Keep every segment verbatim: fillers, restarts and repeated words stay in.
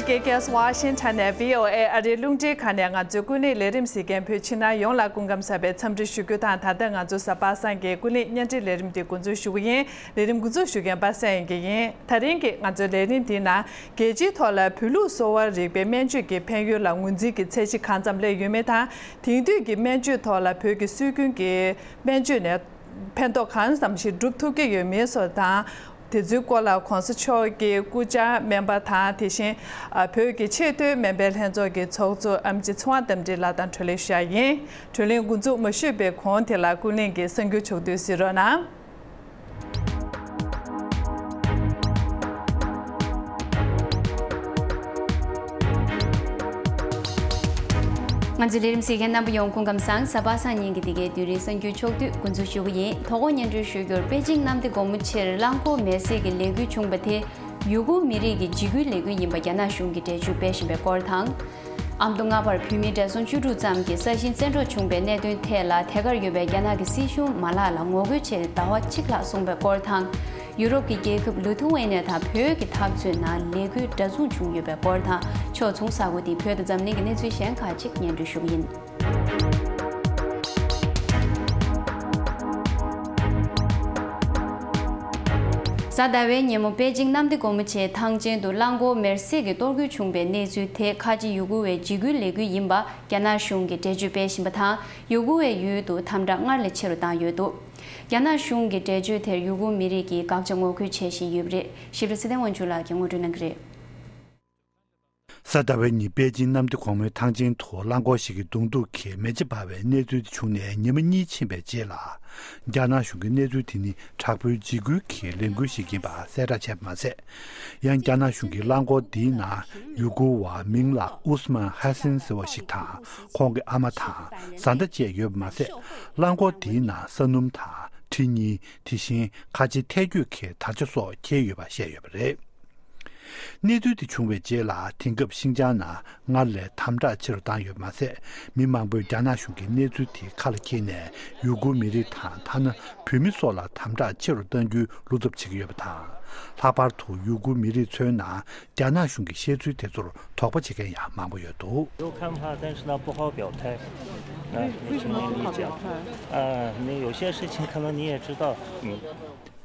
ཀེ་ཀེ་ཨེས་ཝ་ཤིང་ཊོན་ནས་བྷི་ཨོ་ཨེ་ཨ་རིའི་རླུང་འཕྲིན་ཁང་ནས་ང་ཚོའི་ཀུན་གླེང་ལས་རིམ་གཟིགས་མཁན་བོད་ཕྱི་ནང་ཡོངས་ལ་སྐུ་ཁམས་བཟང་བའི་འཚམས་འདྲི་ཞུ་རྒྱུ་དང་། ད་ལྟ་ང་ཚོ་གཟའ་པ་སངས་ཀྱི་ཀུན་གླེང་བརྙན་འཕྲིན་ལས་རིམ་འདི་འགོ་འཛུགས་ཞུ་གི་ཡིན། ལས་རིམ་འགོ་འཛུགས་ཞུ་མཁན་པ་སངས་དབྱངས་སྐྱིད་ཡིན། ད་རིང་གི་ང་ཚོའི་ལས་རིམ་འདིའི་ནང་རྒྱལ་སྤྱིའི་ཐོག་ལ་བོད་ལུགས་གསོ་བ་རིག་པའི་སྨན་བཅོས་ཀྱི་ཕན་ཡོན་ལ་ངོས་འཛིན་གྱི་ཚད་གཞི་གང་ཙམ་སླེབས་ཡོད་མེད་དང་། དེང་དུས་ཀྱི་སྨན་བཅོས་ཐོག་ལ་བོད་ཀྱི་སྲོལ་རྒྱུན་གྱི་སྨན་བཅོས་ནས་ཕན་ཐོགས་གང་ཙམ་ཞིག་སྒྲུབ་ཐུབ་ཀྱི་ཡོད་མེད་སོགས་དང་། དེ་ཚོའི་སྐོར་ལ་༸གོང་ས་མཆོག་གི་སྐུ་བཅར་སྨན་པ་དང་། དེ་བཞིན་བོད་ཀྱི་ཆེས་མཐོའི་སྨན་པའི་ལྷན་ཚོགས་ཀྱི་ཚོགས་གཙོ་ཨེམ་ཆི་ཚེ་དབང་རྟ་མགྲིན་ལགས་དང་བགྲོ་གླེང་ཞུ་ཡ་ཡིན། བགྲོ་གླེང་འགོ་འཛུགས་མ་ཞུས་པའི་གོང་དེ་ལ་ཀུན་གླེང་གི་གསར་འགྱུར་ཕྱོགས་བསྡུས་གཟིགས་རོགས་གནང་། ང་ཚོའི་ལས་རིམ་གཟིགས་མཁན་རྣམ་པ་ཡོངས་སྐུ་ཁམས་བཟང་། གཟའ་པ་སངས་ཉིན་གྱི་འདི་གའི་དུས་རིང་གསར་འགྱུར་ཕྱོགས་བསྡུས་འགོ་འཛུགས་ཞུ་གི་ཡིན། དོ་དགོང་སྙན་སྒྲོན་ཞུ་རྒྱུར། པེ་ཅིང་གནམ་བདེ་སྒོ་མོ་ཆེར་གླང་གོག་མེར་སྲེག་གི་ལས་འགུལ་བྱུང་བ་དེ་ཡུ་གུར་མི་རིགས་ཀྱི་འཇིགས་སྐུལ་ལས་འགུལ་ཡིན་པ་རྒྱ་ནག་གཞུང་གིས་འགྲེལ་བརྗོད་སྤེལ་བཞིན་པའི་སྐོར་དང་། ཨ་མདོ་རྔ་བར་བོད་མི་བགྲེས་སོང་བཅུ་དྲུག་ཙམ་གྱིས་ས་ཞིང་བཙན་འཕྲོག་བྱུང་བའི་གནད་དོན་ཐད་ལ། ཐད་ཀར་ཡོད་པའི་རྒྱ་ནག་གི་སྲིད་གཞུང་མ་ལག་ལ་ངོ་རྒོལ་ཆེད་ཟླ་བ་གཅིག་ལྷག་སོང་བའི་སྐོར་དང་། ཡུ་རོབ་ཀྱི་རྒྱལ་ཁབ་ལི་ཐུ་ཝེ་ནི་ཡ་དང་བོད་ཀྱི་འཐབ་རྩོད་ནང་ལས་འགུལ་འདྲ་མཚུངས་བྱུང་ཡོད་པའི་སྐོར་དང་། ཕྱོགས་མཚུངས་ས་གོ་དེའི་བོད་དང་འཛམ་གླིང་གི་གནས་ཚུལ་གཞན་ཁག་ཅིག་སྙན་སྒྲོན་ཞུ་གི་ཡིན། གཟའ་ཟླ་བའི་ཉིན་མོ་པེ་ཅིང་གནམ་བདེ་སྒོ་མོ་ཆེའི་ཐང་ཆེན་དུ་གླང་གོག་མེར་སྲེག་གི་གཏོར་རྒོལ་བྱུང་བའི་གནས་ཚུལ་དེ་ཁ་ཆེ་ཡུ་གུར་བའི་འཇིགས་སྐུལ་ལས་འགུལ་ཡིན་པ་རྒྱ་ནག་གཞུང་གིས་འགྲེལ་བརྗོད་སྤེལ་བཞིན་པ་དང་། ཡུ་གུར་བའི་ཡུལ་དུ་དམ་དྲག་སྔར་ལས་ཆེ་རུ་བཏང་ཡོད་འདུག་རྒྱ་ནག་གཞུང་གི་འགྲེལ་བརྗོད་དེར་ཡུ་གུར་མི་རིགས་ཀྱིས་དགག་བྱ་ངོ་རྒོལ་བྱེད་བཞིན་ཡོད་པ་རེད། ཞིབ་ཕྲ་ཚེ་བརྟན་དབང་ཕྱུག་ལགས་ཀྱིས་ངོ་སྤྲོད་གནང་གི་རེད། གཟའ་ཟླ་བའི་ཉིན་པེ་ཅིང་གནམ་བདེ་སྒོ་མོའི་ཐང་ཆེན་དུ་གླང་གོག་ཞིག་གི་མདུང་ཐུང་གིས་མེ་ལྕེ་འབར་བའི་གནས་ཚུལ་དེ་བྱུང་ནས་ཉི་མ་གཉིས་ཕྱིན་པའི་རྗེས་ལ། རྒྱ་ནག་གཞུང་གིས་གནས་ཚུལ་དེ་ནི་དྲག་པོའི་འཇིགས་སྐུལ་གྱི་ལས་འགུལ་ཞིག་ཡིན་པ་གསལ་བསྒྲགས་བྱས་པ་མ་ཟད། ཡང་རྒྱ་ནག་གཞུང་གིས་གླང་གོག་འདིའི་ནང་ཡུ་གུར་བ་མིང་ལ་ཨུས་མན་ཧ་སིན་ཟེར་བ་ཞིག་དང་། ཁོང་གི་ཨ་མ་དང་བཟའ་ཟླ་བཅས་ཡོད་པ་མ་ཟད། གླང་གོག་འདིའི་ནང་ས་སྣུམ་དང་གྲི་གཉིས། དེ་བཞིན་ཁ་ཆེ་ཐལ་སྐྱོད་ཀྱི་དར་ཆ་སོགས་འཁྱེར་ཡོད་པ་བཤད་ཡོད་པ་རེད། གནས་ཚུལ་དེ་བྱུང་བའི་རྗེས་ལ། དེང་སྐབས་ཤིན་ཅང་ནང་སྔར་ལས་དམ་དྲག་ཆེ་རུ་བཏང་ཡོད་པ་མ་ཟད། མི་མང་པོས་རྒྱ་ནག་གཞུང་གིས་གནས་ཚུལ་དེ་ཁ་ལ་འཁྱེར་ནས། ཡུ་གུར་མི་རིགས་དང་། ཐ་ན་བོད་མི་སོགས་ལ་དམ་དྲག་ཆེ་རུ་གཏང་རྒྱུའི་བློ་འཚབ་བྱེད་ཀྱི་ཡོད་པ་དང་། ལྷག་པར་དུ་ཡུ་གུར་མི་རིགས་ཚོའི་ནང་རྒྱ་ནག་གཞུང་གིས་བཤད་ཚུལ་དེ་ཚོར་དོགས་པ་བྱེད་མཁན་ཡང་མང་པོ་ཡོད་འདུག 有看法，但是呢，不好表态。啊，你请你理解。啊，那有些事情可能你也知道，嗯。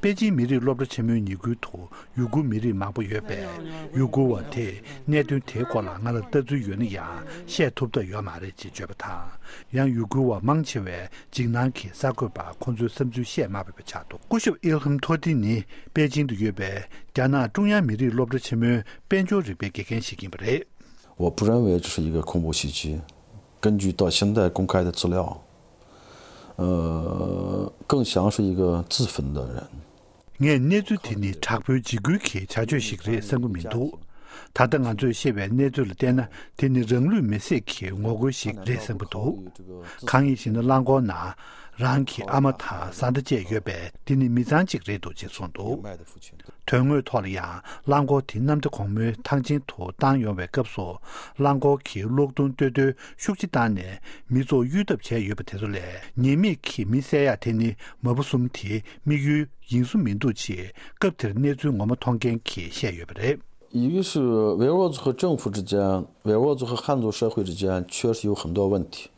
པེ་ཅིང་མི་རིགས་སློབ་གྲྭ་ཆེན་མོའི་ཉེ་ཁུལ་དུ་ཡུ་གུར་མི་རིགས་མང་པོ་ཡོད་པས། ཡུ་གུར་བ་དེས་གནད་དོན་དེའི་སྐོར་ལ་ང་ལ་ལྟ་ཚུལ་ཡོད་ན་ཡང་བཤད་ཐུབ་ཐབས་ཡོད་མ་རེད་ཅེས་བརྗོད་པ་དང་། ཡང་ཡུ་གུར་བ་མང་ཆེ་བས་འཇིགས་སྣང་གིས་གསར་འགོད་པར་ཁོང་ཚོའི་བསམ་ཚུལ་བཤད་མ་ཕོད་པ་ཆགས་འདུག་སྐུ་ཞབས་ཨིལ་ཧམ་ཐོ་ཏི་ནི་པེ་ཅིང་དུ་ཡོད་པའི་རྒྱ་ནག་ཀྲུང་དབྱང་མི་རིགས་སློབ་གྲྭ་ཆེན་མོའི་དཔལ་འབྱོར་རིག་པའི་དགེ་རྒན་ཞིག་ཡིན་པ་རེད། 我不认为这是一个恐怖袭击。根据到现在公开的资料，呃，更像是一个自焚的人。 ངས་གནས་ཚུལ་དེ་ནི་དྲག་པོའི་འཇིགས་སྐུལ་གྱི་བྱ་སྤྱོད་ཞིག་རེད་བསམ་གྱི་མི་འདུག་ད་ལྟ་ང་ཚོས་ཤེས་པའི་གནས་ཚུལ་ལ་བལྟས་ན། དེ་ནི་རང་ལུས་མེར་སྲེག་གི་ངོ་རྒོལ་ཞིག་རེད་བསམ་གྱི་འདུག་གང་ཡིན་ཞེ་ན། རླངས་འཁོར་ནང་རང་གི་ཨ་མ་དང་བཟའ་ཟླ་བཅས་ཡོད་པས། དེ་ནི་མི་ཚང་གཅིག་རེད་འདུག་ཅེས་གསུངས་འདུག་དོན་དངོས་ཐོག་ལ་ཡང་། རླངས་འཁོར་དེ་གནམ་བདེ་སྒོ་མོའི་ཐང་ཆེན་དུ་བཏང་ཡོང་བའི་སྐབས་སུ། རླངས་འཁོར་གྱི་གློག་རྡུལ་གཏོད་དོན་ཤུགས་ཆེ་བཏང་ནས། མི་ཚོགས་གཡུག་ཐབས་བྱས་ཡོད་པ་དེ་ཚོ་ལས། ཉེས་མེད་ཀྱི་མི་བསད་ཡག་དེ་ནི་མ་བུ་གསུམ་དེའི་དམིགས་ཡུལ་ཡིན་གསུང་མི་འདུག་ཅེས་སྐབས་དེར་གནས་ཚུལ་ངོ་མ་མཐོང་མཁན་གྱིས་བཤད་ཡོད་པ་རེད། 一个是维吾尔族和政府之间，维吾尔族和汉族社会之间，确实有很多问题。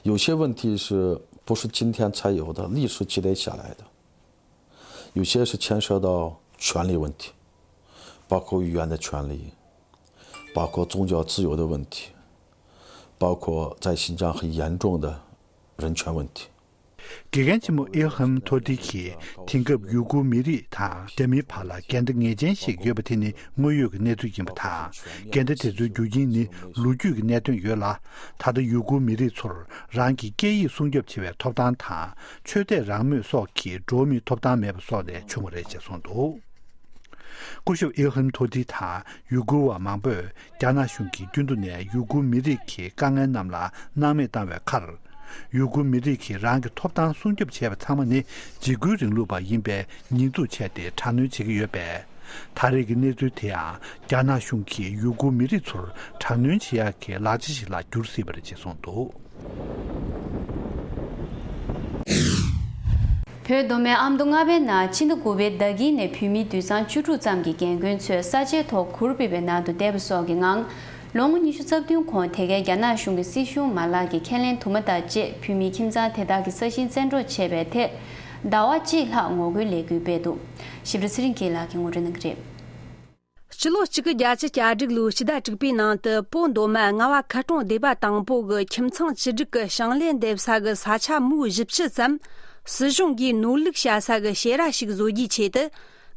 有些问题是不是今天才有的，历史积累下来的。 有些是牵涉到权利问题，包括语言的权利，包括宗教自由的问题，包括在新疆很严重的人权问题。 དགེ་རྒན་ཆེན་མོ་ཨིལ་ཧམ་ཐོ་ཏི་གིས། དེང་སྐབས་ཡུ་གུར་མི་རིགས་དང་རྒྱ་མིའི་བར་ལ་འགལ་ཟླ་ངེས་ཅན་ཞིག་ཡོད་པ་དེ་ནི་དངོས་ཡོད་ཀྱི་གནས་ཚུལ་ཡིན་པ་དང་། འགལ་ཟླ་དེ་ཚོའི་རྒྱུ་རྐྱེན་ནི་ལོ་རྒྱུས་ཀྱི་གནད་དོན་ཡོད་ལ། ད་ལྟ་ཡུ་གུར་མི་རིགས་ཚོར་རང་གི་སྐད་ཡིག་སྲུང་སྐྱོབ་བྱེད་པའི་ཐོབ་ཐང་དང་། ཆོས་དད་རང་མོས་སོགས་ཀྱི་འགྲོ་བ་མིའི་ཐོབ་ཐང་མེད་པ་སོགས་ལས་བྱུང་བ་རེད་ཅེས་གསུངས་འདུག་སྐུ་ཞབས་ཨིལ་ཧམ་ཐོ་ཏི་དང་ཡུ་གུར་བ་མང་པོས་རྒྱ་ནག་གཞུང་གིས་རྒྱུན་དུ་ནས་ཡུ་གུར་མི་རིགས་ཀྱི་དཀའ་ངལ་རྣམས་ལ་སྣང་མེད་བཏང་བའི་ཁར། ཡུ་གུར་མི་རིགས་ཀྱིས་རང་གི་ཐོབ་ཐང་སྲུང་སྐྱོབ་བྱས་པ་ཚང་མ་ནི་འཇིགས་སྐུལ་རིང་ལུགས་པ་ཡིན་པའི་ཉེས་འཛུགས་བྱས་ཏེ་དྲག་གནོན་བྱེད་ཀྱི་ཡོད་པས། ད་རེས་ཀྱི་གནས་ཚུལ་དེའང་རྒྱ་ནག་གཞུང་གིས་ཡུ་གུར་མི་རིགས་ཚོར་དྲག་གནོན་བྱེད་ཡག་གི་ལག་ཆ་ཞིག་ལ་འགྱུར་སྲིད་པ་རེད་ཅེས་གསུངས་འདུག་བོད་མདོ་སྨད་ཨ་མདོ་རྔ་བའི་ནང་ཕྱི་ཟླ་དགུ་པའི་ཟླ་དཀྱིལ་ནས་བོད་མི་དུད་ཚང་བཅུ་དྲུག་ཙམ་གྱི་རྒན་རྒོན་ཚོས་ས་ཆའི་ཐོག་གུར་ཕུབ་པའི་ནང་དུ་བསྡད་པ་སོགས་ཀྱི་ངང་། ལོ་ངོ་ཉི་ཤུ་རྩ་བདུན་གོང་དེ་གའི་རྒྱ་ནག་གཞུང་གི་སྲིད་གཞུང་མ་ལག་གི་ཁས་ལེན་དུ་མ་དང་བཅས་བོད་མིའི་ཁྱིམ་ཚང་དེ་དག་གི་ས་ཞིང་བཙན་འཕྲོག་བྱས་པའི་ཐད། ཟླ་བ་གཅིག་ལྷག་ངོ་རྒོལ་ལས་འགུལ་སྤེལ་འདུག། ཞིབ་ཕྲ་ཚེ་རིང་སྐྱིད་ལགས་ཀྱིས་ངོ་སྤྲོད་གནང་གི་རེད། སྤྱི་ལོ་གཅིག་དགུ་བརྒྱད་ཅུ་གྱ་དྲུག་ལོའི་སྤྱི་ཟླ་དྲུག་པའི་ནང་དུ་བོད་མདོ་སྨད་རྔ་བ་མཁར་གྲོང་སྡེ་པ་དང་པོ་གི་ཁྱིམ་ཚང་བཅུ་དྲུག་གི་ཞིང་ལས་འདེབས་ས་གི་ས་ཆ་མུའུ་བཞི་བཅུ་ཙམ་སྲིད་གཞུང་གིས་ནོར་ལུག་བྱ་ས་གི་བྱེ་ར་ཞིག་བཟོ་རྒྱུའི་ཆེད་དུ།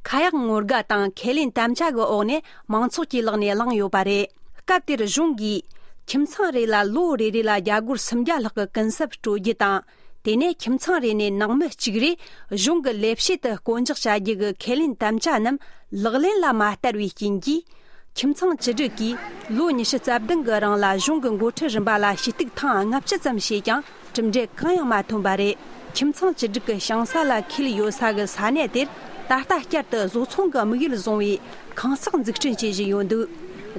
ཁ་ཡག་ངོ་དགའ་དང་ཁས་ལེན་དམ་བཅའ་གི་འོག་ནས་མང་ཚོགས་ཀྱི་ལག་ནས་བླངས་ཡོད་པ་རེད། སྐབས་དེར་གཞུང་གིས་ཁྱིམ་ཚང་རེ་ལ་ལོ་རེ་རེ་ལ་རྒྱ་སྒོར་སུམ་བརྒྱ་ལྷག་གི་གུན་གསབ་སྤྲོད་རྒྱུ་དང་། དེ་ནས་ཁྱིམ་ཚང་རེ་ནས་ནང་མི་གཅིག་རེ་གཞུང་གི་ལས་བྱེད་དུ་བསྐོ་འཇོག་བྱ་རྒྱུ་གི་ཁས་ལེན་དམ་བཅའ་རྣམས་ལག་ལེན་ལ་མ་བསྟར་བའི་རྐྱེན་གྱིས། ཁྱིམ་ཚང་བཅུ་དྲུག་གིས་ལོ་ཉི་ཤུ་རྩ་བདུན་གི་རིང་ལ་གཞུང་གི་འགོ་ཁྲིད་རིམ་པ་ལ་ཞུ་གཏུག་ཐེངས་ལྔ་བཅུ་ཙམ་བྱས་ཀྱང་གྲུབ་འབྲས་གང་ཡང་མ་ཐོན་པ་རེད། ཁྱིམ་ཚང་བཅུ་དྲུག་གི་ཞིང་ས་ལ་འཁེལ་ཡོད་ས་གི་ས་གནས་དེར་ད་ལྟ་བསྐྱར་དུ་བཟོ་ཚོང་གི་དམིགས་ཡུལ་བཟུང་བའི་ཁང་གསེག་འཛུགས་སྐྲུན་བྱེད་བཞིན་ཡོད་འདུག།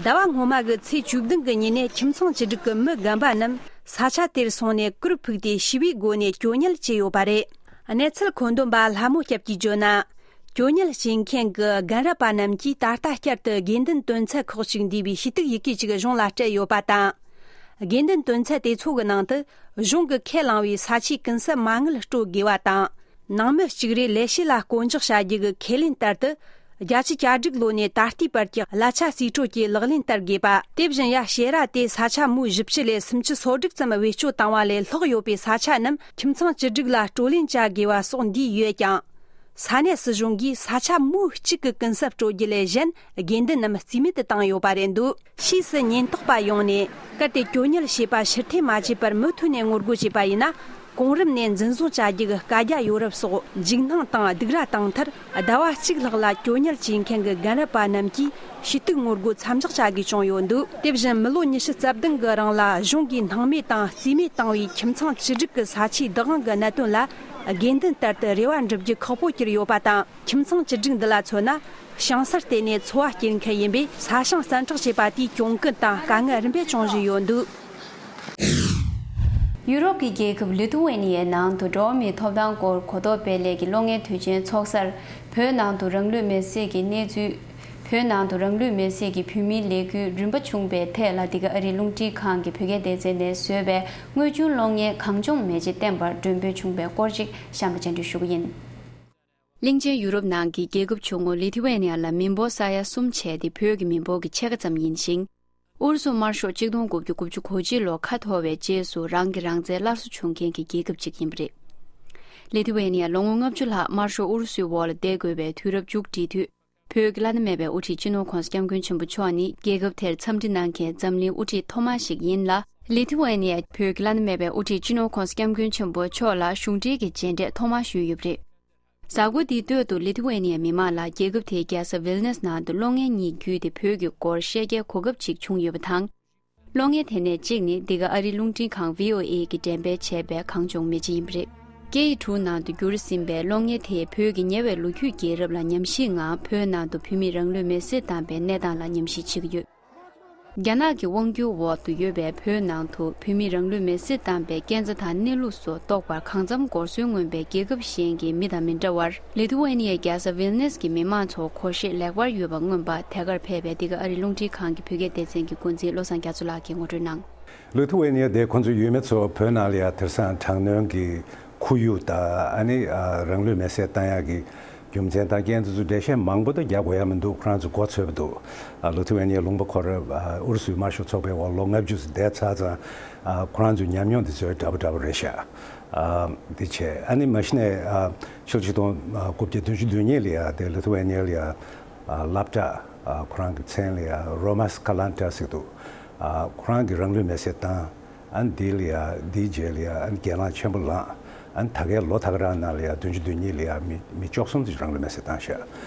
ཟླ་བ་སྔོན་མ་གི་ཚེས་བཅུ་བདུན་གི་ཉིན་ནས་ཁྱིམ་ཚང་བཅུ་དྲུག་གི་མི་རྒན་པ་རྣམས་ས་ཆ་དེར་སོང་ནས་གུར་ཕུབ་སྟེ་ཞི་བའི་སྒོ་ནས་གྱོད་ཉལ་བྱས་ཡོད་པ་རེད། གནས་ཚུལ་མཁོ་འདོན་པ་ལྷ་མོ་སྐྱབས་ཀྱིས་བརྗོད་ན། གྱོད་ཉལ་བྱེད་མཁན་གྱི་རྒན་རབས་པ་རྣམས་ཀྱིས་ད་ལྟ་བསྐྱར་དུ་དགོས་འདུན་དོན་ཚན་ཁག་ཅིག་འདུས་པའི་ཞུ་གཏུག་ཡི་གེ་ཅིག་གཞུང་ལ་སྤྲད་ཡོད་པ་དང་། དགོས་འདུན་དོན་ཚན་དེ་ཚོ་གི་ནང་དུ་གཞུང་གིས་ཁས་བླངས་པའི་ས་ཆའི་གུན་གསབ་མ་དངུལ་སྤྲོད་དགོས་པ་དང་། ནང་མི་གཅིག་རེ་ལས་བྱེད་ལ་བསྐོ་འཇོག་བྱ་རྒྱུ་གི་ཁས་ལེན་ལྟར་དུ། བརྒྱད་ཅུ་གྱ་དྲུག་ལོ་ནས་ད་ལྟའི་བར་གྱི་གླ་ཆ་རྩིས་སྤྲོད་ཀྱི་ལག་ལེན་བསྟར་དགོས་པ། དེ་བཞིན་ཡ་བྱེ་ར་དེ་ས་ཆ་མུའུ་བཞི་བཅུ་ལས་སུམ་ཅུ་སོ་དྲུག་ཙམ་བེད་སྤྱོད་བཏང་བ་ལས་ལྷག་ཡོད་པའི་ས་ཆ་རྣམས་ཁྱིམ་ཚང་བཅུ་དྲུག་ལ་སྤྲོད་ལེན་བྱ་དགོས་པ་སོགས་འདུས་ཡོད་ཀྱང་། ས་གནས་སྲིད་གཞུང་གིས་ས་ཆ་མུའུ་གཅིག་གི་གུན་གསབ་སྤྲོད་རྒྱུ་ལས་གཞན་དགོས་འདུན་རྣམས་རྩིས་མེད་དུ་བཏང་ཡོད་པ་རེད་འདུག། ཕྱིས་སུ་ཉེན་རྟོག་པ་ཡོང་ནས་གལ་ཏེ་གྱོད་ཉལ་བྱས་པ་ཕྱིར་འཐེན་མ་བྱས་པར་མུ་མཐུད་ནས་ངོ་རྒོལ་བྱས་པ་ཡིན་ན། གོང་རིམ་ནས་འཛིན་བཟུང་བྱ་རྒྱུ་གི་བཀའ་རྒྱ་ཡོད་རབས་སོགས་འཇིགས་སྣང་དང་སྡིགས་ར་བཏང་མཐར་ཟླ་བ་གཅིག་ལྷག་ལ་གྱོད་ཉལ་བྱེད་མཁན་གྱི་རྒན་རབས་པ་རྣམས་ཀྱིས་ཞུ་གཏུག་ངོ་རྒོལ་མཚམས་འཇོག་བྱ་དགོས་བྱུང་ཡོད་འདུག། དེ་བཞིན་མི་ལོ་ཉི་ཤུ་རྩ་བདུན་གྱི་རིང་ལ་གཞུང་གིས་སྣང་མེད་དང་རྩིས་མེད་བཏང་བའི་ཁྱིམ་ཚང་བཅུ་དྲུག་གི་ས་ཆའི་བདག་དབང་གི་གནད་དོན་ལ་དགོས་འདུན་ལྟར་དུ་རེ་བ་འགྲུབ་རྒྱུ་ཁག་པོ་གྱུར་ཡོད་པ་དང་། ཁྱིམ་ཚང་བཅུ་དྲུག་འདི་ལ་མཚོན་ན། ཞིང་སར་བརྟེན་ནས་འཚོ་བ་སྐྱེལ་མཁན་ཡིན་པས། ས་ཞིང་བཙན་འཕྲོག་བྱས་པ་དེས་གྱོང་གུན་དང་དཀའ་ངལ་རིམ་པས་བྱུང་བཞིན་ཡོད་འདུག། ཡུ་རོབ་ཀྱི་རྒྱལ་ཁབ་ལི་ཐུ་ཝེ་ནི་ཡའི་ནང་དུ་འགྲོ་བ་མིའི་ཐོབ་ཐང་སྐོར་གོ་རྟོགས་སྤེལ་སླད་ཀྱི་གློག་བརྙན་དུས་ཆེན་ཚོགས་སར། བོད་ནང་དུ་རང་ལུས་མེར་སྲེག་གི་གནས་ཚུལ། བོད་ནང་དུ་རང་ལུས་མེར་སྲེག་གི་བོད་མིའི་ལས་འགུལ་རིམ་པ་བྱུང་བའི་ཐད་ལ། འདི་ག་ཨ་རིའི་རླུང་འཕྲིན་ཁང་གི་བོད་སྐད་སྡེ་ཚན་ནས་བཟོས་པའི་དངོས་བྱུང་གློག་བརྙན་གངས་ལྗོངས་མེ་ལྕེ་བསྟན་པར་མགྲོན་འབོད་བྱུང་བའི་སྐོར་ཅིག་གཤམ་ལ་སྤྱན་འབུལ་ཞུ་གི་ཡིན། གླིང་ཆེན་ཡུ་རོབ་ནང་གི་རྒྱལ་ཁབ་ཆུང་ངུ་ལི་ཐི་ཝེ་ནི་ཡ་ལ་མི་འབོར་ས་ཡ་གསུམ་བྱས་ཏེ་བོད་ཀྱི་མི་འབོར་གྱི་ཕྱེད་ཀ་ཙམ་ཡིན་ཞིང་། ཨུ་རུ་སུ་དམར་ཤོག་གཅིག་སྟོང་དགུ་བརྒྱ་དགུ་བཅུ་གོ་གཅིག་ལོ་ཁ་འཐོར་བའི་རྗེས་སུ་རང་གི་རང་བཙན་སླར་གསོ་བྱུང་མཁན་གྱི་རྒྱལ་ཁབ་ཅིག་ཡིན་པ་རེད། ལི་ཐི་ཝེ་ནི་ཡ་ལོ་ངོ་ལྔ་བཅུ་ལྷག་དམར་ཤོག་ཨུ་རུ་སུའི་འོག་ལ་བསྡད་དགོས་པའི་དུས་རབས་མཇུག་བསྒྲིལ་དུས། བོད་ཀྱི་བླ་ན་མེད་པའི་དབུ་ཁྲིད་སྤྱི་ནོར་ྋགོང་ས་ྋསྐྱབས་མགོན་ཆེན་པོ་མཆོག་ནི་རྒྱལ་ཁབ་དེར་འཚམས་འདྲི་གནང་མཁན་འཛམ་གླིང་དབུ་ཁྲིད་ཐོག་མ་ཞིག་ཡིན་ལ། ལི་ཐི་ཝེ་ནི་ཡ་བོད་ཀྱི་བླ་ན་མེད་པའི་དབུ་ཁྲིད་སྤྱི་ནོར་ྋགོང་ས་ྋསྐྱབས་མགོན་ཆེན་པོ་མཆོག་ལ་གཞུང་འབྲེལ་གྱི་མཇལ་འཕྲད་ཐོག་མ་ཞུས་ཡོད་པ་རེད། གཟའ་འཁོར་འདིའི་སྟོད་དུ་ལི་ཐི་ཝེ་ནི་ཡའི་མི་མང་ལ་རྒྱལ་ཁབ་དེའི་རྒྱལ་ས་ཝིལ་ནེས་ནང་དུ་གློག་བརྙན་གཉིས་བརྒྱུད་དེ་བོད་ཀྱི་སྐོར་བཤད་རྒྱའི་གོ་སྐབས་ཅིག་བྱུང་ཡོད་པ་དང་། གློག་བརྙན་དེ་ནས་གཅིག་ནི་འདི་ག་ཨ་རིའི་རླུང་འཕྲིན་ཁང་བྷི་ཨོ་ཨེ་གིས་འགྲེམས་སྤེལ་བྱས་པའི་གངས་ལྗོངས་མེ་ལྕེ་ཡིན་པ་རེད། སྐད་ཡིག་དྲུག་ནང་དུ་བསྒྱུར་ཟིན་པའི་གློག་བརྙན་དེས་བོད་ཀྱི་ཉེ་བའི་ལོ་རྒྱུས་རྒྱལ་རབས་ལ་ཉམས་ཞིབ་ངང་བོད་ནང་དུ་བོད་མིས་རང་ལུས་མེར་སྲེག་བཏང་པའི་གནས་སྟངས་ལ་ཉམས་ཞིབ་བྱེད་ཀྱི་ཡོད། རྒྱ་ནག་གི་དབང་སྒྱུར་འོག་ཏུ་ཡོད་པའི་བོད་ནང་དུ་བོད་མིས་རང་ལུས་མེར་སྲེག་བཏང་པའི་སྐས་འཛེག་དང་གནས་ལུགས་སོགས་རྟོགས་པར་གང་འཚམ་སྒོར་སྲོལ་མངོན་པའི་རྒྱལ་ཁབ་གཞན་གྱི་མི་དང་མི་འདྲ་བར། ལི་ཐུ་ཝེ་ནི་ཡའི་རྒྱལ་ས་ཝིལ་ནེས་ཀྱི་མི་མང་ཚོར་གོ་ཤེས་ལེགས་པར་ཡོད་པ་མངོན་པར་དེ་གར་ཕེབས་པའི་འདི་ག་ཨ་རིའི་རླུང་འཕྲིན་ཁང་གི་བོད་སྐད་སྡེ་ཚན་གྱི་འགོ་འཛིན་བློ་བཟང་རྒྱ་མཚོ་ལགས་ཀྱིས་ངོ་སྤྲོད་གནང་། ལི་ཐུ་ཝེ་ནི་ཡ་དེ་ཁོང་ཚོའི་ཡུལ་མི་ཚོ་བོད་ནང་ལ་ཡ་དེང་སང་དྲག་གནོན་གྱི་ཁོར་ཡུག་དང་། ཨ་ནི་ཨ་རང་ལུས་མེར་སྲེག་བཏང་ཡག་གི་རྒྱུ་མཚན་དང་རྐྱེན་དེ་ཚོ་འགྲེལ་བཤད་མང་པོ་ད་རྒྱག་དགོས་ཡ་མི་འདུག། ཁོ་རང་ཚོ་མགོ་ཚོས་པ་འདུག། ཨ་ལི་ཐུ་ཝེ་ནི་ཡའི་ལུང་པ་ཁོ་ར་ཨ་ཨུ་རུ་སུའི་དམར་ཤོག་ཚོགས་པའི་འོག་ལོ་ལྔ་བཅུ་ཙམ་བསྡད་ཚར་ཙང་། ཨ་ཁོ་རང་ཚོའི་ཉམས་མྱོང་དེ་ཚོ་འདྲ་པོ་འདྲ་པོ་རེད་ཤག། ཨ་འདི་བྱས། ཨ་ནི་མ་གཞི་ནས་ཨ་ཕྱི་ལོ་ཆིག་སྟོང་དགུ་བརྒྱ་བདུན་ཅུ་དོན་གཉིས་ལ་ཡ་དེ་ལི་ཐུ་ཝེ་ནི་ཡ་ལ་ཡ་ཨ་སློབ་གྲྭ་ཨ་ཁོ་རང་གི་མཚན་ལ་ཡ་རོ་མཱས་ཀ་ལན་ཏྲ་ཟེར་འདུག། ཨ་ཁོ་རང་གིས་རང་ལུས་མེར་སྲེག་བཏང་། ཨ་ནི་འདི་ལ་ཡ་འདིའི་རྗེས་ལ་ཡ་ཨ་ནི་གྱེན་ལངས་ཆེན་པོ་ལངས། ཨ་ནི་ད་གའི་ལོ་ད་ག་རང་ནང་ལ་ཡ་བདུན་ཅུ་དོན་གཉིས་ལ་ཡ་མི་མི་བཅུ་གསུམ་ཙམ་རང་ལུས་མེར་སྲེག་བཏང་ཤག།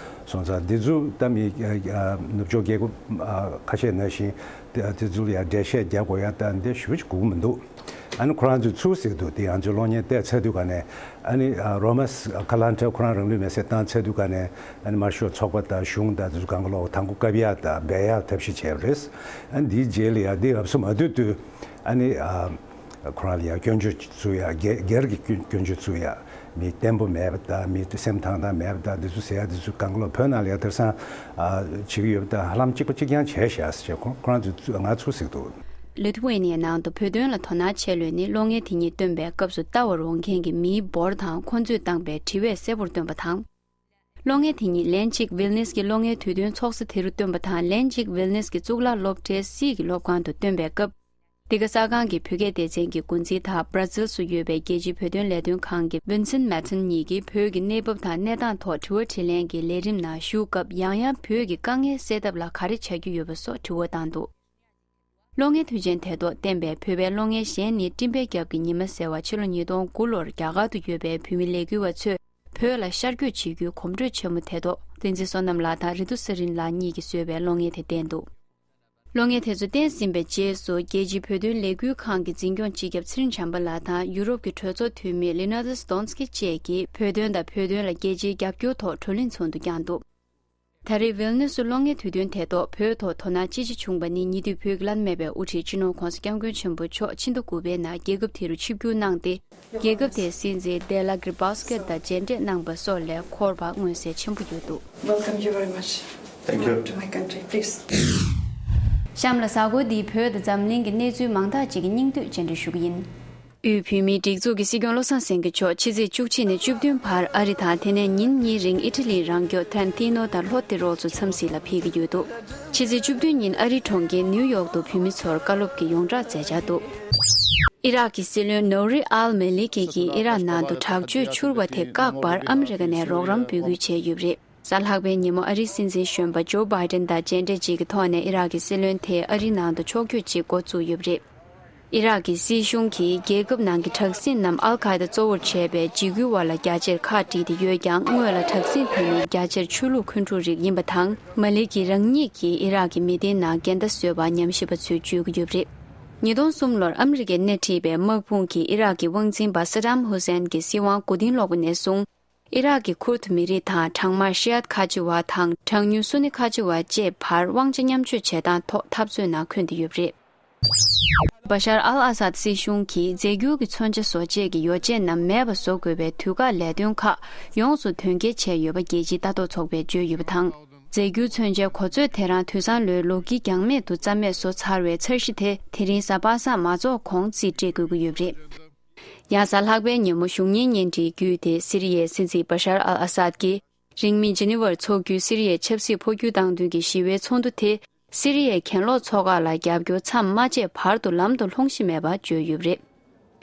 སོང་ཙང་འདི་ཚོ་ད་མི་ཨ་ཨ་ནུབ་ཕྱོགས་རྒྱལ་ཁབ་ཨ་ཁ་ཤས་ནང་བཞིན་དེ་དེ་ཚོ་ལ་ཡ་འགྲེལ་བཤད་རྒྱག་དགོས་ཡ་ད་འདི་ཞེ་པོ་ཅིག་དགོས་ཀྱི་མི་འདུག། ཨ་ནི་ཁོ་རང་ཚོས་ཚུར་ཟེར་འདུག། དེ་ང་ཚོའི་གློག་བརྙན་བལྟས་ཚར་དུས་ག་ནས། ཨ་ནི་ཨ་རོ་མཱས་ཀ་ལན་ཏྲ་ཁོ་རང་རང་ལུས་མེར་སྲེག་བཏང་ཚར་དུས་ག་ནས། ཨ་ནི་དམར་ཤོག་ཚོགས་པ་དང་གཞུང་དང་དེ་ཚོ་གང་ག་ལོག་དང་པོ་བཀབ་ཡག་དང་སྦས་ཡག་ཐབས་ཤེས་བྱས་པ་རེད། ཨ་ནི་འདིའི་རྗེས་ལ་ཡ་འདི་ལབ་སོ་མ་ཐུབ་དུས། ཨ་ནི་ཨ་ ཁོ་རང་ལ་ཡ་སྐྱོན་བརྗོད་བཙུགས་ཡ། སྒེར་སྒེར་གྱི་སྐྱོན་སྐྱོན་བརྗོད་བཙུགས་ཡ། མི་བརྟན་པོ་མེད་པ་དང་མི་སེམས་ཐང་ཐང་མེད་པ་དང་འདི་ཚོ་ཟེར་ཡ་འདི་ཚོ་གང་ག་ལོ་བོད་ནང་ལ་ཡ་དེང་སང་ཨ་བྱེད་ཀྱི་ཡོད་པ་དང་ཧ་ལམ་གཅིག་པ་གཅིག་རྐྱང་བྱས་ཤག་ཟེར་ཁོ་ཁོ་རང་ཚོས་ང་ཚུར་གཟིགས་འདུག། ལི་ཐུ་ཝེ་ནི་ཡའི་ནང་དུ་བོད་དོན་ལ་དོ་སྣང་ཆེ་ལོས་ནི་གློག་བརྙན་དེ་ཉིད་སྟོན་པའི་སྐབས་སུ་ལྟ་བར་འོང་མཁན་གྱི་མིའི་འབོར་དང་ཁོང་ཚོས་བཏང་པའི་དྲི་བས་གསལ་པོར་སྟོན་པ་དང་། གློག་བརྙན་དེ་ཉིད་ལན་གཅིག་ཝིལ་ནིས་ཀྱི་གློག་བརྙན་དུས་སྟོན་ཚོགས་ས་དེ་རུ་སྟོན་པ་དང་ལན་གཅིག་ཝིལ་ནིས་ཀྱི་གཙུག་ལག་སློབ་གྲྭའི་སིའི་གི་སློབ་ཁང་དུ་སྟོན་པའི་སྐབས། འདི་ག་གསར་ཁང་གི་བོད་སྐད་སྡེ་ཚན་གྱི་འགོ་འཛིན་དང་བར་ཛིལ་སུ་ཡོད་པའི་རྒྱལ་སྤྱིའི་བོད་དོན་ལས་དོན་ཁང་གི་ཝིན་སེན་མེ་ཐན་གཉིས་ཀྱིས་བོད་ཀྱི་གནས་བབ་དང་གནས་སྟངས་ཐོག་དྲི་བ་དྲིས་ལན་གྱི་ལས་རིམ་ནང་ཞུགས་སྐབས་ཡང་ཡང་བོད་ཀྱི་དཀའ་ངལ་སེལ་ཐབས་ལ་ག་རེ་བྱ་རྒྱུ་ཡོད་པ་སོགས་དྲི་བ་བཏང་འདུག། གློག་བརྙན་དུས་ཆེན་དེ་ཐོག་བསྟན་པའི་བོད་པའི་གློག་བརྙན་གཞན་ནི་སྤྲིན་པའི་རྒྱབ་ཀྱི་ཉི་མ་ཟེར་བ་ཕྱི་ལོ་ཉིས་སྟོང་དགུ་ལོར་རྒྱ་གར་དུ་ཡོད་པའི་བོད་མི་ལས་འགུལ་བ་ཚོས་བོད་ལ་ཤར་བསྐྱོད་བྱེད་རྒྱུའི་གོམ་བགྲོད་ཆེན་མོ་དེ་ཐོག་བསྟན་འཛིན་བསོད་ནམས་ལགས་དང་རི་ཐུ་ས་རིན་ལགས་གཉིས་ཀྱིས་བཟོས་པའི་གློག་བརྙན་དེ་བསྟན་འདུག། གློག་བརྙན་དེ་ཚོ་བསྟན་ཟིན་པའི་རྗེས་སུ་རྒྱལ་སྤྱིའི་བོད་དོན་ལས་འགུལ་ཁང་གི་འཛིན་སྐྱོང་སྤྱི་ཁྱབ་ཚེ་རིང་བྱམས་པ་ལགས་དང་ཡུ་རོབ་ཀྱི་གྲོས་ཚོགས་འཐུས་མི་ལི་ན་རྡ་སི་ཏོན་སི་ཀི་བཅས་ཀྱིས་བོད་དོན་དང་བོད་དོན་ལ་རྒྱལ་སྤྱིའི་རྒྱབ་སྐྱོར་ཐོག་བགྲོ་གླེང་ཚོགས་འདུ་བསྐྱངས་འདུག། ད་རེས་ཝིལ་ནུ་སི་གློག་བརྙན་དུས་སྟོན་དེ་ཐོག་བོད་ཐོག་དོ་སྣང་ཅི་ཆེ་བྱུང་བ་ནི་ཉེ་དུས་བོད་ཀྱི་བླ་ན་མེད་པའི་དབུ་ཁྲིད་སྤྱི་ནོར་༧གོང་ས་༧སྐྱབས་མགོན་ཆེན་པོ་མཆོག་ཕྱི་ཟླ་དགུ་པའི་ནང་རྒྱལ་ཁབ་དེ་རུ་ཆིབས་བསྒྱུར་གནང་སྟེ། རྒྱལ་ཁབ་དེའི་སྲིད་འཛིན་ཌེ་ལ་གྷི་རི་བྷ་སི་ཀེ་དང་མཇལ་འཕྲད་གནང་པ་སོགས་ལས་འཁོར་བ་མངོན་གསལ་ཆེན་པོ་ཡོད་འདུག། Welcome you very much. Thank you. Welcome to my country, please. གཤམ་ལ་གཟའ་འཁོར་འདིའི་བོད་དང་འཛམ་གླིང་གི་གནས་ཚུལ་མང་དག་ཅིག་གི་སྙིང་བསྡུས་བཅར་འདྲི་ཞུ་གི་ཡིན། དབུས་བོད་མིའི་སྒྲིག་འཛུགས་ཀྱི་སྲིད་སྐྱོང་བློ་བཟང་སེང་གེ་མཆོག་ཕྱི་ཚེས་བཅུ་གཅིག་ནས་བཅུ་བདུན་བར་ཨ་རི་དང་དེ་ནས་ཉིན་གཉིས་རིང་ཨི་ཊ་ལིའི་རང་སྐྱོང་ཐན་ཏི་ནོ་དང་ལྷོ་ཏི་རོལ་སོགས་འཚམས་གཟིགས་ལ་ཕེབས་ཀྱི་ཡོད་འདུག། ཕྱི་ཚེས་བཅུ་བདུན་ཉིན་ཨ་རིའི་གྲོང་ཁྱེར་ནིའུ་ཡོག་ཏུ་བོད་མི་ཚོར་བཀའ་སློབ་ཀྱི་ཡོངས་གྲགས་མཛད་འཆར་འདུག། ཨི་རག་གི་སྲིད་བློན་ནོ་རི་ཨལ་མེ་ལི་ཀི་གིས་ཨི་རག་ནང་དུ་དྲག་སྤྱོད་འཕྱུར་བ་དེ་བཀག་པར་ཨ་མི་རི་ཀ་ནས་རོགས་རམ་འབོད་སྐུལ་བྱས་ཡོད་པ་རེད། གཟའ་ལྷག་པའི་ཉིན་མོ་ཨ་རིའི་སྲིད་འཛིན་གཞོན་པ་ཇོ་བྷའི་ཏན་དང་མཇལ་འཕྲད་ཅིག་གི་ཐོག་ནས་ཨི་རག་གི་སྲིད་བློན་དེས་ཨ་རིའི་ནང་དུ་ཕྱོགས་བསྐྱོད་ཅིག་འགོ་བཙུགས་ཡོད་པ་རེད། ཨི་རག་གི་སྲིད་གཞུང་གིས་རྒྱལ་ཁབ་ནང་གི་དྲག་ཟིང་རྣམས་ཨལ་ཁ་ཡེ་ད་གཙོ་བོར་བྱས་པའི་འཇིགས་སྐུལ་བ་ལ་རྒྱ་ཆེར་ཁག་དཀྲིས་ཏེ་ཡོད་ཀྱང་། སྔོན་ལ་དྲག་ཟིང་དེ་ནི་རྒྱ་ཆེར་ཆོས་ལུགས་འཁོན་འཁྲུག་རིགས་ཡིན་པ་དང་། མ་ལི་ཀི་རང་ཉིད་ཀྱིས་ཨི་རག་གི་མི་སྡེའི་ནང་འགལ་ཟླ་བཟོས་པ་ཉམས་ཞིབ་པ་ཚོས་བརྗོད་ཀྱི་ཡོད་པ་རེད། ཉིས་སྟོང་གསུམ་ལོར་ཨ་མི་རི་ཀས་སྣེ་ཁྲིད་པའི་དམག་དཔུང་གིས་ཨི་རག་གི་དབང་འཛིན་པ་སཱ་ཏམ་ཧུ་སེན་གྱི་སྲིད་དབང་མགོ་རྟིང་སློག་པ་ནས་བཟུང་། ཨི་རག་གི་ཁུར་ཏུ་མི་རིགས་དང་གྲང་དམར་ཤི་ཨད་ཁ་ཆེ་བ་དང་གྲངས་ཉུང་སུ་ནི་ཁ་ཆེ་བ་བཅས་བར་དབང་ཆ་མཉམ་སྤྱོད་བྱེད་སྟངས་ཐོག་འཐབ་རྩོད་ནང་འཁོན་ཏེ་ཡོད་པ་རེད། བ་ཤར་ཨལ་ཨ་སཱད་སྲིད་གཞུང་གིས་རྫས་འགྱུར་གྱི་མཚོན་ཆ་བཟོ་བྱེད་ཀྱི་ཡོ་བྱད་རྣམས་མེད་པ་བཟོ་དགོས་པའི་དུས་བཀག་ལས་དོན་ཁག་ཡོངས་སུ་དོན་འཁྱོལ་བྱས་ཡོད་པ་རྒྱལ་སྤྱིའི་ལྟ་རྟོག་ཚོགས་པས་བརྗོད་ཡོད་པ་དང་། རྫས་འགྱུར་མཚོན་ཆའི་གོ་ཚོད་དེ་རང་དུས་སང་ལོའི་ལོ་དཀྱིལ་འགྱངས་མེད་དུ་རྩ་མེད་བཟོ་ཚར་བའི་འཆར་གཞི་དེ་དེ་རིང་གཟའ་པ་སངས་མ་རྫོགས་གོང་རྩིས་སྤྲད་དགོས་ཀྱི་ཡོད་པ་རེད། ཡང་གཟའ་ལྷག་པའི་ཉིན་མོ་གཞུང་གཉེར་བརྙན་འཕྲིན་བརྒྱུད་དེ་སི་རི་ཡའི་སྲིད་འཛིན་བ་ཤར་ཨལ་ཨ་སཱད་ཀྱིས་རིང་མིན་ཇི་ནི་ཝར་འཚོགས་རྒྱུའི་སི་རི་ཡའི་ཆབ་སྲིད་འཕོ་འགྱུར་བཏང་དོན་གྱི་ཞི་བའི་ཚོགས་འདུ་དེ་སི་རི་ཡའི་གྱེན་ལོག་ཚོགས་ཁག་ལ་རྒྱབ་སྐྱོར་མཚམས་མ་བཅད་བར་དུ་ལམ་དུ་ལྷོང་བཞིན་མེད་པ་བརྗོད་ཡོད་པ་རེད།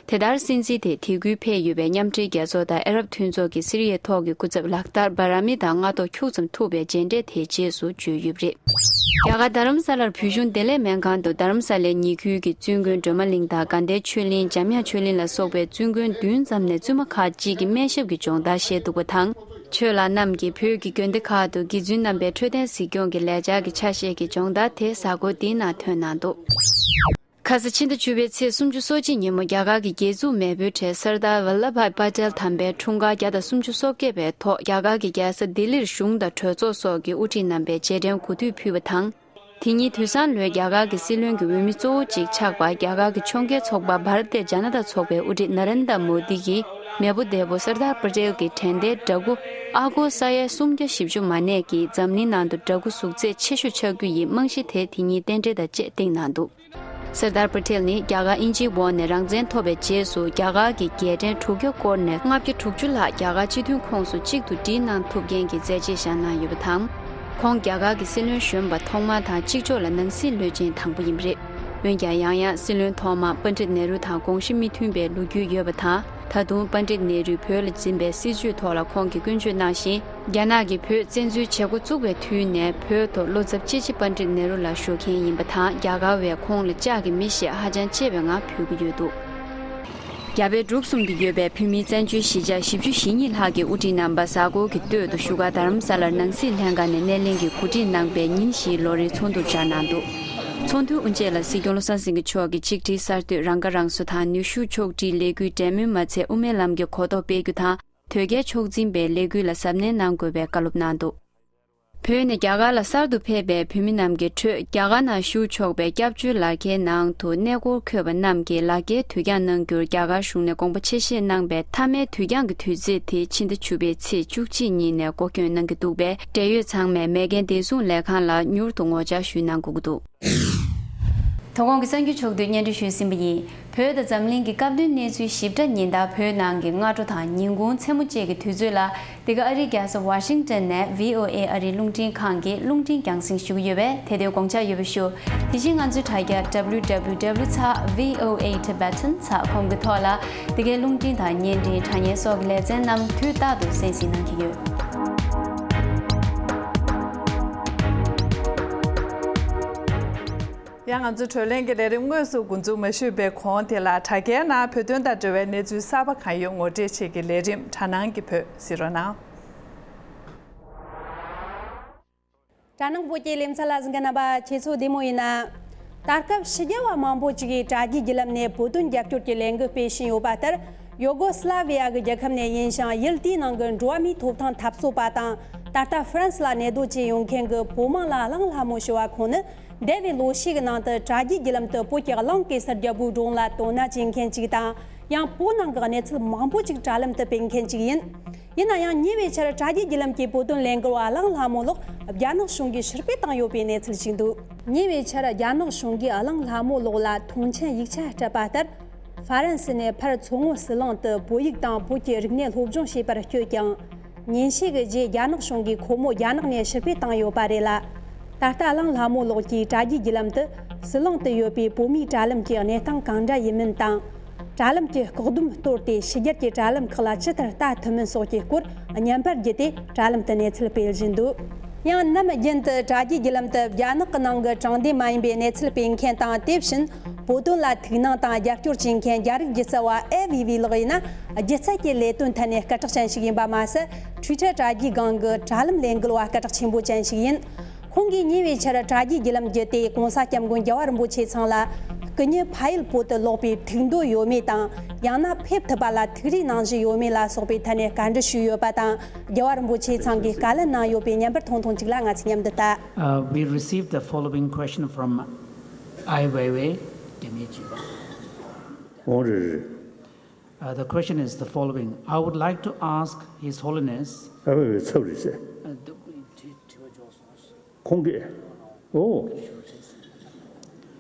དེ་ལྟར་སྲིད་འཛིན་དེ་དེ་ཁུལ་ཕེབས་ཡོད་པའི་མཉམ་འབྲེལ་རྒྱལ་ཚོགས་དང་ཨ་རབ་མཐུན་ཚོགས་ཀྱི་སི་རི་ཡའི་ཐོག་གི་སྐུ་ཚབ་ལག་ཏར་བྷ་ར་མི་དང་སྔ་ཐོག་ཁྱུག་ཙམ་ཐུག་པའི་མཇལ་འཕྲད་དེའི་རྗེས་སུ་བརྗོད་ཡོད་པ་རེད། རྒྱ་གར་རྡ་རམ་ས་ལར་བོད་གཞུང་བདེ་ལེགས་སྨན་ཁང་དུ་རྡ་རམ་ས་ལའི་ཉེ་ཁུལ་གྱི་བཙུན་དགོན་སྒྲོལ་མ་གླིང་དང་དགའ་ལྡན་ཆོས་གླིང་འཇམ་དབྱངས་ཆོས་གླིང་ལ་སོགས་པའི་བཙུན་དགོན་བདུན་ཙམ་ནས་བཙུན་མ་ཁག་ཅིག་གིས་སྨན་ཞབས་ཀྱི་སྦྱོང་བརྡར་བཞེས་འདུག་པ་དང་། ཆོས་ལགས་རྣམས་ཀྱིས་བོད་ཀྱི་དགོན་སྡེ་ཁག་ཏུ་དགེ་བཙུན་རྣམ་པའི་འཕྲོད་བསྟེན་གཟིགས་སྐྱོང་གི་ལས་འཆར་གྱི་ཆ་ཤས་ཀྱི་སྦྱོང་བརྡར་དེ་གཟའ་འཁོར་འདིའི་ནང་ཐོན་གནང་འདུག། ཁ་ས་ཕྱི་ཟླ་བཅུ་པའི་ཚེས་སུམ་ཅུ་སོ་གཅིག་ཉིན་མོ་རྒྱ་གར་གྱི་རྒྱལ་འཛུགས་མེས་པོའི་གྲས་སར་དར་ཝལ་ལབ་བྷའི་པ་ཏེལ་དམ་པའི་འཁྲུངས་སྐར་བརྒྱ་དང་སུམ་ཅུ་སོ་བརྒྱད་པའི་ཐོག་རྒྱ་གར་གྱི་རྒྱལ་ས་ལྡི་ལིར་གཞུང་དང་གྲོས་ཚོགས་སོགས་ཀྱི་དབུ་ཁྲིད་རྣམ་པས་རྗེས་དྲན་གོ་སྒྲིག་ཕུལ་བ་དང་། དེ་ཉིན་དུས་སང་ལོའི་རྒྱ་གར་གྱི་སྲིད་བློན་གྱི་འོས་མི་གཙོ་བོ་གཅིག་ཆགས་པ་རྒྱ་གར་གྱི་ཕྱོགས་འགལ་ཚོགས་པ་བྷ་ར་ཏི་ཇ་ན་ཏ་ཚོགས་པའི་དབུ་ཁྲིད་ན་རེན་དྲ་མོ་དི་གིས་མེས་པོ་འདས་པོ་སར་དར་པ་ཏེལ་གྱི་དྲན་རྟེན་འདྲ་སྐུ་ཨ་སྒོར་ས་ཡ་སུམ་བརྒྱ་བཞི་བཅུ་མ་ནས་ཀྱིས་འཛམ་གླིང་ནང་དུ་འདྲ་སྐུ་གཟུགས་ཚད་ཆེ་ཤོས་ཆགས་རྒྱུ་ཡི་རྨང་གཞི་དེ་དེ་ཉིན་རྟེན་འབྲེལ་དང་བཅས་བཏིང་གནང་འདུག། སར་དར་པ་ཏེལ་ནི་རྒྱ་གར་དབྱིན་ཇིའི་འོག་ནས་རང་བཙན་ཐོབ་པའི་རྗེས་སུ་རྒྱ་གར་གྱི་རྒྱལ་ཕྲན་དྲུག་བརྒྱ་སྐོར་ནས་ལྔ་བརྒྱ་དྲུག་ཅུ་ལྷག་རྒྱ་གར་སྤྱི་མཐུན་ཁོངས་སུ་གཅིག་ཏུ་སྒྲིལ་གནང་ཐུབ་མཁན་གྱི་མཛད་རྗེས་བཞག་གནང་ཡོད་པ་དང་། ཁོང་རྒྱ་གར་གྱི་སྲིད་བློན་གཞོན་པ་ཐོག་མ་དང་གཅིག་ལྕོགས་ལ་ནང་སྲིད་བློན་ཆེན་དང་པོ་ཡིན་པ་རེད། འོན་ཀྱང་ཡང་ཡང་སྲིད་བློན་ཐོག་མ་པཎྜི་ཏ་ནེ་རུ་དང་དགོངས་གཞི་མི་མཐུན་པའི་ལོ་རྒྱུས་ཡོད་པ་དང་། ད་དུང་པཎྜི་ཏ་ནེ་རུས་བོད་ལ་འཛིན་པའི་སྲིད་བྱུས་ཐོག་ལ་ཁོང་གིས་སྐྱོན་བརྗོད་གནང་བཞིན། རྒྱ་ནག་གིས་བོད་བཙན་འཛུལ་བྱེད་འགོ་བཙུགས་པའི་དུས་ནས་བོད་དུ་བློ་འཚབ་ཅི་ཆེ་པཎྜི་ཏ་ནེ་རུ་ལ་ཞུ་མཁན་ཡིན་པ་དང་། རྒྱ་གར་བས་ཁོང་ལ་ལྕགས་ཀྱི་མི་ཞེས་ཧ་ཅང་གཅེས་པའི་ངང་ཕུལ་གྱི་ཡོད་འདུག། རྒྱ་བལ་འབྲུག་གསུམ་དུ་ཡོད་པའི་བོད་མིའི་བཙན་བྱོལ་གཞིས་ཆགས་བཞི་བཅུ་ཞེ་གཉིས་ལྷག་གི་དབུ་ཁྲིད་རྣམ་པ་གཟའ་འཁོར་གྱི་སྟོད་དུ་བཞུགས་སྒར་རྡ་རམ་ས་ལར་ནང་སྲིད་ལྷན་ཁང་ནས་སྣེ་ལེན་གྱིས་གོ་སྒྲིག་གནང་པའི་ཉིན་བཞིའི་ལོ་རེའི་ཚོགས་འདུར་བཅར་གནང་འདུག། ཚོགས་འདུའི་དབུ་འབྱེད་ལ་སྲིད་སྐྱོང་བློ་བཟང་སེང་གེ་མཆོག་གིས་ཆིག་སྒྲིལ་གསར་གཏོད་རང་ཁ་རང་གསོ་དང་ནུས་ཤུགས་ཕྱོགས་སྒྲིག་ལས་འགུལ་འབྲས་སྨོན་མ་ཚད་དབུ་མའི་ལམ་གྱི་གོ་རྟོགས་སྤེལ་རྒྱུ་དང་། དོལ་རྒྱལ་ཕྱོགས་འཛིན་པའི་ལས་འགུལ་ལ་གཟབ་ནན་གནང་དགོས་པའི་བཀའ་སློབ་གནང་འདུག། བོད་ནས་རྒྱ་གར་ལ་གསར་དུ་ཕེབས་པའི་བོད་མི་རྣམས་ཀྱི་ཁྲོད་རྒྱ་གར་ནང་ཞུགས་ཆོག་པའི་སྐྱབས་བཅོལ་ལག་ཁྱེར་ནང་དུ་གནས་སྐོར་འཁོད་པ་རྣམས་ཀྱིས་ལག་ཁྱེར་དོས་རྒྱག་གནང་རྒྱུར་རྒྱ་གར་གཞུང་ནས་དགོངས་པ་ཆེ་བཞེས་གནང་པའི་མཐའ་མའི་དོས་རྒྱག་གི་དུས་ཚོད་དེ་ཕྱི་ཟླ་བཅུ་པའི་ཚེས་བཅུ་གཅིག་ཉིན་ནས་འགོ་སྐྱོན་གནང་གི་འདུག་པས། འབྲེལ་ཡོད་ཚང་མས་མེས་རྒྱལ་བདེ་སྲུང་ལས་ཁང་ལ་མྱུར་དུ་ངོ་བཅར་ཞུས་གནང་དགོས་ཀྱི་འདུག། དོ་དགོང་གི་གསར་འགྱུར་ཕྱོགས་བསྡུས་སྙན་སྒྲོན་ཞུས་ཟིན་པ་ཡིན། བོད་དང་འཛམ་གླིང་གི་སྐབས་བསྟུན་གནས་ཚུལ་ཞིབ་ཕྲ་ཉིན་ལྟར་བོད་ནང་གི་སྔ་དྲོ་དང་ཉིན་གུང་མཚན་མོ་བཅས་ཀྱི་དུས་ཚོད་ལ། འདི་ག་ཨ་རིའི་རྒྱལ་ས་ཝ་ཤིང་ཏན་ནས་བྷི་ཨོ་ཨེ་ཨ་རིའི་རླུང་འཕྲིན་ཁང་གི་རླུང་འཕྲིན་རྒྱང་སྲིང་ཞུ་གི་ཡོད་པས། དེ་དོན་དགོངས་འཇགས་ཡོད་པ་ཞུ། དེ་བཞིན་ང་ཚོའི་དྲ་རྒྱ་W W W ཚ་V O A Tibetan ཚ་ཁོམ་གྱི་ཐོག་ལ་འདི་གའི་རླུང་འཕྲིན་དང་བརྙན་འཕྲིན་དྲ་བརྙན་སོགས་ཀྱི་ལེ་ཚན་རྣམས་དུས་རྟག་ཏུ་གསན་གཟིགས་གནང་གི་ཡོད། ཡང་ང་ཚོའི་བགྲོ་གླེང་གི་ལས་རིམ་དངོས་སུ་འགོ་འཛུགས་མ་ཞུས་པའི་གོང་དེ་ལ་དྲ་རྒྱའི་ནང་བོད་དོན་དང་འབྲེལ་བའི་གནས་ཚུལ་གསར་པ་གང་ཡོད་ངོ་སྤྲོད་བྱེད་ཀྱི་ལས་རིམ་དྲ་སྣང་གི་བོད་གཟིགས་རོགས་གནང་། དྲ་ནང་བོད་ཀྱི་ལེ་ཚན་ལ་གཟིགས་མཁན་རྣམ་པ་ཁྱེད་ཚོ་བདེ་མོ་ཡིན་ན། ད་སྐབས་ཕྱི་རྒྱལ་བ་མང་པོ་ཅིག་གིས་དྲ་རྒྱའི་བརྒྱུད་ལམ་ནས་བོད་དོན་རྒྱབ་སྐྱོར་གྱི་ལས་འགུལ་སྤེལ་བཞིན་ཡོད་པ་ལྟར། ཡོ་གོ་སི་ལ་བི་ཡ་གི་རྒྱལ་ཁབ་ནས་ཡིན་ཞིང་། ཡུལ་དེའི་ནང་གི་འགྲོ་བ་མིའི་ཐོབ་ཐང་འཐབ་རྩོད་པ་དང་། ད་ལྟ་ཧྥ་རན་སི་ལ་གནས་སྡོད་བྱས་ཡོད་མཁན་གྱི་བོད་དམངས་ལ་གླེང་སླ་མོ་ཞུ་བ་ཁོང་ནི། འདས་པའི་ལོ་ཤས་ཀྱི་ནང་དུ་དྲ་རྒྱའི་བརྒྱུད་ལམ་དུ་བོད་ཀྱི་གླང་གེ་སར་རྒྱལ་པོའི་སྒྲུང་ལ་དོ་སྣང་བྱེད་མཁན་ཅིག་དང་། ཡང་བོད་ནང་གི་གནས་ཚུལ་མང་པོ་ཅིག་དྲ་ལམ་དུ་སྤེལ་མཁན་ཅིག་ཡིན། ཡིན་ན་ཡང་ཉེ་བའི་ཆར་དྲ་རྒྱའི་བརྒྱུད་ལམ་གྱི་བོད་དོན་ལས་འགུལ་བ་གླང་ལྷ་མོ་ལགས་རྒྱ་ནག་གཞུང་གིས་ཕྱིར་འབུད་བཏང་ཡོད་པའི་གནས་ཚུལ་ཞིག་འདུག། ཉེ་བའི་ཆར་རྒྱ་ནག་གཞུང་གིས་གླང་ལྷ་མོ་ལགས་ལ་མཐོང་མཆན་ཡིག་ཆ་སྤྲད་པ་ལྟར། ཧྥ་རན་སི་ནས་ཕར་མཚོ་སྔོན་ཟི་ལིང་དུ་བོད་ཡིག་དང་བོད་ཀྱི་རིག་གནས་སློབ་སྦྱོང་བྱེད་པར་བསྐྱོད་ཀྱང་། ཉིན་ཤས་ཀྱི་རྗེས་རྒྱ་ནག་གཞུང་གིས་ཁོ་མོ་རྒྱ་ནག་ནས་ཕྱིར་འབུད་བཏང་ཡོད་པ་རེད་ལ། ད་ལྟ་གླང་ལྷ་མོ་ལགས་ཀྱིས་དྲ་རྒྱའི་བརྒྱུད་ལམ་དུ་ཟི་ལིང་དུ་ཡོད་པའི་བོད་མིའི་དྲ་ལམ་གྱི་གནས་སྟངས་གང་འདྲ་ཡིན་མིན་དང་། དྲ་ལམ་གྱི་བཀག་སྡོམ་གཏོར་ཏེ་ཕྱི་རྒྱལ་གྱི་དྲ་ལམ་ཁག་ལ་ཇི་ལྟར་ལྟ་ཐུབ་མིན་སོགས་ཀྱི་སྐོར་བརྙན་པར་བརྒྱུད་དེ་དྲ་ལམ་དུ་གནས་ཚུལ་སྤེལ་བཞིན་འདུག། ཡང་ནམ་རྒྱུན་དུ་དྲ་རྒྱའི་བརྒྱུད་ལམ་དུ་རྒྱ་ནག་གི་ནང་གི་དྲང་བདེན་མ་ཡིན་པའི་གནས་ཚུལ་སྤེལ་མཁན་དང་། དེ་བཞིན་བོད་དོན་ལ་ཐུགས་སྣང་དང་རྒྱབ་སྐྱོར་བྱེད་མཁན་རྒྱ་རིགས་སྒྱུ་རྩལ་བ་ཨེ་ཝི་ཝི་ལགས་ཡིན་ན། སྒྱུ་རྩལ་གྱི་ལས་དོན་ཐད་ནས་སྐད་གྲགས་ཅན་ཞིག་ཡིན་པ་མ་ཟད། ཊུའི་ཊར་དྲ་རྒྱའི་སྒང་གི་དྲ་ལམ་ལས་འགུལ་བ་སྐད་གྲགས་ཆེན་པོ་ཅན་ཞིག་ཡིན། ཁོང་གིས་ཉེ་བའི་ཆར་དྲ་རྒྱའི་བརྒྱུད་ལམ་བརྒྱུད་དེ་༸གོང་ས་༸སྐྱབས་མགོན་རྒྱལ་བ་རིན་པོ་ཆེ་ཚང་ལ་སྐུ་ཉིད་ཕ་ཡུལ་བོད་དུ་ལོག་པའི་ཐུགས་འདོད་ཡོད་མེད་དང་། ཡང་ན་ཕེབས་ཐུབ་པ་ལ་ཐུགས་རེ་གནང་བཞིན་ཡོད་མེད་ལ་སོགས་པའི་ཐད་ནས་བཀའ་འདྲི་ཞུས་ཡོད་པ་དང་། རྒྱལ་བ་རིན་པོ་ཆེ་ཚང་གིས་བཀའ་ལན་གནང་ཡོད་པའི་བརྙན་པར་ཐུང་ཐུང་ཅིག་ལ་ང་ཚོས་མཉམ་དུ་ལྟ། Uh, we received the following question from Ai Weiwei Demichiba. ཨོ་རེད་རེད། Uh, the question is the following. I would like to ask His Holiness. ཨ་བེ་བེ་ཚབ་རེད་ཟེར། Uh, the- ཁོང་གིས། ཨོ།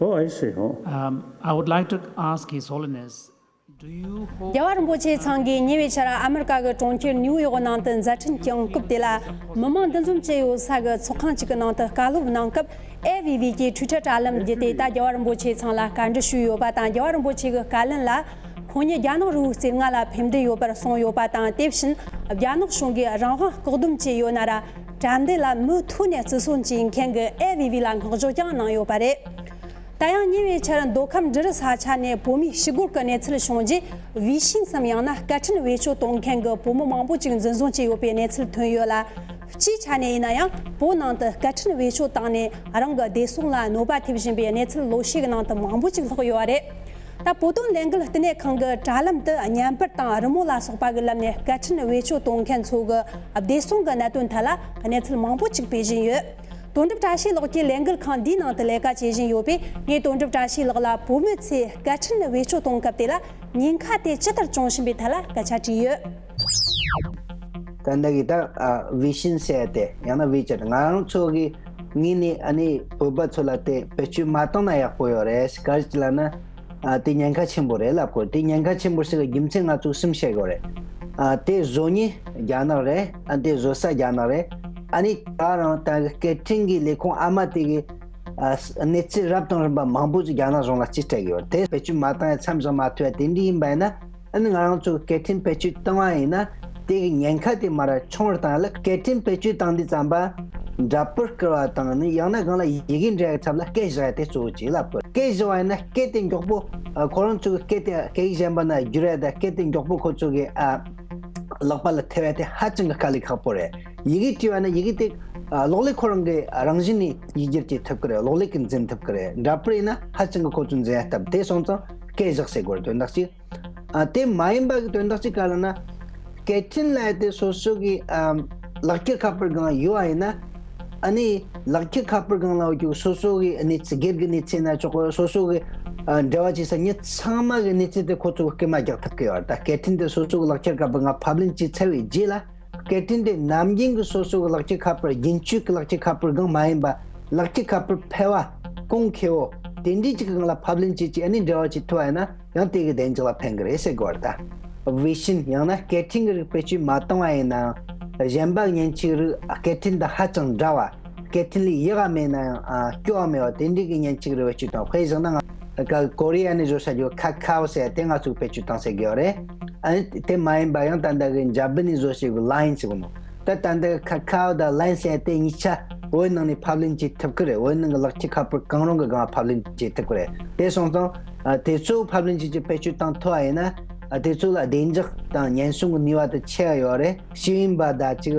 ཨོ། I see. ཨོ། Um, I would like to ask His Holiness, do you hold རྒྱལ་བ་རིན་པོ་ཆེ་ཚང་གིས་ཉེ་བའི་ཆར་ཨ་མེ་རི་ཀ་གི་གྲོང་ཁྱེར་ནིའུ་ཡོག་ནང་དུ་མཛད་འཕྲིན་བསྐྱངས་སྐབས་དེ་ལ། མི་མང་འདུ་འཛོམས་བྱས་ཡོད་ས་གི་ཚོགས་ཁང་གཅིག་གི་ནང་དུ་བཀའ་སློབ་གནང་སྐབས། ཨེ་ཝི་ཝི་གིས་ཊུའི་ཊར་དྲ་ལམ་བརྒྱུད་དེ་ད་རྒྱལ་བ་རིན་པོ་ཆེ་ཚང་ལ་བཀའ་འདྲི་ཞུས་ཡོད་པ་དང་། རྒྱལ་བ་རིན་པོ་ཆེ་གི་བཀའ་ལན་ལ། ཁོང་ཉིད་རྒྱ་ནག་རི་བོའི་རྩེ་ལྔ་ལ་ཕེབས་འདོད་ཡོད་པར་གསུངས་ཡོད་པ་དང་། དེ་བཞིན་རྒྱ་ནག་གཞུང་གིས་རང་དབང་བཀག་སྡོམ་བྱས་ཡོད་ན་ར། དྲ་འདི་ལ་མུ་མཐུད་ནས་བརྩི་སྲུང་བྱེད་མཁན་གྱི་ཨེ་ཝི་ཝི་ལ་བསྔགས་བརྗོད་ཀྱང་གནང་ཡོད་པ་རེད། ད་ཡང་ཉེ་བའི་ཆར་མདོ་ཁམས་འབྲི་རུ་ས་ཆ་ནས་བོད་མིའི་ཞི་རྒོལ་གྱི་གནས་ཚུལ་བྱུང་རྗེས། བི་ཤིང་སམ་ཡང་ན་སྐད་འཕྲིན་བེད་སྤྱོད་གཏོང་མཁན་གྱི་བོད་མི་མང་པོ་ཅིག་འཛིན་བཟུང་བྱས་ཡོད་པའི་གནས་ཚུལ་ཐོན་ཡོད་ལ། སྤྱིའི་ཆ་ནས་ཡིན་ན་ཡང་བོད་ནང་དུ་སྐད་འཕྲིན་བེད་སྤྱོད་བཏང་ནས་རང་གི་བདེ་སྲུང་ལ་གནོད་པ་ཐེབས་བཞིན་པའི་གནས་ཚུལ་ལོ་ཤས་ཀྱི་ནང་དུ་མང་པོ་ཅིག་ལྷག་ཡོད་པ་རེད། ད་བོད་དོན་ལས་འགུལ་བསྟི་གནས་ཁང་གི་དྲ་ལམ་དུ་བརྙན་པར་དང་རི་མོ་ལ་སོགས་པ་གི་ལམ་ནས་སྐད་འཕྲིན་བེད་སྤྱོད་གཏོང་མཁན་ཚོ་གི་བདེ་སྲུང་གི་གནད་དོན་ཐད་ལ་གནས་ཚུལ་མང་པོ་ཅིག་སྤེལ་བཞིན་ཡོད། དོན་གྲུབ་བཀྲ་ཤིས་ལགས་ཀྱིས་ལས་འགུལ་ཁང་འདིའི་ནང་དུ་ལས་ཀ་བྱེད་བཞིན་ཡོད་པས། ངས་དོན་གྲུབ་བཀྲ་ཤིས་ལགས་ལ་བོད་མི་ཚོས་སྐད་འཕྲིན་བེད་སྤྱོད་གཏོང་སྐབས་དེ་ལ་ཉེན་ཁ་དེ་ཅི་ལྟར་བྱུང་བཞིན་པའི་ཐད་ལ་སྐད་ཆ་དྲིས་ཡོད། ད་འདི་གི་ད་ཨ་བི་ཤིན་ཟེར་ཏེ་ཡང་ན་ཝི་ཅེཊ། ང་རང་ཚོ་གི་ངོས་ནས་ཨ་ནི་བོད་པ་ཚོ་ལ་དེ་བེད་སྤྱོད་མ་བཏང་ན་ཡག་པོ་ཡོད་རེད། ག་རེ་ཅི་ལབ་ན། ཨ་དེ་ཉེན་ཁ་ཆེན་པོ་རེད་ལབ་དགོས། དེ་ཉེན་ཁ་ཆེན་པོ་ཞིག་གི་རྒྱུ་མཚན་ང་ཚོ་གསུམ་བཤད་དགོས་རེད། ཨ་དེ་བཟོ་མཁན་རྒྱ་ནག་རེད། ཨ་དེ་བཟོ་ས་རྒྱ་ནག་རེད། ཨ་ནི་ད་རང་ད་གི་སྐད་འཕྲིན་གྱི་ལས་ཁུངས་ཨ་མ་དེ་གི་ཨ་གནས་ཚུལ་རབ་དང་རིམ་པ་མང་པོ་ཅིག་རྒྱ་ནག་གཞུང་ལ་རྩིས་སྤྲད་ཀྱི་ཡོད་རེད། དེ་བེད་སྤྱོད་མ་བཏང་ཡ་མཚམས་བཞག་མ་ཐུབ་ཡ་དེ་འདྲ་ཡིན་པ་ཡིན་ན། ཨ་ནི་ང་རང་ཚོ་སྐད་འཕྲིན་བེད་སྤྱོད་བཏང་བ་ཡིན་ན་དེ་གི་ཉེན་ཁ་དེ་མར་ཆུང་རུ་བཏང་ཡ་ལ། སྐད་འཕྲིན་བེད་སྤྱོད་བཏང་དུས་ཙམ་པ་འདྲ་པར་བསྐུར་བ་དང་ནི་ཡང་ན་སྒང་ལ་ཡི་གེ་འབྲི་ཡ་གི་ཚབ་ལ་སྐད་བཞག་ཡ་དེ་གཙོ་བོ་ཅིག་ལབ་དགོས། སྐད་བཞག་པ་ཡིན་ན་སྐད་དེ་མགྱོགས་པོ་ཨ་ཁོ་རང་ཚོ་གི་སྐད་དེ་སྐད་ཡིག་གཞན་པ་ན་བསྒྱུར་ཡ་དང་སྐད་དེ་མགྱོགས་པོ་ཁོ་ཚོ་གི་ཨ་ལག་པ་ལ་ཐེབས་ཡ་དེ་ཧ་ཅང་གི་དཀའ་ལས་ཁག་པོ་རེད། ཡི་གེ་བྲིས་པ་ན་ཡི་གེ་དེ་ཨ་གློག་ཀླད་ཁོ་རང་གི་རང་བཞིན་ནས་ཡིག་སྒྱུར་བྱེད་ཐུབ་ཀྱི་རེད། གློག་ཀླད་ཀྱིས་འཛིན་ཐུབ་ཀྱི་རེད། འདྲ་པར་ཡིན་ན་ཧ་ཅང་གི་ཁོ་ཚོ་འཛིན་ཡ་སྟབས། དེ་སོང་ཙང་སྐད་བཞག་ཟེར་དགོས་རེད། དོན་དག་ཅིག་ཨ་དེ་མ་ཡིན་པ་གི་དོན་དག་ཅིག་ག་ལབ་ན། སྐད་འཕྲིན་ལབ་ཡ་དེ་སོ་སོ་གི་ཨ་ལག་འཁྱེར་ཁ་པར་སྒང་ཡོད་པ་ཡིན་ན། ཨ་ནི་ལག་ཁྱེར་ཁ་པར་སྒང་ལ་འོ་ཅིག་སོ་སོ་གི་གནས་ཚུལ་སྒེར་གྱི་གནས་ཚུལ་ན་ཆོག་གི། སོ་སོ་གི་ཨ་འབྲེལ་བ་བྱེད་ས་མི་ཚང་མ་གི་གནས་ཚུལ་དེ་ཁོ་ཚོ་གི་སྐུལ་མ་རྒྱག་ཐུབ་ཀྱི་ཡོད་རེད། ད་སྐད་འཕྲིན་དེ་སོ་སོ་གི་ལག་ཁྱེར་ཁ་པར་སྒང་ཕབ་ལེན་བྱས་ཚར་བའི་རྗེས་ལ། སྐད་འཕྲིན་དེ་ནམ་རྒྱུན་གྱི་སོ་སོ་གི་ལག་ཁྱེར་ཁ་པར་རྒྱུན་སྤྱོད་ཀྱི་ལག་ཁྱེར་ཁ་པར་སྒང་མ་ཡིན་པ། ལག་ཁྱེར་ཁ་པར་ཕལ་བ་གོང་ཁེ་པོ་དེ་འདྲའི་ཅིག་གི་སྒང་ལ་ཕབ་ལེན་བྱེད་ཅིག་ཨ་ནི་འབྲེལ་བ་བྱེད་ཐུབ་པ་ཡིན་ན་ཡང་དེ་གི་བདེ་འཇགས་ལ་ཕན་གི་རེད་ཟེར་དགོས་པ་རེད། ད་བི་ཤིན་ཡང་ན་སྐད་འཕྲིན་གྱི་རིགས་བེད་སྤྱོད་མ་བཏང་བ་ཡིན་ནའང་གཞན་པ་མཉེན་ཆས་རིགས་སྐད་འཕྲིན་དང་ཧ་ཅང་འདྲ་བ། སྐད་འཕྲིན་ལས་ཡག་ག་མེད་ན་ཡང་ཨ་སྐྱོ་བ་མེད་པ་དེ་འདྲའི་གི་མཉེན་ཆས་རིགས་བེད་སྤྱོད་བཏང་། དཔེ་བཞག་ན་ང་ཀ་ཀོ་རི་ཡ་ནས་བཟོ་བྱ་རྒྱུ་ཁ་ཁའོ་ཟེར་དེ་ང་ཚོས་བེད་སྤྱོད་བཏང་ཟེར་གི་ཡོད་རེད། ཨ་ནི་དེ་མ་ཡིན་པ་ཡང་ད་ལྟ་གི་འཇར་པན་ནས་བཟོ་བྱ་རྒྱུ་ལ་ཡིན་ཟེར་གི་མོ། ད་ད་ལྟ་གི་ཁ་ཁའོ་དང་ལ་ཡིན་ཟེར་དེ་གཉིས་ཆ་བོད་ནང་ནས་ཕབ་ལེན་བྱེད་ཐུབ་ཀི་རེད། བོད་ནང་གི་ལག་ཁྱེར་ཁ་པར་གང་རུང་གི་སྒང་ཕབ་ལེན་བྱེད་ཐུབ་ཀི་རེད། དེ་སོང་ཙང་ཨ་དེ་ཚོ་ཕབ་ལེན་བྱེད་ཀྱི་བེད་སྤྱོད་བཏང་ཐུབ་པ་ཡིན་ན་ཨ་དེ་ཚོ་ལ་བདེ་འཇགས་དང་ཉེན་སྲུང་གི་ནུས་པ་དེ་ཆེ་བ་ཡོད་རེད། ཤེས་ཡོན་པ་དང་ཅིག་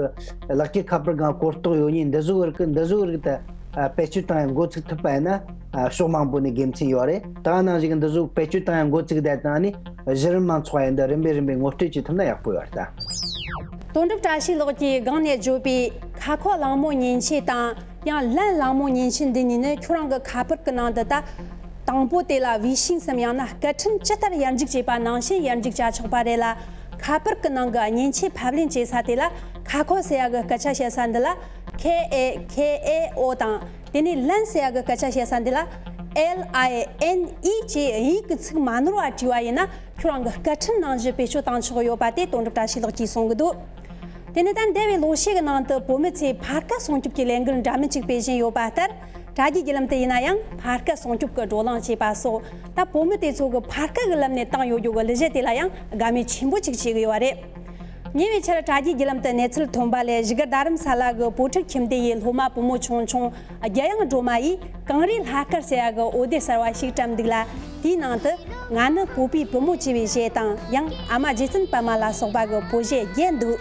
ལག་ཁྱེར་ཁ་པར་སྒང་གོ་རྟོགས་ཡོད་མཁན་འདི་ཚོ་གི་རིགས་ཀྱི་འདི་ཚོ་གི་རིགས་དེ་ཨ་བེད་སྤྱོད་བཏང་ཡང་འགོ་ཚུགས་ཐུབ་པ་ཡིན་ན་ཨ་ཕྱོགས་མང་པོ་ནས་དགེ་མཚན་ཡོད་རེད། ད་ག་ནང་བཞིན་གྱི་འདི་ཚོ་བེད་སྤྱོད་བཏང་ཡང་འགོ་ཚུགས་བསྡད་དང་ནི་གཞི་རིམ་མང་ཚོགས་ཡིན་འདི་རིམ་པས་རིམ་པས་ངོ་སྤྲོད་བྱེད་ཐུབ་ན་ཡག་པོ་ཡོད་རེད་ད། དོན་གྲུབ་བཀྲ་ཤིས་ལགས་ཀྱིས་སྒང་ནས་བརྗོད་པའི་ཁ་ཁའོ་གླེང་མོལ་མཉེན་ཆས་དང་ཡང་ལན་གླེང་མོལ་མཉེན་ཆས་འདི་གཉིས་ནི་ཁྱོད་རང་གི་ཁ་པར་གྱི་ནང་དུ་ད། དང་པོ་དེ་ལ་བི་ཤིང་སམ་ཡང་ན་སྐད་འཕྲིན་ཇི་ལྟར་ཡར་འཇུག་བྱས་པ་ནང་བཞིན་ཡར་འཇུག་བྱ་ཆོག་པ་རེད་ལ། ཁ་པར་གྱི་ནང་གི་མཉེན་ཆས་ཕབ་ལེན་བྱེད་ས་དེ་ལ་ཁ་ཁའོ་ཟེར་ཡ་གི་སྐད་ཆ་བཤད་ས་འདི་ལ་K A K A O དང་དེ་ནས་ལན་ཟེར་ཡ་གི་སྐད་ཆ་བཤད་ས་འདི་ལ་L I N E བཅས་དབྱིན་ཡིག་གི་ཚིག་མ་ནོར་བ་བྲིས་པ་ཡིན་ན་ཁྱོད་རང་གི་སྐད་འཕྲིན་ནང་བཞིན་བེད་སྤྱོད་བཏང་ཆོག་ཡོད་པ་དེ་དོན་གྲུབ་བཀྲ་ཤིས་ལགས་ཀྱིས་གསུང་གི་འདུག་དེ་ནས་ད་འདས་པའི་ལོ་ཤས་ཀྱི་ནང་དུ་བོད་མི་ཚོས་ཕར་སྐད་སྲུང་སྐྱོབ་ཀྱི་ལས་འགུལ་འདྲ་མིན་ཅིག་སྤེལ་བཞིན་ཡོད་པ་ལྟར། དྲ་རྒྱའི་བརྒྱུད་ལམ་དུ་ཡིན་ན་ཡང་ཕར་སྐད་སྲུང་སྐྱོབ་ཀྱི་བགྲོ་གླེང་བྱས་པ་སོགས་ད་བོད་མི་དེ་ཚོ་གི་ཕར་སྐད་ཀྱི་ལམ་ནས་བཏང་ཡོད་རྒྱུ་གི་གླུ་གཞས་དེ་ལ་ཡང་དགའ་མོས་ཆེན་པོ་ཅིག་བྱེད་ཀྱི་ཡོད་པ་རེད། ཉེ་བའི་ཆར་དྲ་རྒྱའི་བརྒྱུད་ལམ་དུ་གནས་ཚུལ་ཐོན་པ་ལས་བཞུགས་སྒར་རྡ་རམ་ས་ལ་གི་བོད་ཕྲུག་ཁྱིམ་སྡེ་ཡི་སློབ་མ་བུ་མོ་ཆུང་ཆུང་རྒྱལ་དབྱངས་སྒྲོལ་མ་ཡིས་གངས་རིའི་ལྷ་སྐལ་ཟེར་ཡ་གི་འོད་སྡེར་གསལ་བ་ཞིག་བཀྲམ་འདུག་ལ། དེའི་ནང་དུ་ང་ནི་བོད་པའི་བུ་མོ་ཅེས་པའི་གཞས་དང་ཡང་ཨ་མ་རྗེ་བཙུན་པད་མ་ལ་སོགས་པ་གི་བོད་གཞས་བརྒྱན་འདུག་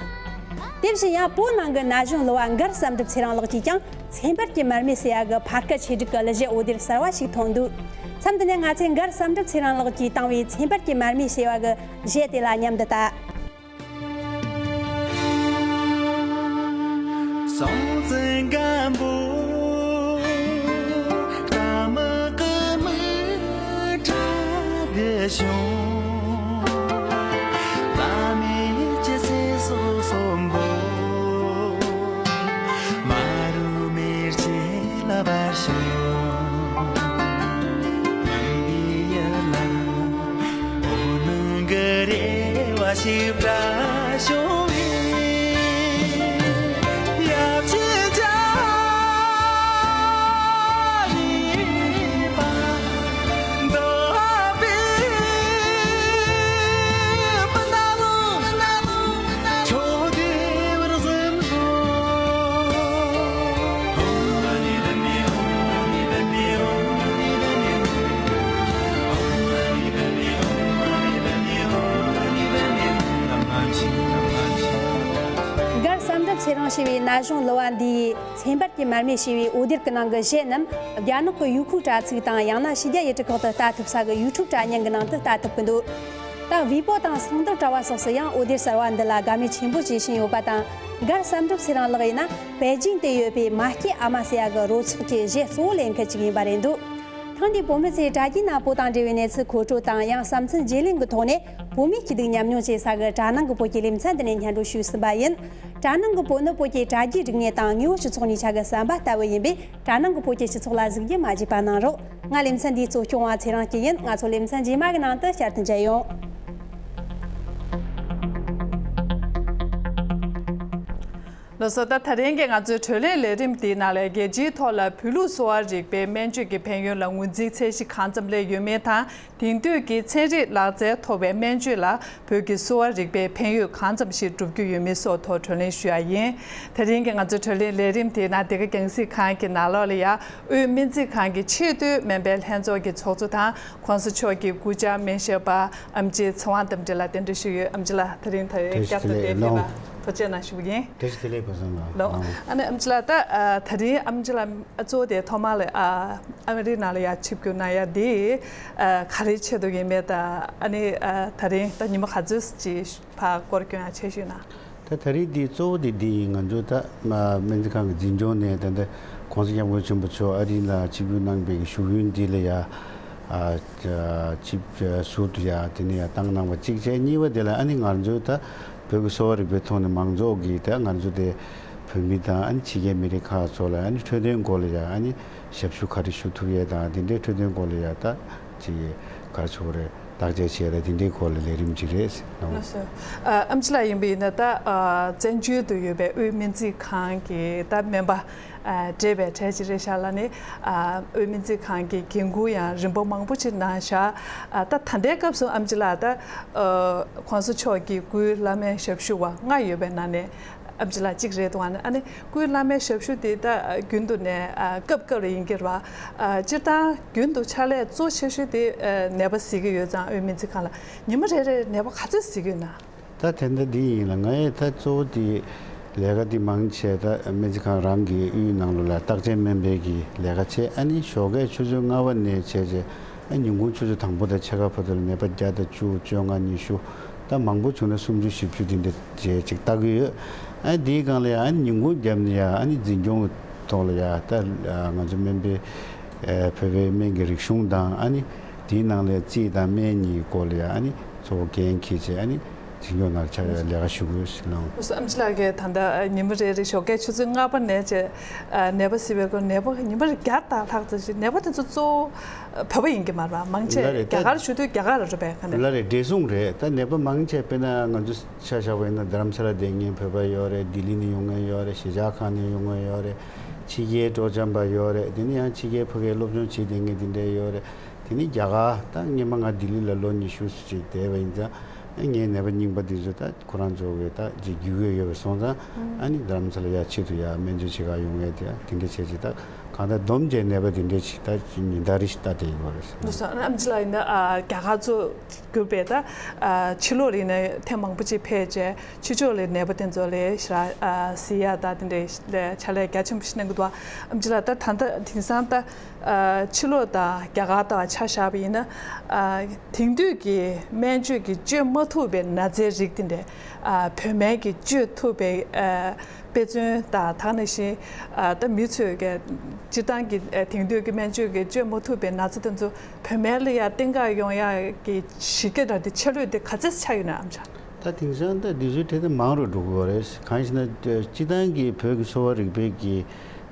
དེ་བཞིན་ཡང་བོད་ནང་གི་ན་གཞོན་གླུ་བ་མགར་བསམ་གྲུབ་ཚེ་རིང་ལགས་ཀྱིས་ཀྱང་ཚེ་འབར་གྱི་མར་མེ་ཟེར་ཡ་གི་ཕར་སྐད་ཆེད་སྒྲིག་གི་གླུ་གཞས་འོད་སྡེར་གསལ་བ་ཞིག་ཐོན་འདུག་མཚམས་འདི་ནས་ང་ཚོས་མགར་བསམ་གྲུབ་ཚེ་རིང་ལགས་ཀྱིས་བཏང་བའི་ཚེ་འབར་གྱི་མར་མེ་ཟེར་བ་གི་གཞས་དེ་ལ་མཉམ་དུ་ལྟ། སྲོང་བཙན་སྒམ་པོ་རྟ་དམག་གི་མི་དྲག་གི་བྱུང་། བླ་མའི་སྤྱི་ཚེ་སྲོག་གསོན་པོ། མ་རུ་མེར་ཆེ་ལ་བར་ཤོག་འདི་ཡར་ལ། འོད་སྣང་གི་རེ་བ་ཞིག་བཀྲ་ཤོག་ཡབ་ཆེན་མགར་བསམ་གྲུབ་ཚེ་རིང་ཞེས་པའི་ན་གཞོན་གླུ་བ་འདིའི་ཚེ་འབར་གྱི་མར་མེ་ཞེས་པའི་འོད་སྡེར་གྱི་ནང་གི་གཞས་རྣམས་རྒྱ་ནག་གི་ཡུ་ཁུ་དྲ་ཚིགས་དང་ཡང་ན་ཕྱི་རྒྱལ་ཡུལ་གྲུ་ཁག་ཏུ་ལྟ་ཐུབ་ས་གི་ཡུ་ཊུབ་དྲ་བརྙན་གྱི་ནང་དུ་ལྟ་ཐུབ་ཀྱི་འདུག་ད་ཝི་པོ་དང་སང་ཏོར་དྲ་བ་སོགས་སུ་ཡང་འོད་སྡེར་གསར་བ་འདི་ལ་དགའ་མོས་ཆེན་པོ་བྱེད་བཞིན་ཡོད་པ་དང་། མགར་བསམ་གྲུབ་ཚེ་རིང་ལགས་ཡིན་ན་པེ་ཅིང་དུ་ཡོད་པའི་མ་སྐྱེས་ཨ་མ་ཟེར་ཡ་གི་རོལ་ཚོགས་ཀྱི་གཞས་གཙོ་བོ་ལེན་མཁན་ཅིག་ཡིན་པ་རེད་འདུག་ཐེངས་འདིའི་བོད་མི་ཚོའི་དྲ་རྒྱའི་ནང་བོད་དང་འབྲེལ་བའི་གནས་ཚུལ་མཁོ་སྤྲོད་དང་ཡང་བསམ་ཚུལ་བརྗེ་ལེན་གྱི་ཐོག་ནས་བོད་མིའི་སྐྱིད་སྡུག་མཉམ་མྱོང་བྱེད་ས་གི་དྲ་ནང་གི་བོད་ཀྱི་ལེ་ཚན་འདི་ནས་སྙན་སྒྲོན་ཞུས་ཟིན་པ་ཡིན། དྲ་ནང་གི་བོད་ནི་བོད་ཀྱི་དྲ་རྒྱའི་རིག་གནས་དང་དངོས་པོ་སྤྱི་ཚོགས་གཉིས་ཆ་གི་ཟམ་པ་ལྟ་བུ་ཡིན་པས། དྲ་ནང་གི་བོད་ཀྱི་སྤྱི་ཚོགས་ལ་གཟིགས་རྒྱུ་མ་བརྗེད་པ་གནང་རོགས། ང་ལེ་ཚན་འདིའི་གཙོ་སྐྱོང་བ་ཚེ་རིང་སྐྱིད་ཡིན། ང་ཚོ་ལེ་ཚན་རྗེས་མ་གི་ནང་དུ་བསྐྱར་དུ་མཇལ་ཡོང་། ལགས་སོ། ད་ད་རིང་གི་ང་ཚོའི་བགྲོ་གླེང་ལས་རིམ་འདིའི་ནང་ལ་རྒྱལ་སྤྱིའི་ཐོག་ལ་བོད་ལུགས་གསོ་བ་རིག་པའི་སྨན་བཅོས་ཀྱི་ཕན་ཡོན་ལ་ངོས་འཛིན་ཚད་གཞི་གང་ཙམ་སླེབས་ཡོད་མེད་དང་། དེང་དུས་ཀྱི་ཚན་རིག་ལག་རྩལ་ཐོག་པའི་སྨན་བཅོས་ལ་བོད་ཀྱི་གསོ་བ་རིག་པའི་ཕན་ཡོན་གང་ཙམ་ཞིག་འགྲུབ་རྒྱུ་ཡོད་མེད་སོགས་ཐོག་བགྲོ་གླེང་ཞུ་ཡ་ཡིན། དེ་རིང་གི་ང་ཚོའི་བགྲོ་གླེང་ལས་རིམ་དེའི་ནང་འདི་ག་རྒྱང་སྲིང་ཁང་གི་ནང་ལོགས་ལ་ཡ་དབུས་སྨན་རྩིས་ཁང་གི་ཆེས་མཐོའི་སྨན་པའི་ལྷན་ཚོགས་ཀྱི་ཚོགས་གཙོ་དང་གོང་ས་མཆོག་གི་སྐུ་བཅར་སྨན་ཞབས་པ་ཨེམ་ཆི་ཚེ་དབང་རྟ་མགྲིན་ལགས་གདན་འདྲེན་ཞུས་ཡོད། ཨེམ་ཆི་ལགས་དེ་རིང་ད་རེས་བསྐྱར་དུ་གདན་འདྲེན་ཐོག་ཐུགས་རྗེ་ཆེ་གནང་ཞུ་གི་ཡིན། ཐུགས་རྗེ་ཆེ་ལགས། ཕུན་སུམ་ལགས། ལགས། ཨ་ནི་ཨེམ་ཆི་ལགས་ད་ཨ་ད་རིང་ཨེམ་ཆི་ལགས་ཨ་གཙོ་བོ་དེ་ཐོག་མ་ལ་ཨ་ཨ་མི་རི་ནང་ལ་ཡ་ཆིབས་བསྒྱུར་གནང་ཡ་དེ་ཨ་ག་རེ་ཆེད་དུ་ཡིན་མེད་ད་ཨ་ནི་ཨ་ད་རིང་ད་ཉི་མ་ག་ཚོད་ཅིག་ཕར་སྐོར་སྐྱོད་ཡ་ཆེད་ཞུས་ན། ད་ ད་རེས་འདི་གཙོ་བོ་དེ་འདི་ཡིན། ང་ཚོ་ད་སྨན་རྩིས་ཁང་གི་འཛིན་སྐྱོང་ནས་ད་ལྟ་༸གོང་ས་༸སྐྱབས་མགོན་ཆེན་པོ་མཆོག་ཨ་རི་ལ་ཆིབས་བསྒྱུར་གནང་པའི་གཞུག་ཡུན་འདི་ལ་ཡ། ཨ་ཆིབས་ཟུར་དུ་ཡ་དེ་ནས་ཡ་བཏང་གནང་བ་གཅིག་བྱས། གཉིས་པ་དེ་ལ་ཨ་ནི་ང་ཚོའི་ད་བོད་ཀྱི་གསོ་བ་རིག་པའི་ཐོག་ནས་མང་ཚོགས་ཀྱིས་ད་ང་ཚོ་དེ་བོད་མི་དང་ཨ་ནི་ཕྱི་རྒྱལ་མི་རིགས་ཁག་ཚོ་ལ་ཨ་ནི་འཕྲོད་བསྟེན་སྐོར་ལ་ཡ་ཨ་ནི་ཞབས་ཞུ་ག་རེ་ཞུ་ཐུབ་ཡས་དང་དེ་འདྲའི་འཕྲོད་བསྟེན་སྐོར་ལ་ཡ་ད་ཅིག་ག་རེ་ཞུ་དགོས་རེད། བརྟག་དཔྱད་བྱས་ར་དེ་འདྲའི་སྐོར་ལ་ལས་རིམ་ཅིག་རེད་ཟེར་ལགས་སོ། ཨ་ཨམ་ཆི་ལགས་ཡིན་པ་ཡིན་ན་ད་ཨ་བཙན་བྱོལ་དུ་ཡོད་པའི་དབུས་སྨན་རྩིས་ཁང་གི་ད་སྨན་པ་ཨ་བགྲེས་པའི་གྲས་ཅིག་རེད་ཤག་ལ་ནི་ཨ་དབུས་སྨན་རྩིས་ཁང་གི་འགན་འཁུར་ཡང་རིམ་པ་མང་པོ་ཅིག་གནང་ཤག་ཨ་ད་ད་ལྟའི་སྐབས་སུ་ཨམ་ཆི་ལགས་ད་ཨ་༸གོང་ས་མཆོག་གི་སྐུའི་བླ་སྨན་ཞབས་ཞུ་བ་ལྔ་ཡོད་པའི་ནང་ནས་ཨམ་ཆི་ལགས་གཅིག་རེད་འདུག་ཨ་ནི་ཨ་ནི་སྐུའི་བླ་སྨན་ཞབས་ཞུ་དེ་ད་རྒྱུན་དུ་ནས་ཨ་སྐབས་སྐབས་ལ་ཡིན་གྱི་རེད་བ། ཨ་སྤྱིར་བཏང་རྒྱུན་དུ་ཕྱག་ལས་གཙོ་ཆེ་ཤོས་དེ་ཨ་ནད་པ་གཟིགས་ཀྱི་ཡོད་ཙང་དབུས་སྨན་རྩིས་ཁང་ལ་ཉི་མ་རེ་རེར་ནད་པ་ག་ཚོད་གཟིགས་ཀྱི་ཡོད་ན། ད་དེ་འདྲ་འདི་ཡིན་ལ། ང་ཡི་ད་གཙོ་བོ་དེ་ལས་ཀ་འདི་མང་ཆེ་ད་སྨན་རྩིས་ཁང་རང་གི་དབུས་ནང་ལོགས་ལ་བརྟག་དཔྱད་སྨན་པའི་གི་ལས་ཀ་བྱས། ཨ་ནི་ཞོགས་ཀས་ཆུ་ཚོད་ལྔ་པ་ནས་བྱས་རྗེས་ཨ་ཉིན་གུང་ཆུ་ཚོད་དང་པོ་དང་ཕྱེད་ཀ་བར་དུ་ལ་ནད་པ་བརྒྱ་དང་བཅུ་བཅོ་ལྔ་ཉི་ཤུ། ད་མང་པོ་བྱུང་ན་སུམ་ཅུ་བཞི་བཅུ་འདི་འདྲ་བྱས་ཅིག་ལྟ་གི་ཡོད། ཨ་ནི་འདིའི་སྒང་ལ་ཡ་ཨ་ནི་ཉིན་གུང་རྒྱབ་ནས་ཡ་ཨ་ནི་འཛིན་སྐྱོང་གི་ཐོག་ལ་ཡ་ད་ང་ཚོ་སྨན་པའི་ཨ་བོད་པའི་སྨན་གྱི་རིག་གཞུང་དང་ཨ་ནི་དེའི་ནང་ལ་རྩིས་དང་སྨན་གཉིས་སྐོར་ལ་ཡ་ཨ་ནི་གཙོ་བོ་འགན་འཁྱེར་བྱས་ཨ་ནི་འཛིན་སྐྱོང་ནང་ཕྱག་ལས་ཀ་ཞུ་དགོས་ཟེར་ལབ། ཨམ་ཆི་ལགས་ཀྱིས་ད་ལྟ་ཉི་མ་རེ་རེ་ཞོགས་ཀས་ཆུ་ཚོད་ལྔ་པ་ནས་བྱས་ནད་པ་གཟིགས་པའི་སྐོར། ནད་པ་ཉི་མ་རེ་བརྒྱ་དང་ལྷག་ཙམ་ཞིག་ནད་པ་དེ་ཚོ་གཙོ་བོ་བོད་པ་ཡིན་གྱི་མ་རེད་པ། མང་ཆེ་ལ་རེད་ད། རྒྱ་གར་ཞུ་དུས་རྒྱ་གར་ལ་རེད་པས་ག་ནས། ལ་རེད། བགྲེས་སོང་རེད། ད་ནད་པ་མང་ཆེ་དཔེར་ན་ང་ཚོ་ཆ་བཞག་པ་ཡིན་ན་རྡ་རམ་ས་ལ་བསྡད་མཁན་བོད་པ་ཡོད་རེད། ལྡི་ལི་ནས་ཡོང་མཁན་ཡོད་རེད། གཞིས་ཆགས་ཁག་ནས་ཡོང་མཁན་ཡོད་རེད། ཕྱི་རྒྱལ་སྤྲོ་འཆམ་པ་ཡོད་རེད། དེ་ནས་ཡང་ཕྱི་རྒྱལ་ཕ་གིར་སློབ་སྦྱོང་བྱེད་བསྡད་མཁན་དེ་འདྲ་ཡོད་རེད། དེ་ནས་རྒྱ་གར་ད་སྔོན་མ་ང་ལྡི་ལི་ལ་ལོ་ཉི་ཤུ་ཙམ་ཅིག་བསྡད་པ་ཡིན་ཙང་ངའི་ནད་པ་རྙིང་པ་དེ་ཚོ་ད་ཁོ་རང་ཚོ་གི་ད་ཅིག་རྒྱུས་ཡོད་པ་སོང་ཙང་ཨ་ནི་རྡ་རམ་ས་ལ་ཡར་ཆེད་དུ་ཡར་སྨན་བཅོས་བྱེད་གར་ཡོང་མཁན་དེ་དེ་འདྲ་བྱས་ཅིག་ད། གང་ལྟར་བསྡོམས་བྱས་ནད་པ་དེ་འདྲའི་ཞིག་ད་ཉིན་ལྟར་རེ་ཞིག་ལྟ་བསྡད་ཡོད་རེད། འདུག་སོང་ཨ་ནི་ཨམ་ཆི་ལགས་ཡིན་ན་ཨ་རྒྱ་གར་ཚོ་གྱུར་པའི་ད་ཨ་ཕྱི་ལོགས་ལ་ཡིན་ན་ཐེངས་མང་པོ་ཅིག་ཕེབས་བྱས་ཕྱི་ཕྱོགས་ལ་ནད་པ་དེ་ཚོ་ལ་ཞེ་དྲག་ཨ་གཟིགས་ཡ་ད་དེ་འདྲའི་ལ་ཕྱག་ལས་རྒྱ་ཆེན་པོ་ཞིག་གནང་གི་འདུག་ཨམ་ཆི་ལགས་ད་ད་ལྟ་དེང་སང་ད་ཨ་ཕྱི་ལོགས་དང་རྒྱ་གར་དང་ཆ་བཞག་པ་ཡིན་ན་ཨ་དེང་དུས་ཀྱི་སྨན་བཅོས་ཀྱིས་བཅོས་མ་ཐུབ་པའི་ན་ཚའི་རིགས་དེ་འདྲ་ཨ་བོད་སྨན་གྱིས་བཅོས་ཐུབ་པའི་ཨ། དཔེ་མཚོན་དང་ད་ག་ནང་བཞིན་ཨ་ད་མི་ཚོས་ཀྱི་སྤྱིར་བཏང་གི་ཨ་དེང་དུས་ཀྱི་སྨན་བཅོས་ཀྱིས་བཅོས་མ་ཐུབ་པའི་ན་ཚ་དེ་ཚོ་བོད་སྨན་ལ་ཡང་བརྟེན་གར་ཡོང་ཡག་གི་གཞི་རྒྱ་འདྲ་དེ་ཆ་ལུགས་དེ་ག་ཚད་ཆགས་ཡོད་ན་ཨམ་ཆི། ད་དེང་སང་ད་དུས་ཚོད་འཕྲལ་དུ་མང་རུ་འགྲོ་གི་ཡོད་རེད། གང་ཞེ་ན་སྤྱིར་བཏང་གི་བོད་ཀྱི་གསོ་བ་རིག་པའི་གི་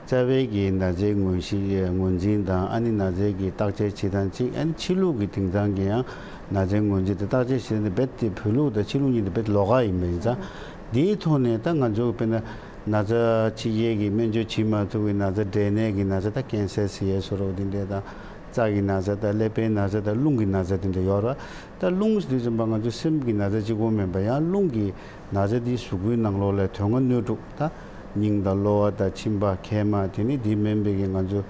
རྩ་བའི་གི་ན་ཚའི་ངོས་གཞི་ངོས་འཛིན་དང་ཨ་ནི་ན་ཚའི་གི་བརྟག་དཔྱད་བྱེད་སྟངས་གཅིག་ཨ་ནི་ཕྱི་ལུགས་ཀྱི་དེང་སང་གི་ཡང་ན་ཚའི་ངོས་འཛིན་དང་བརྟག་དཔྱད་བྱེད་སྟངས་དེ་རྦད་དེ་བོད་ལུགས་དང་ཕྱི་ལུགས་གཉིས་དེ་རྦད་དེ་ལོགས་ཀ་ཡིན་པ་ཡིན་ཙང་། དེའི་ཐོག་ནས་ད་ང་ཚོ་དཔེར་ན་ན་ཚ་ཕྱི་རྒྱལ་གྱི་སྨན་བཅོས་བྱེད་མ་ཐུབ་པའི་ན་ཚ་འབྲས་ནད་ཀྱི་ན་ཚ་ད་ཀན་སར་ཟེར་ཡས་བཟོ་འདྲ་བོ་དེ་འདྲས་དང་། རྩ་གི་ན་ཚ་དང་ཀླད་པའི་ན་ཚ་དང་རླུང་གི་ན་ཚ་དེ་འདྲ་ཡོད་རེད། ད་རླུང་ཟེར་དུས་ཙམ་པ་ང་ཚོ་སེམས་ཀྱི་ན་ཚ་གཅིག་པོ་མིན་པ་ཡང་རླུང་གི་ན་ཚ་དེའི་གཟུགས་པོའི་ནང་ལོགས་ལ་དོན་ལྔ་སྣོད་དྲུག་ད་སྙིང་དང་གློ་བ་དང་མཆིན་པ་མཁལ་མ་དེ་ནི་དེ་མིན་པའི་གི་ང་ཚོ་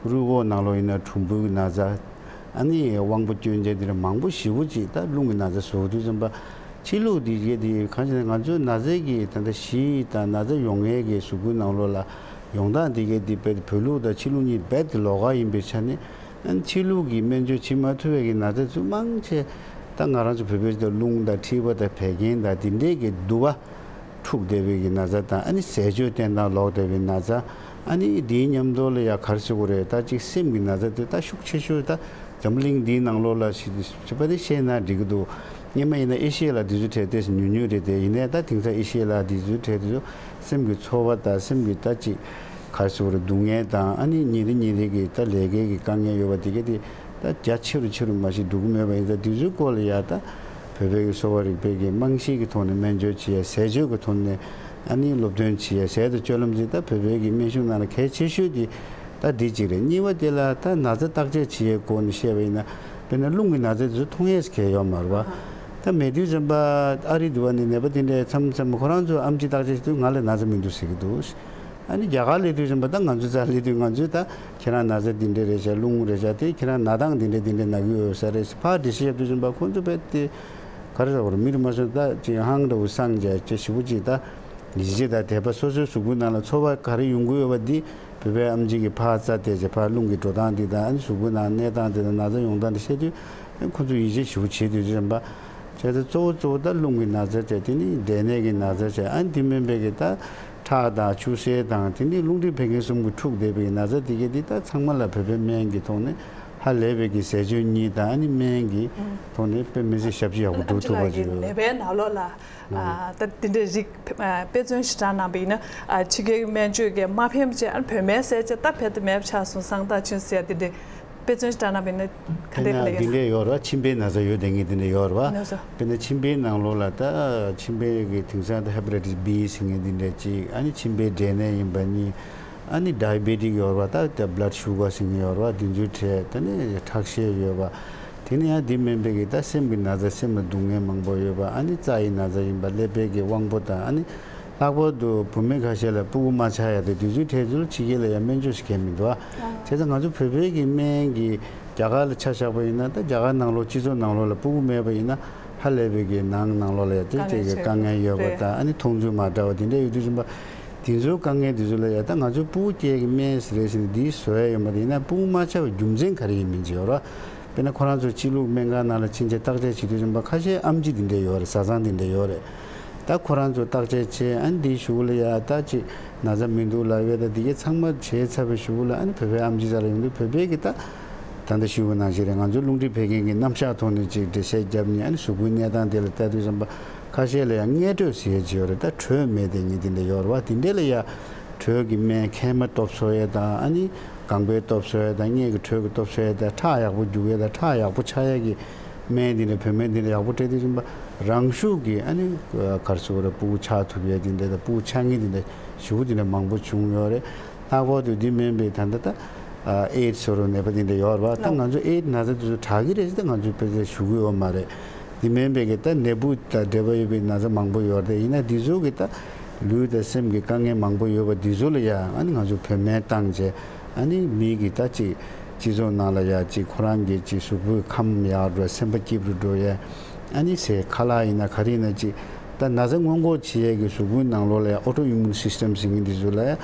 རུས་ཁོག་ནང་ལོགས་ཡིན་ན་གྲུམ་བུའི་ན་ཚ། ཨ་ནི་དབང་པོ་སྐྱོན་ཅན་དེ་འདྲ་མང་པོ་ཞེ་པོ་ཅིག་ད་རླུང་གི་ན་ཚ་བཟོ་དུས་ཙམ་པ་ཕྱི་ལུགས་དེ་གས་དེ་གང་ཞེ་ན་ང་ཚོའི་ན་ཚའི་གི་ད་ལྟ་གཞི་དང་ན་ཚ་ཡོང་ཡས་ཀྱི་གཟུགས་པོའི་ནང་ལོགས་ལ་ཡོང་སྟངས་དེ་གས་དེ་རྦད་དེ་བོད་ལུགས་དང་ཕྱི་ལུགས་གཉིས་རྦད་དེ་ལོགས་ཀ་ཡིན་པའི་ཆ་ནས། ཕྱི་ལུགས་ཀྱི་སྨན་བཅོས་བྱེད་མ་ཐུབ་པའི་གི་ན་ཚ་ཚོ་མང་ཆེ་ད་ང་རང་ཚོ་བོད་པའི་ད་རླུང་དང་མཁྲིས་པ་དང་བད་ཀན་དང་དེ་འདྲས་ཀྱི་དུ་བ་འཁྲུགས་བསྡད་པའི་གི་ན་ཚ་དང་ཨ་ནི་ཟས་སྤྱོད་བསྟེན་སྟངས་ལོག་བསྡད་པའི་ན་ཚ། ཨ་ནི་དེའི་མཉམ་དུ་ལ་ཡ་ག་རེ་ཟེར་དགོས་རེད། ད་ཅིག་སེམས་ཀྱི་ན་ཚ་དེ་ད་ཤུགས་ཆེ་ཤོས་ད་འཛམ་བུ་གླིང་འདིའི་ནང་ལོགས་ལ་ཞིག་ཞིག་པ་དེ་བཤད་ན་འགྲིག་གི་འདུག་སྔོན་མ་ཡིན་ན་ཨེ་ཤི་ཡ་ལ་དུས་ཚོད་འཕྲལ་ཏོག་ཙམ་ཉུང་ཉུང་རེད་དེ། ཡིན་ནའི་ད་དེང་སང་ཨེ་ཤི་ཡ་ལ་དུས་ཚོད་འཕྲལ་དུས་སེམས་ཀྱི་ཚོར་བ་དང་སེམས་ཀྱི་ད་ཅིག་ག་རེ་ཟེར་དགོས་རེད། སྡུག་བསྔལ་དང་ཨ་ནི་ཉིན་རེ་ཉིན་རེ་གི་ད་ལས་ཀའི་གི་དཀའ་ངལ་ཡོད་པ་དེ་གས་དེ་ད་རྒྱ་ཆེ་རུ་ཆེ་རུ་མ་ཞིག་འགྲོ་གི་མེད་པ་ཡིན་ཙང་དུས་ཚོད་སྐོར་ལ་ཡ་ད་བོད་པའི་གི་གསོ་བ་རིག་པའི་གི་རྨང་གཞི་གི་ཐོག་ནས་སྨན་བཅོས་བྱེད་ཡ། ཟས་སྤྱོད་ཀྱི་ཐོག་ནས་ཨ་ནི་སློབ་སྟོན་བྱེད་ཡ། ཟས་དང་སྤྱོད་ལམ་ཟེར་ད་བོད་པའི་གི་སྨན་གཞུང་ནང་ལ་གལ་ཆེ་ཤོས་དེ་ད་འདི་གཅིག་རེད། གཉིས་པ་དེ་ལ་ད་ན་ཚ་བརྟག་དཔྱད་བྱེད་ཡའི་སྐོར་ནས་བཤད་པ་ཡིན་ན། དཔེར་ན་རླུང་གི་ན་ཚ་དེ་ཚོ་མཐོང་ཡས་གལ་ཡོད་མ་རེད་བ། ད་མེད་དུས་ཙམ་པ་ཨ་རི་འདི་བ་ནས་ནད་པ་དེ་འདྲའི་མཚམས་མཚམས་ཁོ་རང་ཚོ་ཨེམ་ཆི་བརྟག་དཔྱད་བྱེད་དུས་ང་ལ་ན་ཚ་མི་འདུག་ཟེར་གྱི་འདུག་ཨ་ནི་རྒྱ་གར་སླེབས་དུས་ཙམ་པ་ད་ང་ཚོ་རྩར་སླེབས་དུས་ང་ཚོས་ད་ཁྱེད་རང་ན་ཚ་འདི་འདྲ་རེད་ཤག་རླུང་རེད་ཤག་དེ་ཁྱེད་རང་ན་སྟངས་འདི་འདྲ་འདི་འདྲ་ན་གི་ཡོད་ས་རེད་ཟེར་ཕར་འགྲེལ་བཤད་བྱེད་དུས་ཙམ་པ་ཁོང་ཚོ་རྦད་དེ་ག་རེ་ཟེར་དགོས་རེད། མི་རེ་མ་སོང་ད་ཅིག་ཧང་འདྲ་བོ་སངས་རྒྱས་ཅིག་ཞེ་པོ་ཅིག་ད་ཡིད་ཆེས་དང་དད་པ། སོ་སོའི་གཟུགས་པོའི་ནང་ལ་ཚོར་བ་ག་རེ་ཡོང་གི་ཡོད་པ་འདི་བོད་པའི་ཨེམ་ཆི་གིས་ཕར་རྩ་བལྟས་བྱས་ཕར་རླུང་གི་འགྲོ་སྟངས་འདི་དང་ཨ་ནི་གཟུགས་པོའི་ནང་གནས་སྟངས་འདི་དང་ན་ཚ་ཡོང་སྟངས་འདི་བཤད་དུས་ཁོ་ཚོ་ཡིད་ཆེས་ཞེ་པོ་བྱེད་དུས་ཙམ་པ་ དེ་ཚོ་གཙོ་བོ་གཙོ་བོ་ད་རླུང་གི་ན་ཚ་བྱས། དེ་ནི་འབྲས་ནད་ཀྱི་ན་ཚ་བྱས། ཨ་ནི་དེ་མིན་པའི་གི་ད་ཁྲག་དང་ཆུ་སེར་དང་དེ་ནི་རླུང་མཁྲིས་བད་ཀན་གསུམ་གྱི་འཁྲུགས་བསྡད་པའི་ན་ཚ་དེ་གས་དེ་ད་ཚང་མ་ལ་བོད་པའི་སྨན་གྱི་ཐོག་ནས་ཧ་ལས་པའི་གི་ཟས་སྤྱོད་གཉིས་དང་ཨ་ནི་སྨན་གྱི་ཐོག་ནས་དཔེ་མི་སྲིད་ཞབས་ཕྱི་ཡག་པོ་སྒྲུབ་ཐུབ་པ་ཅིག་ཡོད། ནད་པའི་ནང་ལོགས་ལ་ཨ་ད་དེ་འདྲའི་རིགས་དཔེ་མཚོན་ཞིག་དྲངས་གནང་བ་ཡིན་ན། ཨ་ཕྱི་རྒྱལ་གྱི་སྨན་བཅོས་ཀྱིས་མ་ཕན་བྱས། ཨ་བོད་སྨན་ཟས་བྱས་ད་བོད་དུ་མེད་པ་ཆགས་སོང་། གསང་རྟགས་ཅན་ཟེར་ཡ་དེ་འདྲའི་དཔེ་མཚོན་ཞིག་དྲངས་གནང་བ་ཡིན་ན་ག་འདྲ་ཡིན་ན་ལབ་ཡིན་ན། དེ་འདྲས་ཡོད་རེད་བ། མཆིན་པའི་ན་ཚ་ཡོད་བསྡད་མཁན་དེ་འདྲས་ཡོད་རེད་བ། ལགས་སོ། དཔེར་ན་མཆིན་པའི་ནང་ལོགས་ལ་ད་མཆིན་པའི་གི་དེང་སང་ད་ཧེ་པ་ཊའི་ཊི་སི་བི་ཟེར་མཁན་དེ་འདྲས་ཅིག་ཨ་ནི་མཆིན་པའི་འབྲས་ནད་ཡིན་པ་གཉིས། ཨ་ནི་ཌའི་བེ་ཊིག་ཡོད་རེད་བ། ད་ད་བྷི་ལཌ་ཤུ་གར་ཟེར་མཁན་ཡོད་རེད་བ། དེ་ཚོའི་གྲས་ད་ནི་ཁྲག་ཤེད་ཡོད་པ། དེ་ནི་ཡང་དེ་མིན་པའི་གི་ད་སེམས་ཀྱི་ན་ཚ། སེམས་ལ་སྡུག་བསྔལ་མང་པོ་ཡོད་པ། ཨ་ནི་རྩ་ཡི་ན་ཚ་ཡིན་པ། ཀླད་པའི་གི་དབང་པོ་དང་། ཨ་ནི་ལྷག་པར་དུ་བུད་མེད་ཁ་ཤས་ལ་སྤུ་གུ་མ་ཆགས་ཡ་དེ་དུས་ཚོད་འཕྲལ་ཚུལ་ཕྱི་རྒྱལ་ལ་ཡང་སྨན་བཅོས་ཤིག་གས་མི་འདུག་ཨ། བྱས་ཙང་ང་ཚོ་བོད་པའི་གི་སྨན་གྱི་རྒྱ་གར་ལ་ཆ་བཞག་པ་ཡིན་ན། ད་རྒྱ་གར་ནང་ལོགས་སྤྱི་ཚོགས་ནང་ལོགས་ལ་སྤུ་གུ་མེད་པ་ཡིན་ན་ཧ་ལས་པའི་གི་ནང་ནང་ལོགས་ལ་ཡ་དེ་དཀའ་ངལ་དེ་གི་ཆེ་དཀའ་ངལ་ཡོད་པ་རེད། དང་། ཨ་ནི་མཐོང་ཚུལ་མ་འདྲ་བ་དེ་འདྲ་ཡོད་དུས་ཙམ་པ། དེ་ཚོའི་དཀའ་ངལ་དེ་ཚོ་ལ་ཡ་ད་ང་ཚོའི་སྤུ་གུ་སྐྱེ་གི་སྨན་ཟེར་རེད་ཟེར་ནས་འདི་བཟོ་ཡ་ཡོད་མ་རེད། ཡིན་ན་སྤུ་གུ་མ་ཆགས་པའི་རྒྱུ་མཚན་ག་རེ་ཡིན་མིན་ཅིག་ཡོད་རེད། དཔེར་ན་ཁོ་རང་ཚོ་ཕྱི་ལུགས་སྨན་ཁང་ནང་ལ་ཕྱིན་ཆད་བརྟག་དཔྱད་བྱེད་དུས་ཙམ་པ་ཁ་ཤས་ཨེམ་ཆི་དེ་འདྲ་ཡོད་རེད། བཟའ་ཚང་དེ་འདྲ་ཡོད་རེད། ད་ཁོ་རང་ཚོ་བརྟག་དཔྱད་བྱས། ཨ་ནི་དེའི་གཞུག་ལ་ཡ་ད་ཅིག་ན་ཚ་མི་འདུག་ལབ་ཡས་དང་དེ་གས་ཚང་མ་བྱས་ཚར་བའི་གཞུག་ལ། ཨ་ནི་བོད་པའི་ཨེམ་ཆི་རྩ་ལ་ཡོང་དུས་བོད་པའི་གི་ད་ད་ལྟ་ཞུས་པ་ནང་བཞིན་རེད། ང་ཚོའི་རླུང་མཁྲིས་བད་ཀན་གྱི་རྣམ་གཞག་ཐོག་ནས་ཅིག་འགྲེལ་བཤད་བརྒྱབ་ནས། ཨ་ནི་གཟུགས་པོའི་གནས་སྟངས་དེ་ལ་བལྟས་དུས་ཙམ་པ་ཁ་ཤས་ལ་ཡང་མངལ་དྲོད་ཟེར་ཡས་ཅིག་ཡོད་རེད། ད་དྲོད་མེད་བསྡད་མཁན་དེ་འདྲ་ཡོད་རེད་བ། དེ་འདྲ་ལ་ཡ་དྲོད་ཀྱི་སྨན་མཁལ་མ་སྟོབས་གསོ་ཡས་དང་། ཨ་ནི་རྐང་པའི་སྟོབས་གསོ་ཡས་དང་། མངལ་གྱི་དྲོད་ཀྱི་སྟོབས་གསོ་ཡས་དང་། ཁྲག་ཡག་པོ་རྒྱུག་ཡས་དང་། ཁྲག་ཡག་པོ་ཆགས་ཡས་ཀྱི་སྨན་དེ་འདྲ། བོད་སྨན་དེ་འདྲ་ཡག་པོ་སྤྲད་དུས་ཙམ་པ་རང་ཤུགས་ཀྱིས་ཨ་ནི་ག་རེ་ཟེར་དགོས་རེད། སྤུ་གུ་ཆགས་ཐུབ་ཡས་དེ་འདྲ་དང་། སྤུ་གུ་ཆགས་མཁན་དེ་འདྲ་ཞེ་པོ་དེ་འདྲ་མང་པོ་བྱུང་ཡོད་རེད། ལྷག་པར་དུ་འདི་མིན་པའི་ད་ལྟ་ད་ཨེ་ཌི་སི་ཟེར་བའི་ནད་པ་དེ་འདྲ་ཡོད་རེད་བ། ད་ང་ཚོ་ཨེ་ཌི་སི་ན་ཚ་དེ་ཚོ་དྲག་གི་རེད་ཟེར་ད་ང་ཚོས་དཔེ་ཆ་ཞུ་གི་ཡོད་མ་རེད། འདི་མིན་པའི་གི་ད་ནད་འབུ་དང་འབྲེལ་བ་ཡོད་པའི་ན་ཚ་མང་པོ་ཡོད་རེད། ཡིན་ན་འདི་ཚོ་གི་ད་ལུས་དང་སེམས་ཀྱི་དཀའ་ངལ་མང་པོ་ཡོད་པ་འདི་ཚོ་ལ་ཡ་ཨ་ནི་ང་ཚོ་བོད་སྨན་བཏང་བྱས། ཨ་ནི་མི་གི་ད་ཅིག་སྤྱི་ཚོགས་ནང་ལ་ཡ་ཅིག་ཁོ་རང་གི་ཅིག་གཟུགས་པོའི་ཁམས་ཡག་འགྲོ། སེམས་པ་སྐྱིད་པོ་འགྲོ་ཡས། ཨ་ནི་ཟས་ཁ་ལག་ཡིན་ན་ག་རེ་ཡིན་ན་ཅིག་ད་ན་ཚ་སྔོན་འགོག་བྱེད་ཡས་ཀྱི་གཟུགས་པོའི་ནང་ལོགས་ལ་ཡ་ཨོ་ཊོ་ཨི་མུན་སིས་ཊམ་ཟེར་མཁན་འདི་ཚོ་ལ་ཡ་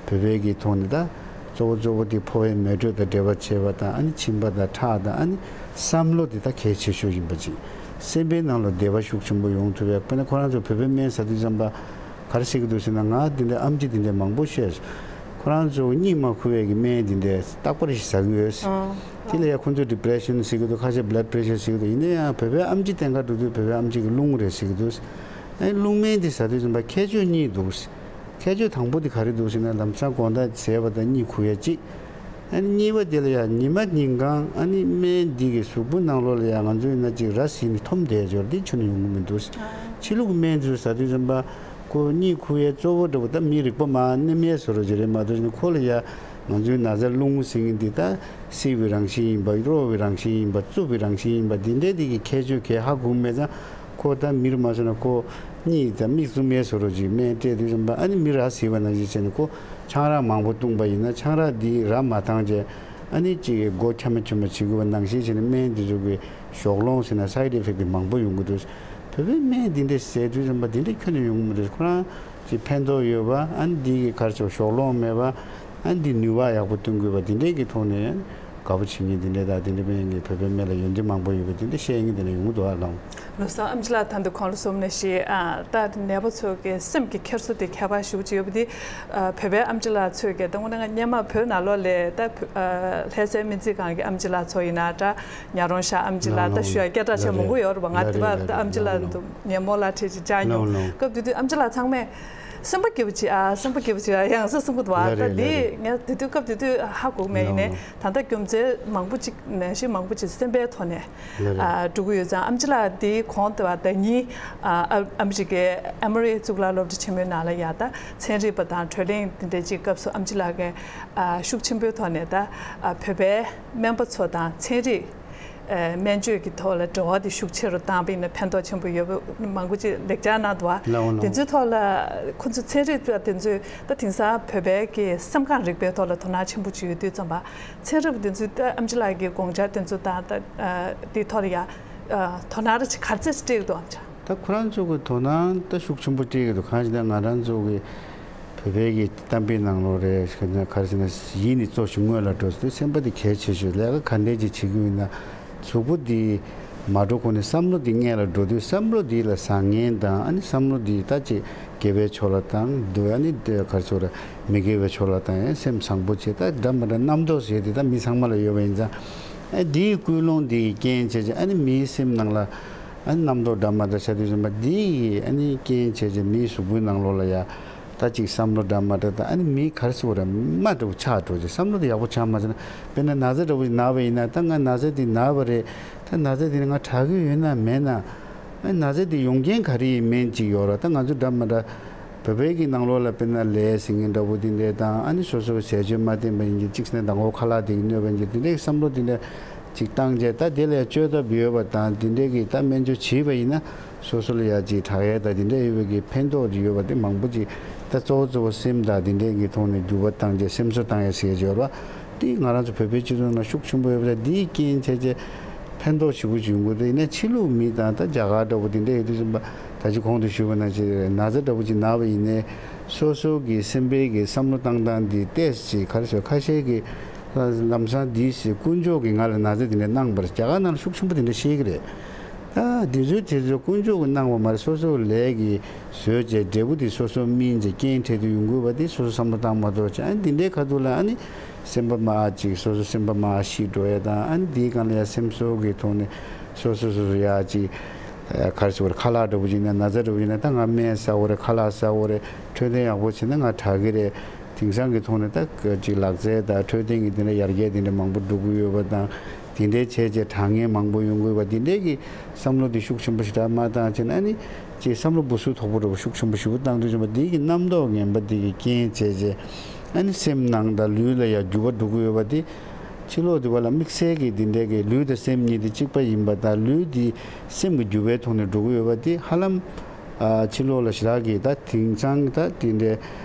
བོད་པའི་གི་ཐོག་ནས་ད་གཙོ་བོ་གཙོ་བོ་དེ་ཕོ་བའི་མེ་དྲོད་དང་འབྲེལ་བ་བྱེད་པ་དང་། ཨ་ནི་མཆིན་པ་དང་ཁྲག་དང་། ཨ་ནི་བསམ་བློ་དེ་ད་གལ་ཆེ་ཤོས་ཡིན་པ་ཅིག་སེམས་པའི་ནང་ལ་བདེ་བ་ཤུགས་ཆེན་པོ་ཡོང་ཐུབ་ཡས། དཔེར་ན་ཁོ་རང་ཚོ་བོད་པའི་སྨན་ཟ་དུས་ཙམ་པ་ག་རེ་ཟེར་གྱི་འདུག་ཟེར་ན། ང་འདི་འདྲ་ཨེམ་ཆི་འདི་འདྲ་མང་པོ་བཤད། ཁོ་རང་ཚོ་གཉིད་མ་ཁུག་ཡས་ཀྱི་སྨན་འདི་འདྲ་རྟག་པར་ཞིག་ཟ་གི་ཡོད། ཨང་། དེ་ལ་ཡ་ཁོ་ཚོ་ཌི་པི་རེ་ཤན་ཟེར་གྱི་འདུག་ཁ་ཤས་བྷི་ལཌ་པི་རེ་ཤར་ཟེར་གྱི་འདུག་ཡིན་ན་ཡང་བོད་པའི་ཨེམ་ཆི་བསྟེན་ག་འགྲོ་དུས་བོད་པའི་ཨེམ་ཆི་གིས་རླུང་རེད་ཟེར་གྱི་འདུག་ཨ་ནི་རླུང་སྨན་འདི་ཟ་དུས་ཙམ་པ་ཁྱད་ཆོས་གཉིས་འདུག་ཁྱད་ཆོས་དང་པོ་འདི་ག་རེ་འདུག་ཟེར་ན། ལམ་སང་དགོང་དག་ཟས་པ་དང་གཉིད་ཁུག་ཡས་གཅིག་ཨ་ནི་གཉིས་པ་དེ་ལ་ཡང་ཉི་མ་ཉིན་གང་ཨ་ནི་སྨན་འདི་གི་གཟུགས་པོ་ནང་ལོགས་ལ་ཡང་ང་ཚོའི་ན་ཅིག་ར་བཟི་ནས་འཐོམ་བསྡད་ཡོད་རེད། འདི་ཁྱོན་ནས་ཡོང་གི་མི་འདུག་ཕྱི་ལུགས་སྨན་ཚོ་ཟ་དུས་ཙམ་པ་ཁོ་གཉིད་ཁུག་ཡས་གཙོ་བོ་འདྲ་པོ་ད་མི་རིག་པ་མར་མནན་ཡས་བཟོ་འདྲ་ཅིག་རེད་མ་གཏོགས། ཁོ་ལ་ཡ་ང་ཚོའི་ན་ཚ་རླུང་ཟེར་མཁན་འདི་ད་བསིལ་བའི་རང་བཞིན་ཡིན་པ། རོ་བའི་རང་བཞིན་ཡིན་པ། རྩུབ་པའི་རང་བཞིན་ཡིན་པ། འདི་འདྲའི་འདི་གི་ཁྱད་ཆོས་གས་ཧ་གོ་མེད་ཙང་། ཁོ་ད་མིར་མ་སོང་ན་ཁོ་གཉིད་ད་མིག་བཙུམ་ཡས་བཟོ་འདྲ་ཅིག་སྨན་སྤྲད་དུས་ཙམ་པ་ཨ་ནི་མི་ར་བཟི་བ་ནང་བཞིན་བྱས་ནས། ཁོ་ཆང་རག་མང་པོ་བཏུངས་པ་ཡིན་ན་ཆང་རག་འདི་ར་མ་བཏང་བྱས་ཨ་ནི་ཅིག་མགོ་འཁྱམ་མ་འཁྱམ་མ་བྱེད་དགོས་པ་ནང་བཞིན་བྱས་ནས། སྨན་འདི་ཚོ་གི་ཞོགས་སློང་ཟེར་ན་སའིཌ་ཨི་ཕེག་ཊི་མང་པོ་ཡོང་གི་འདུག་བོད་པའི་སྨན་འདི་འདྲ་ཟས་དུས་ཙམ་པ་འདི་འདྲ་ཁྱོན་ནས་ཡོང་གི་མི་འདུག་ཁོ་རང་ཅིག་ཕན་ཐོགས་ཡོད་པ། ཨ་ནི་འདི་གི་ག་རེ་ཟེར། ཞོགས་སློང་མེད་པ། ཨ་ནི་འདི་ནུས་པ་ཡག་པོ་བཏོན་དགོས་པ་འདི་འདྲའི་གི་ཐོག་ནས་དགའ་པོ་བྱེད་མཁན་འདི་འདྲ་དང་། འདི་འདྲ་སྨན་གྱི་བོད་པའི་སྨན་ལ་ཡོན་ཏན་མང་པོ་ཡོད་པ་འདི་འདྲ་བཤད་མཁན་འདི་འདྲ་ཡོང་གི་འདུག་ཨ། ལགས་སོ། ཨེམ་ཆི་ལགས། ད་དུང་གོང་ལ་གསུངས་ནང་བཞིན་ཨ་ད་ནད་པ་ཚོ་གི་སེམས་ཀྱི་འཁྱེར་སོ་དེ་ཁྱད་པར་ཞེ་པོ་ཅིག་ཡོད་པ་འདི། ཨ་བོད་པའི་ཨེམ་ཆི་ལགས་ཚོས་ཀྱི་ད་དངོས་གནས་ང་སྔོན་མ་བོད་ནང་ལོགས་ལ་ད་ཨ་ལྷ་སའི་སྨན་རྩིས་ཁང་གི་ཨེམ་ཆི་ལགས་ཚོ་ཡིན་ན་འདྲ། ཉག་རོང་ཤག་ཨེམ་ཆི་ལགས། ད་ཞུ་ཡ་སྐད་གྲགས་ཆེ་མང་པོ་ཡོད་རེད་པ། ང་དེ་བར་ད་ཨེམ་ཆི་ལགས་འདུག་ཉན་མོ་ལགས་འཕྲད་ཅིག་བཅར་མྱོང་། སྐབས་དེ་དུས་ཨེམ་ཆི་ལགས་ཚང་མས་སེམས་པ་སྐྱིད་པོ་བྱེད་ཨ། སེམས་པ་སྐྱིད་པོ་བྱེད་ཨ་ཡང་སེ་གསུང་གི་འདུག་ཨ། ད་འདི་ངས་དེ་དུས་སྐབས་དེ་དུས་ཧ་གོ་མེད། ཡིན་ནའི་ད་ལྟ་རྒྱུ་མཚན་མང་པོ་ཅིག་ནད་གཞི་མང་པོ་ཅིག་སེམས་པའི་ཐོག་ནས་ཨ་འགྲོ་གི་ཡོད་ཙང་། ཨེམ་ཆི་ལགས་འདི་གོང་དུ་བ་ཟླ་ཉིན་ཨ་ཨ་མི་རི་ཀའི་ཨེ་མོ་རི་གཙུག་ལག་སློབ་གྲྭ་ཆེན་མོའི་ནང་ལ་ཡ་ད་ཚན་རིག་པ་དང་གྲོས་གླེང་དེ་འདྲ་ཅིག་སྐབས་སུ་ཨེམ་ཆི་ལགས་ཀྱིས་ཨ་ཤུགས་ཆེན་པོའི་ཐོག་ནས་ད་ཨ་བོད་པའི་སྨན་པ་ཚོ་དང་ཚན་རིག་ཨ་སྨན་བཅོས་ཀྱི་ཐོག་ལ་འབྲེལ་བ་དེ་ཤུགས་ཆེ་རུ་བཏང་བ་ཡིན་ན་ཕན་ཐོགས་ཆེན་པོ་ཡོད་པ་མང་པོ་ཅིག་ལེགས་སྦྱར་གནང་འདུག་བ། ལགས་འོང་། དེ་ཚོའི་ཐོག་ལ་ཁོ་ཚོ་ཚན་རིག་པ་དེ་ཚོས་ད་དེང་སང་བོད་པའི་གི་སེམས་ཁམས་རིག་པའི་ཐོག་ལ་དོ་སྣང་ཆེན་པོ་ཅིག་ཡོད་དུས་ཙམ་པ། ཚན་རིག་པ་དེ་ཚོས་ད་ཨེམ་ཆི་ལགས་ཀྱི་དགོངས་འཆར་དེ་ཚོ་དང་ད་ཨ་དེའི་ཐོག་ལ་ཡ་ཨ་དོ་སྣང་ར་ཅིག་ག་ཚོད་སྤྲད་འདུག་ཨེམ་ཆི། ད་ཁོ་རང་ཚོ་གི་དོ་སྣང་ད་ཤུགས་ཆེན་པོ་སྤྲད་ཀྱི་འདུག་གང་ཞིག་ད་ང་རང་ཚོ་གི་བོད་པའི་གི་གཏམ་དཔེ་ནང་ལོགས་རེད། ག་རེ་ཟེར་ན། ཡིད་ནི་གཙོ་ཞིང་སྔོན་ལ་འགྲོ་ཟེར་དུས། སེམས་པ་དེ་གལ་ཆེ་ཤོས། ལས་ཀ་ག་འདྲས་ཅིག་བྱེད་ཀྱི་ཡོད་ན་གཟུགས་པོ་འདི་ མ་འགྲོ་གོང་ནས་བསམ་བློ་འདི་སྔོན་ལ་འགྲོ་དུས་བསམ་བློ་འདི་ལ་བཟང་ངན་དང་ཨ་ནི་བསམ་བློ་འདི་ད་ཅིག་དགེ་བའི་ཕྱོགས་ལ་བཏང་འདུག་ཨ་ནི་ག་རེ་ཟེར་དགོས་རེད། མི་དགེ་བའི་ཕྱོགས་ལ་བཏང་ཡང་སེམས་བཟང་པོ་བྱེད། ད་འདྲ་མ་འདྲ་རྣམ་རྟོག་ཟེར་དེ་ད་མི་ཚང་མ་ལ་ཡོད་པ་ཡིན་ཙང་། ཨ་འདིའི་ཀུན་སློང་འདི་ཡི་རྐྱེན་བྱས་བྱས་ཨ་ནི་མིའི་སེམས་ནང་ལ་ཨ་ནི་རྣམ་རྟོག་འདྲ་མ་འདྲ་ཆགས་དུས་ཙམ་པ་འདི་ཡི་ཨ་ནི་རྐྱེན་བྱས་བྱས་མིའི་གཟུགས་པོའི་ནང་ལོགས་ལ་ཡ། ད་ཅིག་བསམ་བློ་འདྲ་མ་འདྲ་དང་ཨ་ནི་མི་ག་རེ་ཟེར་དགོས་རེད། མ་འདྲ་བོ་ཆགས་འགྲོ་ཅིག་བསམ་བློ་དེ་ཡག་པོ་ཆགས་མ་ཆགས་ན། དཔེར་ན་ན་ཚ་འདྲ་བོ་ཞིག་ན་བ་ཡིན་ན་ད་ང་ན་ཚ་དེ་ན་བ་རེད། ད་ན་ཚ་དེ་ནི་ང་དྲག་གི་ཡོད་ན་མེད་ན། ཨ་ནི་ན་ཚ་དེ་ཡོང་རྐྱེན་ག་རེ་ཡིན་མིན་ཅིག་ཡོད་རེད། ད་ང་ཚོ་འདྲ་མ་འདྲ་བོད་པའི་གི་ནང་ལོགས་ལ་དཔེར་ན་ལས་ཟེར་མཁན་འདྲ་བོ་དེ་འདྲས་དང་ཨ་ནི་སོ་སོ་ཟས་སྤྱོད་མ་བསྟེན་པ་ཡིན་གྱི་གཅིག་ཟེར་ན་མདང་དགོང་ཁ་ལག་དེ་གི་གནོད་པ་ཡིན་གྱི་དེ་འདྲས་བསམ་བློ་དེ་འདྲ་ཅིག་བཏང་རྗེས་ད་དེ་ལ་བཅོས་ཐབས་ཡོད་པ་དང་དེ་འདྲས་གི་ད་སྨན་བཅོས་བྱས་པ་ཡིན་ན། སོ་སོ་ལ་ཡ་ཅིག་དྲག་ཡས་དང་དེ་འདྲ་ཡོད་པའི་གི་ཕན་ཐོགས་ཅིག་ཡོད་པ་དེ་མང་པོ་ཅིག་ད་གཙོ་བོ་གཙོ་བོ་སེམས་དང་དེ་འདྲའི་གི་ཐོག་ནས་འགྱུར་བ་བཏང་རྗེས་སེམས་གསོ་བཏང་ཡས་ཟེར་ཡས་ཅིག་ཡོད་རེད་བ། དེ་ང་རང་ཚོ་བོད་པའི་སྤྱི་ཚོགས་ནང་ཤུགས་ཆེན་པོ་ཡོད་པ་དང་དེའི་རྐྱེན་བྱས་རྗེས་ཕན་ཐོགས་ཞེ་པོ་ཅིག་ཡོང་གི་འདུག་ཡིན་ནའི་ཕྱི་ལུགས་མི་དང་ད་རྒྱ་གར་འདྲ་པོ་དེ་འདྲ་ཡོད་དུས་ཙམ་པ་ད་ཅི་གོང་དུ་ཞུས་པ་ནང་བཞིན་ན་ཚ་འདྲ་པོ་ཅིག་ན་བ་ཡིན་ནའི་སོ་སོ་གི་སེམས་པའི་གི་བསམ་བློ་བཏང་སྟངས་འདི་ཏོག་ཙམ་ཅིག་ག་རེ་ཟེར་ཁ་ཤས་ཀྱི་ལམ་སང་འདི་ཞིག་དཀོན་མཆོག་གིས་ང་ལ་ན་ཚ་དེ་འདྲ་གནང་བར་རྒྱ་གར་ནང་ལ་ཤུགས་ཆེན་པོ་དེ་འདྲ་བཤད་ཀྱི་རེད། ད་འདི་ཚོའི་དེ་ཚོ་དཀོན་མཆོག་གིས་གནང་བ་མ་རེད། སོ་སོའི་ལས་ཀྱིས་བཟོས་བྱས་འབྲས་བུ་དེ་སོ་སོ་སྨིན་བྱས་རྐྱེན་འཕྲད་དུ་ཡོང་དགོས་པ་དེ་སོ་སོ་བསམ་བློ་བཏང་མ་གཏོགས་བྱས། ཨ་ནི་འདི་འདྲའི་ཁ་ཐུག་ལ་ཨ་ནི་སེམས་པ་མར་ཅིག་སོ་སོ་སེམས་པ་མར་ཤི་འགྲོ་ཡས་དང་ཨ་ནི་འདིའི་སྒང་ལ་ཡ་སེམས་གསོ་གི་ཐོག་ནས་སོ་སོ་སོ་སོ་ཡ་ཅིག་ག་རེ་ཟེར་དགོས་རེད། ཁ་ལག་འདྲ་པོ་ཅིག་ན་ན་ཚ་འདྲ་པོ་ཅིག་ན་ད་ང་སྨན་ཟ་དགོས་རེད། ཁ་ལག་ཟ་དགོས་རེད། འཕྲོད་བསྟེན་ཡག་པོ་བྱས་ན་ང་དྲག་གི་རེད། དེང་སང་གི་ཐོག་ནས་ད་ཅིག་ལག་རྩལ་དང་འཕྲོད་བསྟེན་གྱི་དེ་འདྲ་ཡར་རྒྱས་དེ་འདྲ་མང་པོ་འགྲོ་གི་ཡོད་པ་དང་། དེ་འདྲའི་བྱས་རྗེས་དྲག་ངན་མང་པོ་ཡོང་དགོས་པ་དེ་འདྲའི་གི་བསམ་བློ་དེ་ཤུགས་ཆེན་པོ་ཞེ་དྲག་མ་བཏང་བྱས་ན་ཨ་ནི་ཅིག་བསམ་བློ་འབུ་སུ་དོག་པོ་འདྲ་པོ་ཤུགས་ཆེན་པོ་ཞེ་པོ་བཏང་དུས་ཙམ་པ་དེ་གི་རྣམ་རྟོག་ངན་པ་དེ་གི་རྐྱེན་བྱས་རྗེས་ཨ་ནི་སེམས་ནང་དང་ལུས་ལ་ཡང་འགྱུར་བ་འགྲོ་གི་ཡོད་པ་དེ། ཕྱི་ལོགས་དེ་བ་ལ་དམིགས་བསལ་གྱི་དེ་འདྲའི་གི་ལུས་དང་སེམས་གཉིས་དེ་གཅིག་པ་ཡིན་པ་དང་ལུས་དེ་སེམས་ཀྱི་འགྱུར་བའི་ཐོག་ནས་འགྲོ་གི་ཡོད་པ་དེ་ཧ་ལམ། ཨ་ཕྱི་ལོགས་ལ་ཞེ་དྲག་གི་ད་དེང་སང་ད་དེ་འདྲའི་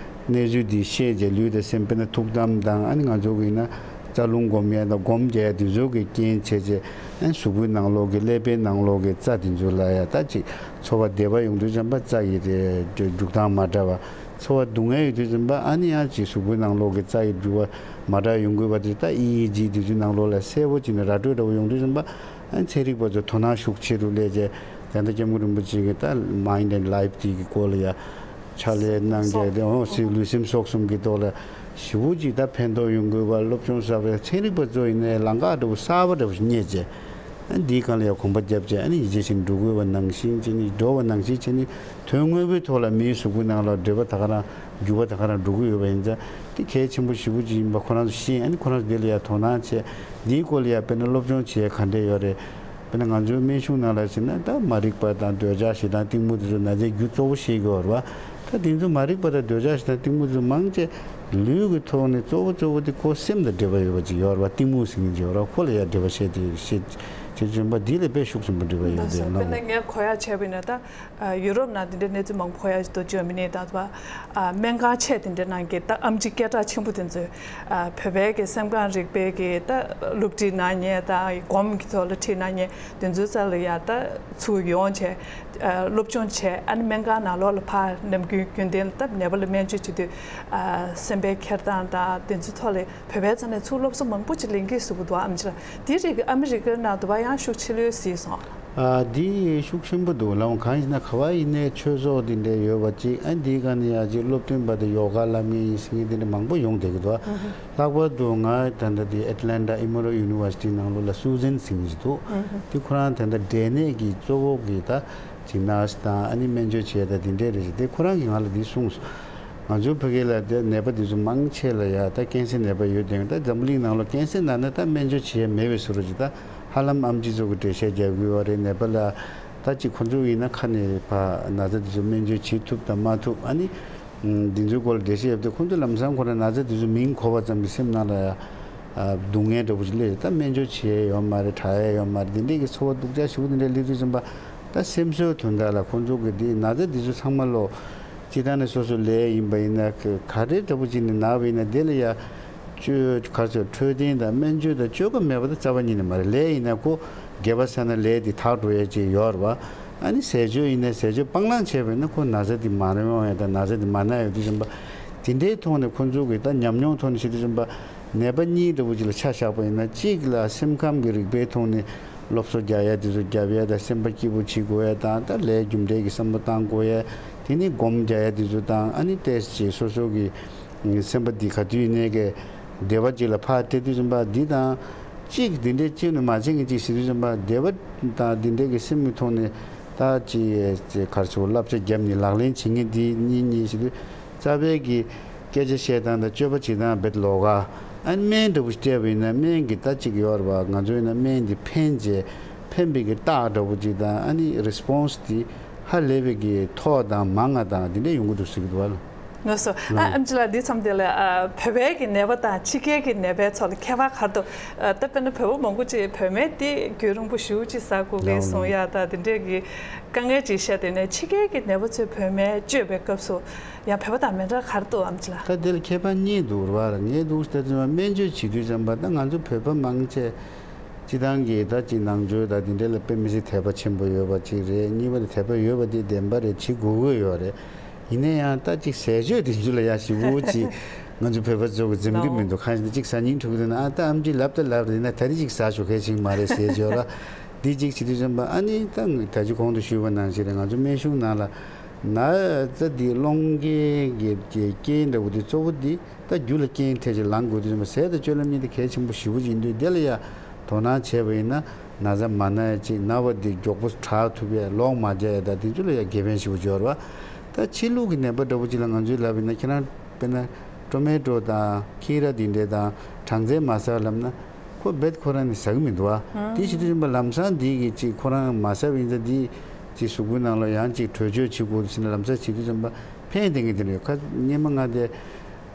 གནས་ཚུལ་འདི་ཤེས་རྗེས་ལུས་དང་སེམས་དཔེར་ན་ཐུགས་དམ་དང་ཨ་ནི་ང་ཚོ་གི་ཡིན་ན་རྩ་རླུང་སྒོམ་ཡས་དང་སྒོམ་རྒྱག་ཡས་དེ་ཚོ་གི་རྐྱེན་བྱས་རྗེས་ཨ་ནི་གཟུགས་པོའི་ནང་ལོགས་ཀྱི་ཀླད་པའི་ནང་ལོགས་ཀྱི་རྩ་དེ་ཚོ་ལ་ཡ་ད་ཅིག་ཚོར་བ་བདེ་བ་ཡོང་དུས་ཙམ་པ་རྩ་ཡི་དེ་འཇུག་སྟངས་མ་འདྲ་བ། ཚོར་བ་སྡུག་བསྔལ་ཡོད་དུས་ཙམ་པ་ཨ་ནི་ཡང་ཅིག་གཟུགས་པོའི་ནང་ལོགས་ཀྱི་རྩ་ཡི་འགྱུར་བ་མ་འདྲ་ཡོང་དགོས་པ་དེ་ད་ཨི་ཨི་ཇི་དེ་ཚོའི་ནང་ལོགས་ལ་གསལ་པོ་ཅིག་ནས་ར་སྤྲོད་འདྲ་བོ་ཡོང་དུས་ཙམ་པ། ཨ་ནི་ཚན་རིག་པ་ཚོ་དོ་སྣང་ཤུགས་ཆེ་རུ་སླེབས་རྗེས་ད་ལྟ་སྐྱབས་མགོན་རིན་པོ་ཆེ་གིས་ད་Mind and Life དེ་གི་སྐོར་ལ་ཡ་ཕྱག་ལས་གནང་རྒྱུ་དེ་འོ་སྲིད་ལུས་སེམས་སྲོག་གསུམ་གྱི་ཐོག་ལ་ཞེ་པོ་ཅིག་ད་ཕན་ཐོགས་ཡོང་དགོས་པ་སློབ་སྦྱོང་གསར་པའི་ཚན་རིག་པ་ཚོ་ཡིན་ནའི་ལམ་ཁ་འདྲ་བོ་གསར་པ་འདྲ་བོ་ཞིག་རྙེད་རྗེས་ཨ་ནི་འདིའི་སྒང་ལ་ཡ་གོམ་པ་བརྒྱབ་རྗེས་ཨ་ནི་ཡིད་ཆེས་བྱས་ནས་འགྲོ་དགོས་པ་ནང་བཞིན་བྱས་ནས་འགྲོ་བ་ནང་བཞིན་བྱས་ནས་དོན་དངོས་པོའི་ཐོག་ལ་མིའི་གཟུགས་པོའི་ནང་ལ་འབྲེལ་བ་ད་ག་རང་འགྱུར་བ་ད་ག་རང་འགྲོ་གི་ཡོད་པ་ཡིན་ཙང་དེ་གལ་ཆེན་པོ་ཞེ་པོ་ཅིག་ཡིན་པ་ཁོ་རང་ཚོ་ཤེས། ཨ་ནི་ཁོ་རང་ཚོ་འདི་ལ་ཡ་དོ་སྣང་བྱས་འདིའི་སྐོར་ལ་ཡ་དཔེར་ན་སློབ་སྦྱོང་བྱེད་ཡ་ག་འདྲས་ཡོད་རེད། དཔེར་ན་ང་ཚོའི་སྨན་གཞུང་ནང་ལ་ཕྱིན་ན་ད་མ་རིག་པ་དང་འདོད་ཆགས་ཞེ་སྡང་གཏི་མུག་དེ་ཚོ་ན་ཚའི་རྒྱུ་གཙོ་བོ་ཤེས་ཀྱི་ཡོད་རེད་བ། ད་དེ་ཚོ་མ་རིག་པ་དང་འདོད་ཆགས་ཞེ་སྡང་གཏི་མུག་དེ་ཚོ་མང་ཆེ་ལུས་ཀྱི་ཐོག་ནས་གཙོ་བོ་གཙོ་བོ་དེ་ཁོ་སེམས་དང་འབྲེལ་བ་ཡོད་པ་ཅིག་ཡོད་རེད་བ། གཏི་མུག་ཟེར་མཁན་ཅིག་ཡོད་རེད་བ། ཁོ་ལ་ཡང་འབྲེལ་བ་བཤད་དེ་བཤད་བྱེད་བྱུང་བ་འདི་ལས་དཔེ་ཤུགས་ཆེན་པོ་འབྲེལ་བ་ཡོད་ད་དེ་དཔེར་ན་ལ། ངས་གོ་ཡ་བྱས་པ་ཡིན་ན་ད་ཡུ་རོབ་ནང་དེ་འདྲའི་གནས་ཚུལ་མང་པོ་གོ་ཡ་ཞིག་འདུག་ཇར་མ་ནི་དང་དུ་བ། སྨན་ཁང་ཆེ་དེ་འདྲའི་ནང་གི་ད་ཨེམ་ཆི་སྐད་གྲགས་ཆེན་པོ་དེ་ཚོས། བོད་པའི་གི་སེམས་ཁམས་རིག་པའི་གི་ད་སློབ་ཁྲིད་གནང་མཁན་དང་སྒོམ་གྱི་ཐོག་ལ་ཁྲིད་གནང་མཁན་དེ་ཚོའི་རྩ་ལ་ཡ་ད་ཚུར་ཡོང་བྱས། སློབ་སྦྱོང་བྱས། ཨ་ནི་སྨན་ཁང་ནང་ལོགས་ལ་ཕར་ནམ་རྒྱུན་རྒྱུན་ལྡན་ལ་ད་ནད་པ་ལ་སྨན་བཅོས་བྱེད་དུས། སེམས་པའི་འཁྱེར་སྟངས་དང་དེ་ཚོའི་ཐོག་ལ་བོད་པའི་རྩ་ནས་ཚུར་སློབ་གསོ་མང་པོ་ཅིག་ལེན་གྱི་ཟེར་གྱི་འདུག་ཨེམ་ཆི་ལ། དེ་རིགས་ཨ་མི་རི་ཀའི་ནང་དུ་བ་ཡང་ཤུགས་ཆེ་ལོས་གཟིགས་སོང་། ཨ་འདི་ཤུགས་ཆེན་པོ་འདུག་ལབ་གང་ཡིན་ན་ག་བ་ཡིན་ནའི་ཆོས་ཚོགས་འདི་འདྲའི་ཡོད་པ་ཅིག་ཨ་འདིའི་སྒང་ནས་ཡ་ཅིག་སློབ་སྟོན་པ་དང་ཡོ་ག་བསླབ་མཁན་ཡིན་ཟེར་མཁན་འདི་འདྲ་མང་པོ་ཡོང་བསྡད་ཀྱི་འདུག་ལྷག་པར་དུ་ང་ད་ལྟ་འདི་Atlanta Emory University ནང་ལོགས་ལ་སུ་ཟན་ཟེར་མཁན་ཅིག་འདུག་དེ་ཁོ་རང་ད་ལྟ་འབྲས་ནད་ཀྱི་གཙོ་བོ་གི་ད་ཅིག་ནར་སི་དང་ཨ་ནི་སྨན་བཅོས་བྱས་ད་འདི་འདྲའི་རེད་ཅིག་དེ་ཁོ་རང་གིས་ང་ལ་འདི་གསུངས་སོང་། ང་ཚོའི་བོད་སྐད་ལ་དེ་ནད་པ་འདི་ཚོ་མང་ཆེ་ལ་ཡ་ད་ཀན་སར་ནད་པ་ཡོད་དེ་ད་འཛམ་བུ་གླིང་ནང་ལ་ཀན་སར་ན་ན་ད་སྨན་བཅོས་བྱེད་ཡ་མེད་པའི་བཟོ་འདྲ་ཅིག་ད་ཧ་ལམ་ཨེམ་ཆི་ཚོ་གི་འགྲེལ་བཤད་རྒྱག་གི་ཡོད་རེད། ནད་པ་ལ་ད་ཅིག་ཁོ་ཚོ་ཡིན་ན་ཁ་ནས་ཕ་ན་ཚ་འདི་ཚོ་སྨན་བཅོས་བྱེད་ཐུབ་དང་མ་ཐུབ་ཨ་ནི་འདི་ཚོའི་སྐོར་ལ་འགྲེལ་བཤད་ཡོད་དེ་ཁོ་ཚོ་ལམ་སང་ཁོ་རང་ན་ཚ་འདི་ཚོ་མིང་གོ་བ་ཙམ་གྱིས་སེམས་ནང་ལ་ཡ་སྡུག་བསྔལ་འདྲ་པོ་ཅིག་སླེབས་ད་སྨན་བཅོས་བྱེད་ཡ་ཡོད་མ་རེད། དྲག་ཡ་ཡོད་མ་རེད། འདི་འདྲས་ཀྱི་ཚོར་བ་སྡུག་ཅག་ཞེ་པོ་འདི་འདྲས་སླེབས་དུས་ཙམ་པ། ད་སེམས་གསོའི་དོན་དག་ལ་ཁོང་ཚོ་གི་འདི་ན་ཚ་འདི་ཚོ་ཚང་མ་ལོ་སྤྱི་བཏང་ནས་སོ་སོ་ལས་ཡིན་པ་ཡིན་ན་ག་རེ་འདྲ་པོ་ཅིག་ནས་ན་བ་ཡིན་ན་དེ་ལ་ཡ་བཅོས་ག་ཚོད་འཕྲོད་བསྟེན་དང་སྨན་བཅོས་དང་བཅོས་ཀ་མེད་པ་ད་རྩ་བ་ཉིད་ནས་མ་རེད། ལས་ཡིན་ན་ཁོ་དགེ་བ་བསགས་ན་ལས་འདི་དག་འགྲོ་ཡས་ཅིག་ཡོད་རེད་བ། ཨ་ནི་ཟས་སྤྱོད་ཡིན་ན་ཟས་སྤྱོད་སྤང་བླང་བྱས་པ་ཡིན་ན་ཁོ་ན་ཚ་འདི་མ་རེད་ཡོང་ཡ་དང་ན་ཚ་འདི་མ་ན་ཡོད་དུས་ཙམ་པ་དེ་འདྲའི་ཐོག་ནས་ཁོང་ཚོ་གི་ད་ཉམས་མྱོང་ཐོག་ནས་བཤད་དུས་ཙམ་པ་ནད་པ་གཉིས་འདྲ་པོ་ཅིག་ལ་ཆ་བཞག་པ་ཡིན་ན་གཅིག་ལ་སེམས་ཁམས་ཀྱི་རིག་པའི་ཐོག་ནས། སློབ་གསོ་རྒྱག་ཡ་དེ་ཚོ་རྒྱབ་ཡ་དང་། སེམས་པ་སྐྱིད་པོ་བྱེད་དགོས་ཡ་དང་། ད་ལས་རྒྱུ་འབྲས་ཀྱི་བསམ་བློ་བཏང་དགོས་ཡ། དེ་ནི་སྒོམ་རྒྱག་ཡ་དེ་ཚོ་དང་། ཨ་ནི་ཏོག་ཙམ་སོ་སོ་གི་སེམས་པ་འདི་ག་དུས་ཡིན་ནའི་གི་བདེ་བ་ཅིག་ལ་ཕར་སྤྲད་དུས་ཙམ་པ། འདི་དང་གཅིག་འདི་འདྲའི་གཅིག་ནས་མ་བྱེད་མཁན་གཅིག་བྱེད་དུས་ཙམ་པ། བདེ་བ་དང་འདི་འདྲའི་གི་སེམས་ཀྱི་ཐོག་ནས་ད་ཅི་ཅི་ག་རེ་ཟེར། བསླབ་བྱ་བརྒྱབ་ནས་ལག་ལེན་བྱེད་མཁན་འདི་གཉིས་གཉིས་བྱེད་དུས། རྩ་བའི་གི་སྐད་ཆ་བཤད་སྟངས་དང་སྤྱོད་པ་བྱེད་སྟངས་རྦད་ལོགས་ཀ། ཨ་ནི་སྨན་འདྲ་པོ་ཞིག་སྤྲད་པ་ཡིན་ན། སྨན་གྱི་ད་ཅིག་ཡོད་རེད་པ། ང་ཚོ་ཡིན་ན་སྨན་འདི་ཕན་བྱས། ཕན་པའི་གི་རྟགས་འདྲ་པོ་ཅིག་དང་། ཨ་ནི་རེ་སི་པོན་སི་འདི་ཧ་ལས་པའི་གི་མཐོ་དང་མང་ང་དང་འདི་འདྲ་ཡོང་གི་འདུག་ཟེར་གི་འདུག་བ། ལགས་སོ། ཨ། ཨམ་ཆི་ལགས། འདི་མཚམས་དེ་ལ། ཨ། བོད་པའི་གི་ནད་པ་དང་ཕྱི་རྒྱལ་གྱི་ནད་པའི་ཚོ་ལ་ཁྱད་པར་ག་རེ་འདུག་ཨ། ད་དཔེར་ན་བོད་པ་མང་པོ་ཅིག་བོད་སྨན་དེ་རྒྱུན་རིང་པོ་ཞེ་པོ་ཅིག་ཟ་དགོས་ཀྱི་གསུང་ཡ་དང་། དེ་འདྲས་ཀྱི་དཀའ་ངལ་ཅིག་བཤད། དེ་ནས་ཕྱི་རྒྱལ་གྱི་ནད་པ་ཚོས་བོད་སྨན་སྤྱོད་པའི་སྐབས་སུ་ཡང་བོད་པ་དང་མི་འདྲ་ག་རེ་འདུག་ཨམ་ཆི་ལགས། ད་དེ་ལ་ཁྱད་པར་གཉིས་འདུག་རེད་པ། ངས་འདུག་ཟེར་དུས་ཙམ་པ། སྨན་བཅོས་བྱེད་དུས་ཙམ་པ། ད་ང་ཚོ་བོད་པ་མང་ཆེ་སྤྱིར་བཏང་གི་ད་ཅིག་ནང་ཆོས་དང་དེ་འདྲས་ལ་དཔེ་མི་སྲིད་དད་པ་ཆེན་པོ་ཡོད་པ་ཅིག་རེད། གཉིས་པ་དེ་དད་པ་ཡོད་པ་དེ་བདེན་པ་རེད། བྱེད་དགོས་ཀྱི་ཡོད་རེད། ཡིན་ན་ཡང་ད་ཅིག་ཟས་སྤྱོད་དེ་ཚོ་ལ་ཡ་ཞེ་པོ་ཅིག་ང་ཚོ་བོད་པ་ཚོ་གི་འཛེམ་གི་མི་འདུག་ཁ་ཤས་ཅིག་ཟ་སྙིང་བྲོ་གི་འདུག་ན། ཨ། ད་ཨམ་ཆིས་ལབ་ད་ལབ་རེད་ན། ད་རེས་ཅིག་ཟ་ཆོག་གལ་ཆེན་མ་རེད་ཟེར་བརྗོད་ར། འདི་ཅིག་བྱེད་དུས་ཙམ་པ། ཨ་ནི་ད་ད་ཅི་གོང་དུ་ཞུས་པ་ནང་བཞིན་རེད། ང་ཚོ་སྨན་གཞུང་ནང་ལ་ན་ཚ་འདི་སློང་མཁན་གྱི་རྐྱེན་འདྲ་པོ་དེ་གཙོ་བོ་འདི། ད་རྒྱུ་ལ་རྐྱེན་ཐེབས་ཅིག་ལངས་དགོས་དུས་ཙམ་པ། ཟས་དང་སྤྱོད་ལམ་གཉིས་དེ་གལ་ཆེན་པོ་ཞེ་པོ་ཅིག་ཡིན་དུས། དེ་ལ་ཡ་དོ་སྣང་བྱས་པ་ཡིན་ན། ན་ཚ་མ་ན་ཡ་ཅིག་ན་བ་འདི་མགྱོགས་པོ་དྲག་ཐུབ་ཡ། ལོག་མ་རྒྱག་ཡ་དང་། དེ་ཚོ་ལ་ཡ་དགེ་ཕན་ཞེ་པོ་ཅིག་ཡོད་རེད་པ། ད་ཕྱི་ལུགས་ཀྱི་ནད་པ་འདྲ་པོ་ཅིག་ལ་ང་ཚོས་ལབ་ཡིན་ན། ཁྱེད་རང་དཔེར་ན་ཊོ་མེ་ཊོ་དང་ཁི་ར་འདི་འདྲས་དང་སྦྲང་རྩི་མ་ཟ་ལབ་ན། ཁོ་རྦད་ཁོ་རང་ནི་ཟ་གི་མི་འདུག་པ། དེ་བྱེད་དུས་ཙམ་པ་ལམ་སང་འདི་གི་ཅིག་ཁོ་རང་མ་ཟ་བ་ཡིན་ཙང་། འདི་ཅིག་གཟུགས་པོའི་ནང་ལ་ཡང་ཅིག་དྲོད་སྐྱོད་བྱེད་དགོས་འདུག་ཟེར་ན། ལམ་སང་བྱེད་དུས་ཙམ་པ་ཕན་བདེ་གི་དེ་རེད། ཁ་སྔོན་མ་ང་དེ་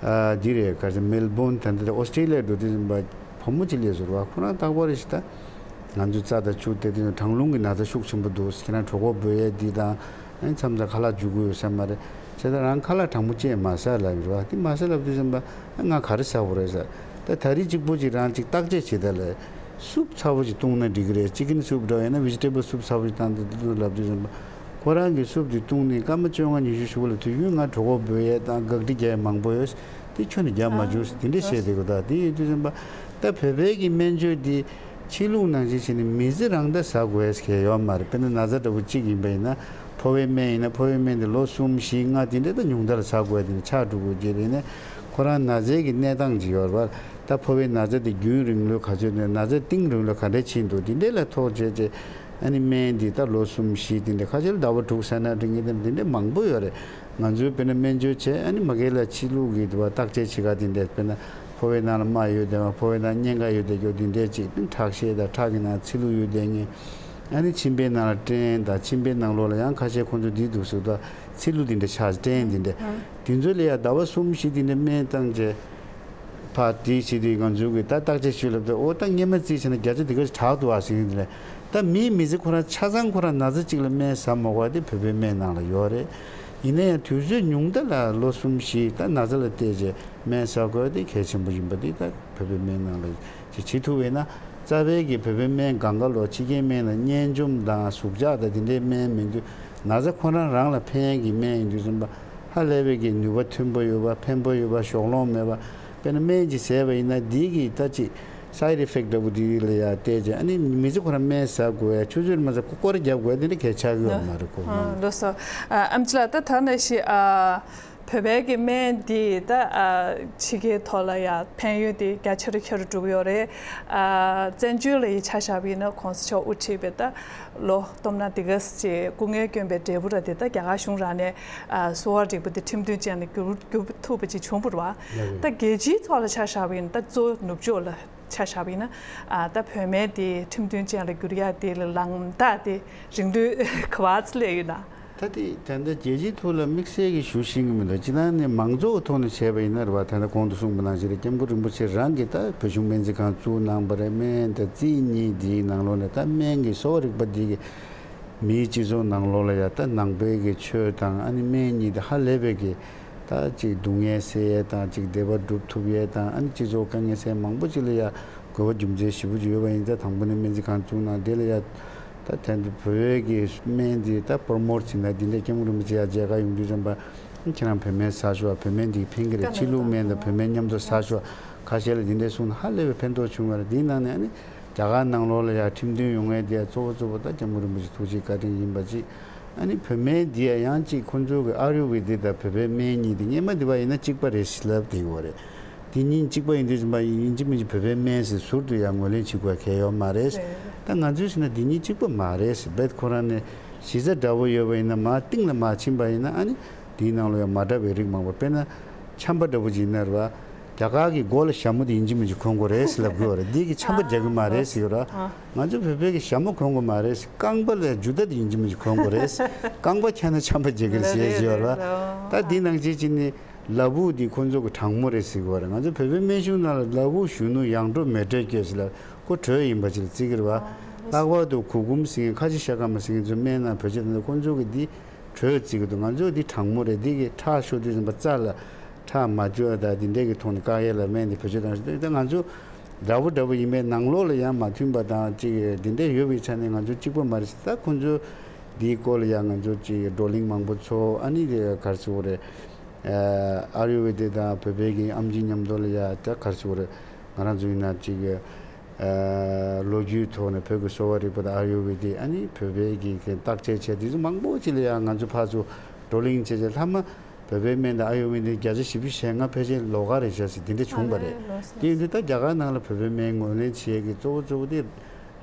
ཨ་འདི་རེད། ག་རེ་ཟེར། མེལ་བོན་ད་ལྟ་ཨོ་སི་ཀྲི་ལི་ཡར་འགྲོ་དུས་ཙམ་པ་བུ་མོ་ཅིག་སླེབས་སོང་ར། ཁོ་རང་རྟག་པར་རེ་ཞིག་ད་ང་ཚོ་རྩ་དང་ཆུ་དེ་དུས་གྲང་རླུང་གི་ན་ཚ་ཤུགས་ཆེན་པོ་འདུག་ཁྱེད་རང་གྲོད་ཁོག་སྦོས་ཡས་འདི་དང་། ཨ་ནི་མཚམས་མཚམས་ཁ་ལག་འཇུ་གི་ཡོད་ས་མ་རེད། བྱས་ཙང་རང་ཁ་ལག་གྲང་མོ་ཅིག་མ་ཟ་ལབ་ཡོད་རེད་པ། དེ་མ་ཟ་ལབ་དུས་ཙམ་པ་ང་ག་རེ་ཟ་དགོས་རེད་ཟེར། ད་ད་རེས་གཅིག་པོ་ཅིག་རང་ཅིག་བརྟག་དཔྱད་བྱེད་ད་ལས། སུབ་ཚ་པོ་ཅིག་བཏུང་ན་འགྲིག་གི་རེད། ཅི་ཀེན་སུབ་འདྲ་བོ་ཡང་ན་ཝེ་ཇི་ཊེ་བལ་སུབ་ཚ་པོ་ཅིག་བཏང་དུས་ལབ་དུས་ཙམ་པ། ཁོ་རང་གིས་སུབ་དེ་བཏུང་ནས་སྐར་མ་བཅོ་ལྔ་ཉི་ཤུ་ཞིག་ལ། དུས་རྒྱུན་ང་གྲོད་ཁོག་སྦོས་ཡས་དང་གག་དྲི་རྒྱག་ཡས་མང་པོ་ཡོད། དེ་ཁྱོན་ནས་རྒྱག་མ་བཅུག་ཟེར། དེ་འདྲ་བཤད་བསྡད་ཀྱི་འདུག་དེ་ཡིན་དུས་ཙམ་པ། ད་བོད་པའི་གི་སྨན་བཅོས་འདི་ཕྱི་ལུགས་ནང་བཞིན་བྱས་ནས་མི་ཚེ་རང་ད་ཟ་དགོས་ཡས་གང་ཡང་ཡོད་མ་རེད། དཔེར་ན་ན་ཚ་འདྲ་པོ་གཅིག་ཡིན་པ་ཡིན་ན། ཕོ་བའི་སྨན་ཡིན་ན་ཕོ་བའི་སྨན་དེ་ལོ་གསུམ་བཞི་ལྔ་དེ་འདྲ་ད་ཉུང་མཐའ་ལ་ཟ་དགོས། དེ་ནས་ཆག་འགྲོ་དགོས་ཀྱི་རེད། ནས་ཁོ་རང་ན་ཚའི་གི་གནས་སྟངས་ཅིག་ཡོད་རེད་པ། ད་ཕོ་བའི་ན་ཚ་དེ་རྒྱུན་རིང་ལོས་ག་ཚོད་ནས། ན་ཚ་གཏིང་རིང་ལོས་ག་འདྲས་ཕྱིན་འདུག་དེ་འདྲས་ལ་ཐུག་བྱས་བྱས། ཨ་ནི་སྨན་འདི་ད་ལོ་གསུམ་བཞི་དེ་འདྲས། ཁ་ཤས་ལ་ཟླ་བ་དྲུག་ཟ་ན་འགྲིག་མཁན་དེ་འདྲས་མང་པོ་ཡོད་རེད། ང་ཚོའི་དཔེར་ན་སྨན་བཅོས་བྱས། ཨ་ནི་མ་གི་ལ་ཕྱི་ལུགས་ཀྱི་དུ་བ་བརྟག་དཔྱད་བྱེད་ག་དེ་འདྲས། དཔེར་ན་ཕོ་བའི་ནང་ལ་རྨ་ཡོད་བསྡད་པ། ཕོ་བའི་ནང་གཉན་ཁ་ཡོད་བསྡད་རྒྱུ་དེ་འདྲས་ཅིག་ཁྲག་ཤེད་དང་ཁྲག་གི་ནང་ཚིལ་ལུ་ཡོད་བསྡད་མཁན། ཨ་ནི་མཆིན་པའི་ནང་ལ་སྐྲན་དང་། མཆིན་པའི་ནང་ལོགས་ལ་ཡང་ཁ་ཤས་ཁོང་ཚོ་འདི་འདུག་ཟེར་དུས་ཚིལ་ལུ་དེ་འདྲས་ཆགས། སྐྲན་དེ་འདྲས། དེ་ཚོ་ལ་ཡང་ཟླ་བ་གསུམ་བཞི་དེ་འདྲས་སྨན་བཏང་བྱས། ཕར་དེ་བྱེད་དུས་ང་ཚོའི་གི་ད་བརྟག་དཔྱད་ཞུས་ལབ་དུས། ཨོ་ད་སྔོན་མ་རྩིས་བྱས་ན་བརྒྱ་ཆ་དེ་ག་ཚོད་དྲག་འདུག་ཨ་ཟེར་གྱི་འདུག་ལས། ད་མིའི་མི་ཚེ་ཁོ་རང་ཆ་ཚང་ཁོ་རང་ན་ཚ་གཅིག་ལ་སྨན་ཟ་མ་དགོས་པ་དེ་བོད་པའི་སྨན་ནང་ལ་ཡོད་རེད། ཡིན་ན་ཡང་དུས་ཚོད་ཉུང་མཐའ་ལ་ལོ་གསུམ་བཞི་ད་ན་ཚ་ལ་བལྟས་བྱས་སྨན་ཟ་དགོས་དེ་གལ་ཆེན་པོ་ཡིན་པ་དེ་ད་བོད་པའི་སྨན་ནང་ལ་ཅིག་བྱེད་ཐུབ་པས་ན། རྩ་བའི་གི་བོད་པའི་སྨན་སྒང་ག་ལོག་ཕྱི་རྒྱལ་སྨན་ལ་གཉན་འཇོམས་དང་ཟུག་གཅོག་དང་དེ་འདྲའི་སྨན་མིན་དུས། ན་ཚ་ཁོ་རང་རང་ལ་ཕན་གྱི་སྨན་ཡིན་དུས་ཙམ་པ། ཧ་ལས་པའི་གི་ནུས་པ་མཐོན་པོ་ཡོད་པ། ཕན་པོ་ཡོད་པ། ཞོགས་ལོང་མེད་པ། དཔེར་ན་སྨན་ཅིག་བཟས་པ་ཡིན་ན་འདི་གི་ད་ཅིག་སའེ་ཌི་ཨི་ཕེག་ཊི་འདྲ་པོ་འདི་ལ་ཡ་བལྟས་བྱས། ཨ་ནི་མི་ཚེ་ཁོ་རང་སྨན་ཟ་དགོས་ཡ། ཆུ་ཚོད་མ་ཟ་ཁོ་སྐོར་རྒྱབ་དགོས་ཡ་དེ་འདྲ་གལ་ཆགས་ཀྱི་ཡོད་མ་རེད་ཁོ་ནང་། ལགས་སོ། ཨ། ཨམ་ཆི་ལགས། ད་ད་ནང་བཞིན། ཨ། བོད་པའི་གི་སྨན་འདི་ད། ཨ། ཕྱི་རྒྱལ་ཐོག་ལ་ཡ་ཕན་ཡོན་དེ་རྒྱ་ཆེ་རུ་ཆེ་རུ་འགྲོ་གི་ཡོད་རེད། ཨ། བཙན་བྱོལ་ལ་ཡི་ཆ་བཞག་པ་ཡིན་ན་༸གོང་ས་མཆོག་དབུ་ཁྲིད་པའི་ད་ལོ་སྟོང་ཕྲག་འདི་ག་ཅིག་སྐུ་ངལ་བསྐྱོན་པའི་འབྲས་བུ་ར་དེ་ད་རྒྱ་གར་གཞུང་རང་ནས། ཨ། གསོ་བ་རིག་པ་དེ་ཁྲིམས་མཐུན་ཅན་ལ་བསྒྱུར་བསྒྱུར་ཐུབ་པ་ཅིག་བྱུང་བ་རེད་པ། ད་རྒྱལ་སྤྱིའི་ཐོག་ལ་ཆ་བཞག་པ་ཡིན་ན། ད་གཙོ་བོ་ནུབ་ཕྱོགས་ལ་ཆ་བཞག་པ་ཡིན་ན། ཨ། ད་བོད་སྨན་དེ་ཁྲིམས་མཐུན་ཅན་ལ་བསྒྱུར་ཡ་དེ་ལ་ལམ་ཐག་དེ་རིང་དུས་ག་པར་སླེབས་ཡོད་ན། ད་དེ་ད་ལྟ་རྒྱལ་སྤྱིའི་ཐོག་ལ་དམིགས་བསལ་གྱི་ཞུ་ཤེས་ཀྱི་མི་འདུག་སྤྱིར་བཏང་ནས་མང་གཙོ་གི་ཐོག་ནས་བྱས་པ་ཡིན་ན་རེད་པ། ད་ལྟ་གོང་དུ་གསུངས་པ་ནང་བཞིན་རེད། སྐྱབས་མགོན་རིན་པོ་ཆེ་རང་གིས་ད་བོད་གཞུང་སྨན་རྩིས་ཁང་བཙུགས་གནང་བ་རེད། སྨན་དང་རྩིས་གཉིས་འདིའི་ནང་ལོགས་ནས་ད་སྨན་གྱི་གསོ་བ་རིག་པ་འདི་གི་མིའི་སྤྱི་ཚོགས་ནང་ལོགས་ལ་ཡ་ད་ནང་པའི་གི་ཆོས་དང་། ཨ་ནི་སྨན་གཉིས་དེ་ཧ་ལས་པའི་གི་ད་ཅིག་སྡུག་བསྔལ་སེལ་ཡས་དང་། ཅིག་བདེ་བ་སྒྲུབ་ཐུབ་ཡས་དང་། ཨ་ནི་སྤྱི་ཚོགས་དཀའ་ངལ་སེལ་མང་པོ་ཅིག་ལ་ཡ་དགོས་པ་རྒྱུ་མཚན་ཞེ་པོ་ཅིག་ཡོད་པ་ཡིན་ཙང་། དང་པོ་ནས་སྨན་རྩིས་ཁང་བཙུགས་གནང་། དེ་ལ་ཡ་ད་ད་ལྟ་བོད་ཀྱི་སྨན་འདི་ད་པོ་རོ་མོཊ་བྱེད་ན་འདི་འདྲའི་སྐྱབས་མགོན་རིན་པོ་ཆེ་ཡ་མཇལ་ཁ་ཡོང་དུས་ཙམ་པ། ཁྱེད་རང་བོད་སྨན་ཟ་ཤོག་བོད་སྨན་འདི་ཕན་གི་རེད། ཕྱི་ལུགས་སྨན་དང་བོད་སྨན་མཉམ་དུ་ཟ་ཤོག་ཁ་ཤས་ལ་འདི་འདྲའི་གསུངས་ན་ཧ་ལས་པའི་ཕན་ཐོགས་བྱུང་བ་རེད། འདིའི་ནང་ནས་ཨ་ནི་ རྒྱ་གར་ནང་ལོགས་ལ་ཡང་ཁྲིམས་མཐུན་ཡོང་ཡས་དེ་ཡང་གཙོ་བོ་གཙོ་བོ་ད་སྐྱབས་མགོན་རིན་པོ་ཆེ་ཐུགས་རྗེ་བཀའ་དྲིན་ཡིན་པ་ཅིག་ཨ་ནི་བོད་སྨན་འདི་ཡང་ཡང་ཅིག་ཁོང་ཚོ་གི་ཨ་ཡུར་ཝེ་དིག་དང་བོད་པའི་སྨན་གཉིས་དེ་སྔས་མ་འདི་བ་ཡིན་ན་གཅིག་པ་རེད་ཟེར་ལབ་བསྡད་ཡོད་རེད། འདི་གཉིས་གཅིག་པ་ཡིན་དུས་ཙམ་པ་ཡིན་གཅིག་མིན་གཅིག་བོད་པའི་སྨན་ཟེར་ཟུར་དུ་ཡང་ངོས་ལེན་བྱེད་དགོས་གལ་ཡོད་མ་རེད། རེད། ད་ང་ཚོས་ཟེར་ན་འདི་གཉིས་གཅིག་པ་མ་རེད་ཟེར་རྦད་ཁོ་རང་ནས་གཞི་རྩ་འདྲ་བོ་ཡོད་པ་ཡིན་ན་མར་གཏིང་ལ་མར་ཕྱིན་པ་ཡིན་ན་ཨ་ནི་འདིའི་ནང་ལ་ཡང་མ་འདྲ་བའི་རིགས་མང་པོ། དཔེར་ན་ཆམ་པ་འདྲ་བོ་ཅིག་ཡིན་ན་རེད་བ། རྒྱ་གར་གྱི་མགོ་ལ་ཞྭ་མོ་དེ་ཡིན་གཅིག་མིན་གཅིག་གོན་དགོས་རེད་ཟེར་ལབ་དགོས་པ་རེད། འདི་གི་ཆམ་པ་རྒྱག་གི་མ་རེད་ཟེར་ཡོད་ར། ང་ཚོ་བོད་པའི་གི་ཞྭ་མོ་གོན་དགོས་མ་རེད་ཟེར། རྐང་པ་ལ་རྒྱུ་ད་དེ་ཡིན་གཅིག་མིན་གཅིག་གོན་དགོས་རེད་ཟེར། རྐང་པ་འཁྱག་ན་ཆམ་པ་རྒྱག་གི་རེད་ཟེར་ཡོད་ར། ད་འདི་ནང་བཞིན་བྱས་ནས་ལ་ཕུག་འདི་ཁོང་ཚོ་གི་གྲང་མོ་རེད་ཟེར་གི་རེད། ང་ཚོ་བོད་པའི་སྨན་གཞུང་ནང་ལ་ལ་ཕུག་གཞོན་ནུ་ཡང་དྲོད་མེ་དྲོད་སྐྱེད་ཟེར་ལ་ཁོ་དྲོད་ཡིན་པ་ཅིག་ལ་བརྩི་གི་རེད་བ། ལྷག་པར་དུ་གུར་གུམ་ཟེར་མཁན་ཁ་ཆེ་ཤ་སྐམ་པ་ཟེར་མཁན་ཚོ་སྨན་ནང་བེད་སྤྱོད་གཏོང་དུས་ཁོང་ཚོ་གི་འདི་དྲོད་བརྩི་གི་འདུག་ང་ཚོ་འདི་གྲང་མོ་རེད། འདི་གི་ཁྲག་ཤོར་དུས་ཙམ་པ་རྩ་ལ་ཁྲག་མ་འཇུ་བ་དང་འདི་འདྲས་ཀྱི་ཐོག་ནས་བཀག་ཡས་ལ་སྨན་འདི་བེད་སྤྱོད་གཏོང་ཞིག་ད་ང་ཚོ་འདྲ་པོ་འདྲ་པོ་ཡིན་པའི་ནང་ལོགས་ལ་ཡང་མ་མཐུན་པ་དང་ཅིག་འདི་འདྲས་ཡོད་པའི་ཆ་ནས་ང་ཚོ་གཅིག་པ་མ་རེད་ཟེར། ད་ཁོང་ཚོ་འདིའི་སྐོར་ལ་ཡང་ང་ཚོ་ཅིག་བགྲོ་གླེང་མང་པོ་ཚོགས། ཨ་ནི་དེ་ག་རེ་ཟེར་དགོས་རེད། ཨ་ཡུར་ཝེ་དེ་དང་བོད་པའི་གི་ཨེམ་ཆི་མཉམ་དུ་ལ་ཡ་ད་ག་རེ་ཟེར་དགོས་རེད། ང་རང་ཚོ་ཡིན་ན་ཅིག་ཨ་ལོ་རྒྱུས་ཐོག་ནས་བོད་ཀྱི་གསོ་བ་རིག་པ་དང་ཨ་ཡུར་ཝེ་དེ་ཨ་ནི་བོད་པའི་གི་གི་བརྟག་དཔྱད་བྱས་དེ་ཚོ་མང་པོ་ཅིག་ལ་ཡ་ང་ཚོ་ཕར་ཚུར་བགྲོ་གླེང་བྱས་བྱས་ལྷག་མ། བོད་པའི་སྨན་དང་ཨ་ཡུར་ཝེ་དའི་བརྒྱ་ཆ་བཞི་བཅུ་ཞེ་ལྔ་ཕལ་ཆེར་ལོགས་ཀ་རེད་ཤག་ཟེར་དེ་འདྲ་བྱུང་བ་རེད། ཨ་ལས་ལོས། དེ་ཡིན་དུས་ད་རྒྱ་གར་ནང་ལ་བོད་པའི་སྨན་ངོས་ལེན་བྱེད་ཡས་ཀྱི་གཙོ་བོ་གཙོ་བོ་དེ་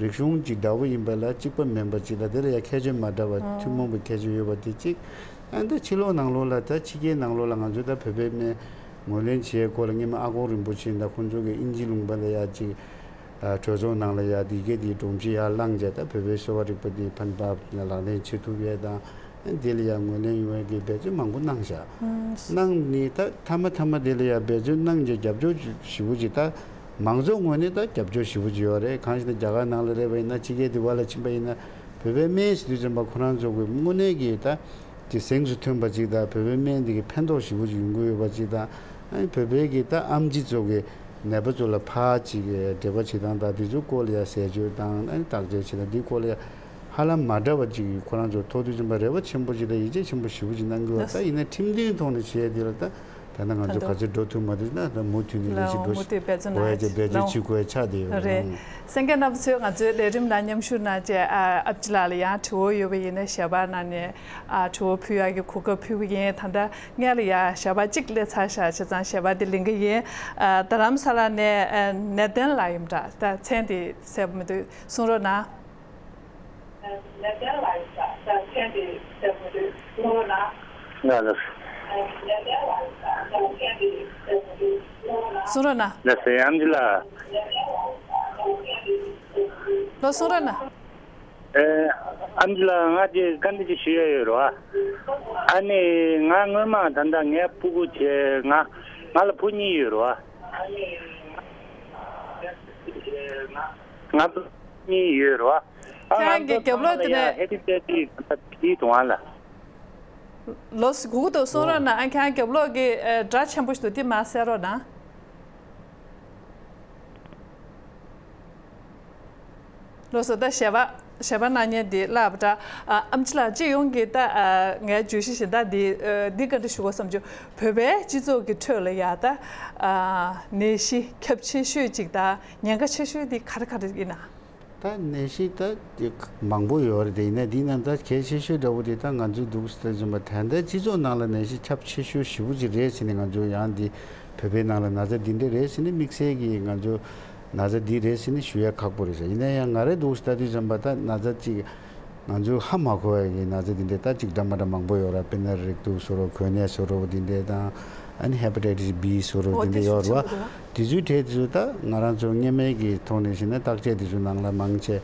རིག་གཞུང་གཅིག་འདྲ་བོ་ཡིན་པ་ལ་གཅིག་པ་མིན་པ་གཅིག་ལ་དེ་ལ་ཡང་ཁྱད་ཆོས་མ་འདྲ་བ་ཨ་ཐུན་མོང་པའི་ཁྱད་ཆོས་ཡོད་པ་དེ་གཅིག་ཨ་ནི་ད་ཕྱི་ལོགས་ནང་ལོགས་ལ་ད་ཕྱི་རྒྱལ་ནང་ལོགས་ལ་ང་ཚོས་ད་བོད་པའི་སྨན་ངོས་ལེན་བྱེད་ཡས་སྐོར་ལ་སྔོན་མ་ཨ་ཁུ་རིན་པོ་ཆེ་དང་ཁོང་ཚོ་གི་དབྱིན་ཇི་ལུང་པ་ལ་ཡ་གཅིག་ཨ་གྲོས་ཚོགས་ནང་ལ་ཡ་དེ་གའི་དེའི་སྒྲོམ་གཞི་ཡར་བླངས་བྱས་ད་བོད་པའི་གསོ་བ་རིག་པ་དེ་ཕན་པ་ལག་ལེན་བྱེད་ཐུབ་ཡས་དང་། དེ་ལ་ཡང་ངོས་ལེན་ཡོང་ཡས་ཀྱི་འབད་བརྩོན་མང་པོ་གནང་བཞག་ཨང་། གནང་ནས་ད་མཐའ་མ་མཐའ་མ་དེ་ལ་ཡང་འབད་བརྩོན་གནང་རྗེས་རྒྱབ་སྐྱོར་ཞེ་པོ་ཅིག་ད་མང་ཚོགས་ངོས་ནས་ད་རྒྱབ་སྐྱོར་ཞེ་པོ་ཅིག་ཡོད་རེད། གང་ཞིག་ན་རྒྱ་གར་ནང་ལ་རེད་པ་ཡིན་ན་ཕྱི་རྒྱལ་དེ་བ་ལ་ཕྱིན་པ་ཡིན་ན་བོད་པའི་སྨན་ཟེར་དུས་ཙམ་པ་ཁོ་རང་ཚོ་གི་དངོས་གནས་ཀྱི་ད་དེ་གཟེངས་སུ་ཐོན་པ་ཅིག་དང་བོད་པའི་སྨན་དེ་གི་ཕན་ཐོགས་ཞེ་པོ་ཅིག་ཡོང་གི་ཡོད་པ་ཅིག་དང་ཨ་ནི་བོད་པའི་གི་ད་ཨེམ་ཆི་ཚོ་གི་ནད་པ་ཚོ་ལ་ཕར་ཅིག་འབྲེལ་བ་བྱེད་སྟངས་དང་དེ་ཚོའི་སྐོར་ལ་ཡང་ཟས་སྤྱོད་དང་ཨ་ནི་བརྟག་དཔྱད་བྱེད་སྟངས་དེའི་སྐོར་ལ་ཡང་། ཧ་ལམ་མ་འདྲ་བ་ཅིག་ཁོ་རང་ཚོ་ཐོག་དུས་ཙམ་པ་རེ་བ་ཆེན་པོ་ཅིག་དང་ཡིད་ཆེས་ཆེན་པོ་ཞེ་པོ་ཅིག་གནང་གི་ཡོད། ད་ཡིན་ན་ཁྲིམས་མཐུན་ཐོག་ནས་བྱས་དེ་ལ་ད་ད་ལྟ་ང་ཚོ་ག་ཚོད་འགྲོ་ཐུབ་མ་ཐུབ་ན་ད་མུ་མཐུད་ནས་ལས་ལོ་མུ་མཐུད་འབད་བརྩོན་གནང་ཡས་ཅིག་འགྲོ་ཐུབ་དགོས་ཡས་ཅིག་འབད་བརྩོན་གནང་ཡས་ཆགས་བསྡད་ཡོད་རེད། གསན་མཁན་རྣམ་པ་ཚོས་ང་ཚོའི་ལས་རིམ་ནང་མཉམ་ཞུགས་གནང་བྱས་ཨ་ཨེམ་ཆི་ལགས་ལ་ཡང་དྲི་བ་ཡོད་པ་ཡིན་ན་ཞལ་པར་གནང་ནས་ཨ་དྲི་བ་ཕུལ་ཡག་གི་གོ་སྐབས་ཕུལ་གི་ཡིན། ད་ལྟ་སྔོན་ལ་ཡང་ཞལ་པར་གཅིག་སླེབས་ཚར་བཞག་བྱས་ཙང་ཞལ་པར་དེ་ལེན་གི་ཡིན། ཨ་རྡ་རམ་ས་ལ་ནས་ཨ་ནེ་ཏན་ལགས་ཡིན་པ་འདྲ། ད་མཚན་དེ་གསལ་པོ་མི་འདུག་གསུང་རོགས་གནང་། ལགས་ལགས། གསུང་རོགས་གནང་། ལགས་སེ་ཨེམ་ཆི་ལགས། ལོ་གསུང་རོགས་གནང་། ཨེ། ཨེམ་ཆི་ལགས་ང་ཅིག་བཀའ་འདྲི་ཅིག་ཞུ་ཡ་ཡོད་རེད་བ། ཨ་ནི་ང་སྔོན་མ་ད་ལྟ་ངའི་སྤུ་གུ་བྱས་ང་ང་ལ་བུ་གཉིས་ཡོད་རེད་བ། ང་བུ་གཉིས་ཡོད་རེད་བ། ཨ་ཁྱེད་རང་གི་རྒྱབ་ལོགས་དེ་ནས་ཧེ་པི་ཏེ་ཏིས་ད་དེའི་དུང་བ་ལ། ལོ་སྒུག་ཏུ་གསུང་རོགས་གནང་། ཨ་ཁྱེད་རང་རྒྱབ་ལོགས་ཀྱི་ཨ་སྒྲ་ཆེན་པོ་ཞིག་འདུག་དེ་མར་སེལ་རོགས་གནང་། ལགས་སོ། ད་ཞལ་པར་ཞལ་པར་གནང་མཁན་དེ་ལབ་ད། ཨ་ཨེམ་ཆི་ལགས་སྤྱི་ཡོངས་ཀྱི་ད་ཨ་ངའི་བརྗོད་གཞི་བཞིན་ད་འདི་ཨ་འདི་བཀའ་འདྲི་ཞུ་དགོས་བསམ་བྱུང་། བོད་པའི་སྤྱི་ཚོགས་ཀྱི་ཁྲོད་ལ་ཡ་ད་ཨ་ནད་གཞི་ཁྱབ་ཆེ་ཤོས་ཅིག་དང་ཉེན་ཁ་ཆེ་ཤོས་དེ་ག་རེ་ག་རེ་ཡིན་ན། ད་ནད་གཞི་ད་དེ་མང་པོ་ཡོད་རེད་དེ། ཡིན་ན་འདི་ནང་ད་གལ་ཆེ་ཤོས་འདྲ་བོ་དེ་ད་ང་ཚོའི་འདུག་ཟེར་བཞིན་པ་ད་ལྟ་སྤྱི་ཚོགས་ནང་ལ་ནད་གཞི་ཁྱབ་ཆེ་ཤོས་ཞེ་པོ་ཅིག་རེད་ཟེར་ནས་ང་ཚོ་ཡང་འདི་བོད་པའི་ནང་ལ་ན་ཚ་འདི་འདྲ་རེད་ཟེར་ནས་དམིགས་བསལ་གྱིས་ང་ཚོ་ན་ཚ་འདི་རེད་ཟེར་ནས་ཞུ་ཡ་ཁག་པོ་རེད་ཤག་ཡིན་ན་ཡང་ང་རེ་འདུག་ཟེར་ལྟ་དུས་ཙམ་པ་ད་ན་ཚ་ཅིག་ང་ཚོས་ཧ་མ་གོ་བའི་གི་ན་ཚ་འདི་འདྲ་ད་ཅིག་འདྲ་མ་འདྲ་མང་པོ་ཡོད་ར། དཔེར་ན་རེག་དུག་བཟོ་འདྲ་བོ་གོ་གནས་བཟོ་འདྲ་བོ་འདི་འདྲ་དང་ཨ་ནི་ཧེ་པ་ཊའི་ཊིས་བྷི་བཟོ་འདྲ་བོ་འདི་འདྲ་ཡོད་ར་བ། དེ་ཚོའི་གྲས་དེ་ཚོ་ད་ང་རང་ཚོ་སྔོན་མའི་གི་ཐོག་ནས་བཤད་ན་བརྟག་དཔྱད་དེ་ཚོ་ནང་ལ་མང་ཆེ་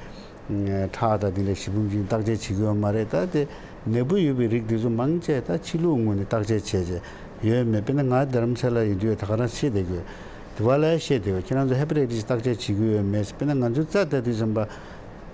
ཁྲག་དང་དེ་འདྲ་ཞེ་པོ་ཅིག་བརྟག་དཔྱད་བྱེད་ཀྱི་ཡོད་མ་རེད། ད་དེ་ནད་འབུ་ཡོད་པའི་རིགས་དེ་ཚོ་མང་ཆེ་ད་ཕྱི་ལུགས་ངོས་ནས་བརྟག་དཔྱད་བྱས་བྱས་ཡོད་མེད། དཔེར་ན་ང་རྡ་རམ་ས་ལ་ཡོད་དུས་ད་ག་རང་བཤད་བསྡད་དགོས། དེ་བ་ལ་བཤད་བསྡད་ཡོད། ཁྱེད་རང་ཚོ་ཧེ་པ་ཊའི་ཊིས་བརྟག་དཔྱད་བྱེད་ཀྱི་ཡོད་མེད། དཔེར་ན་ང་ཚོ་རྩ་ལྟ་དུས་ཙམ་པ་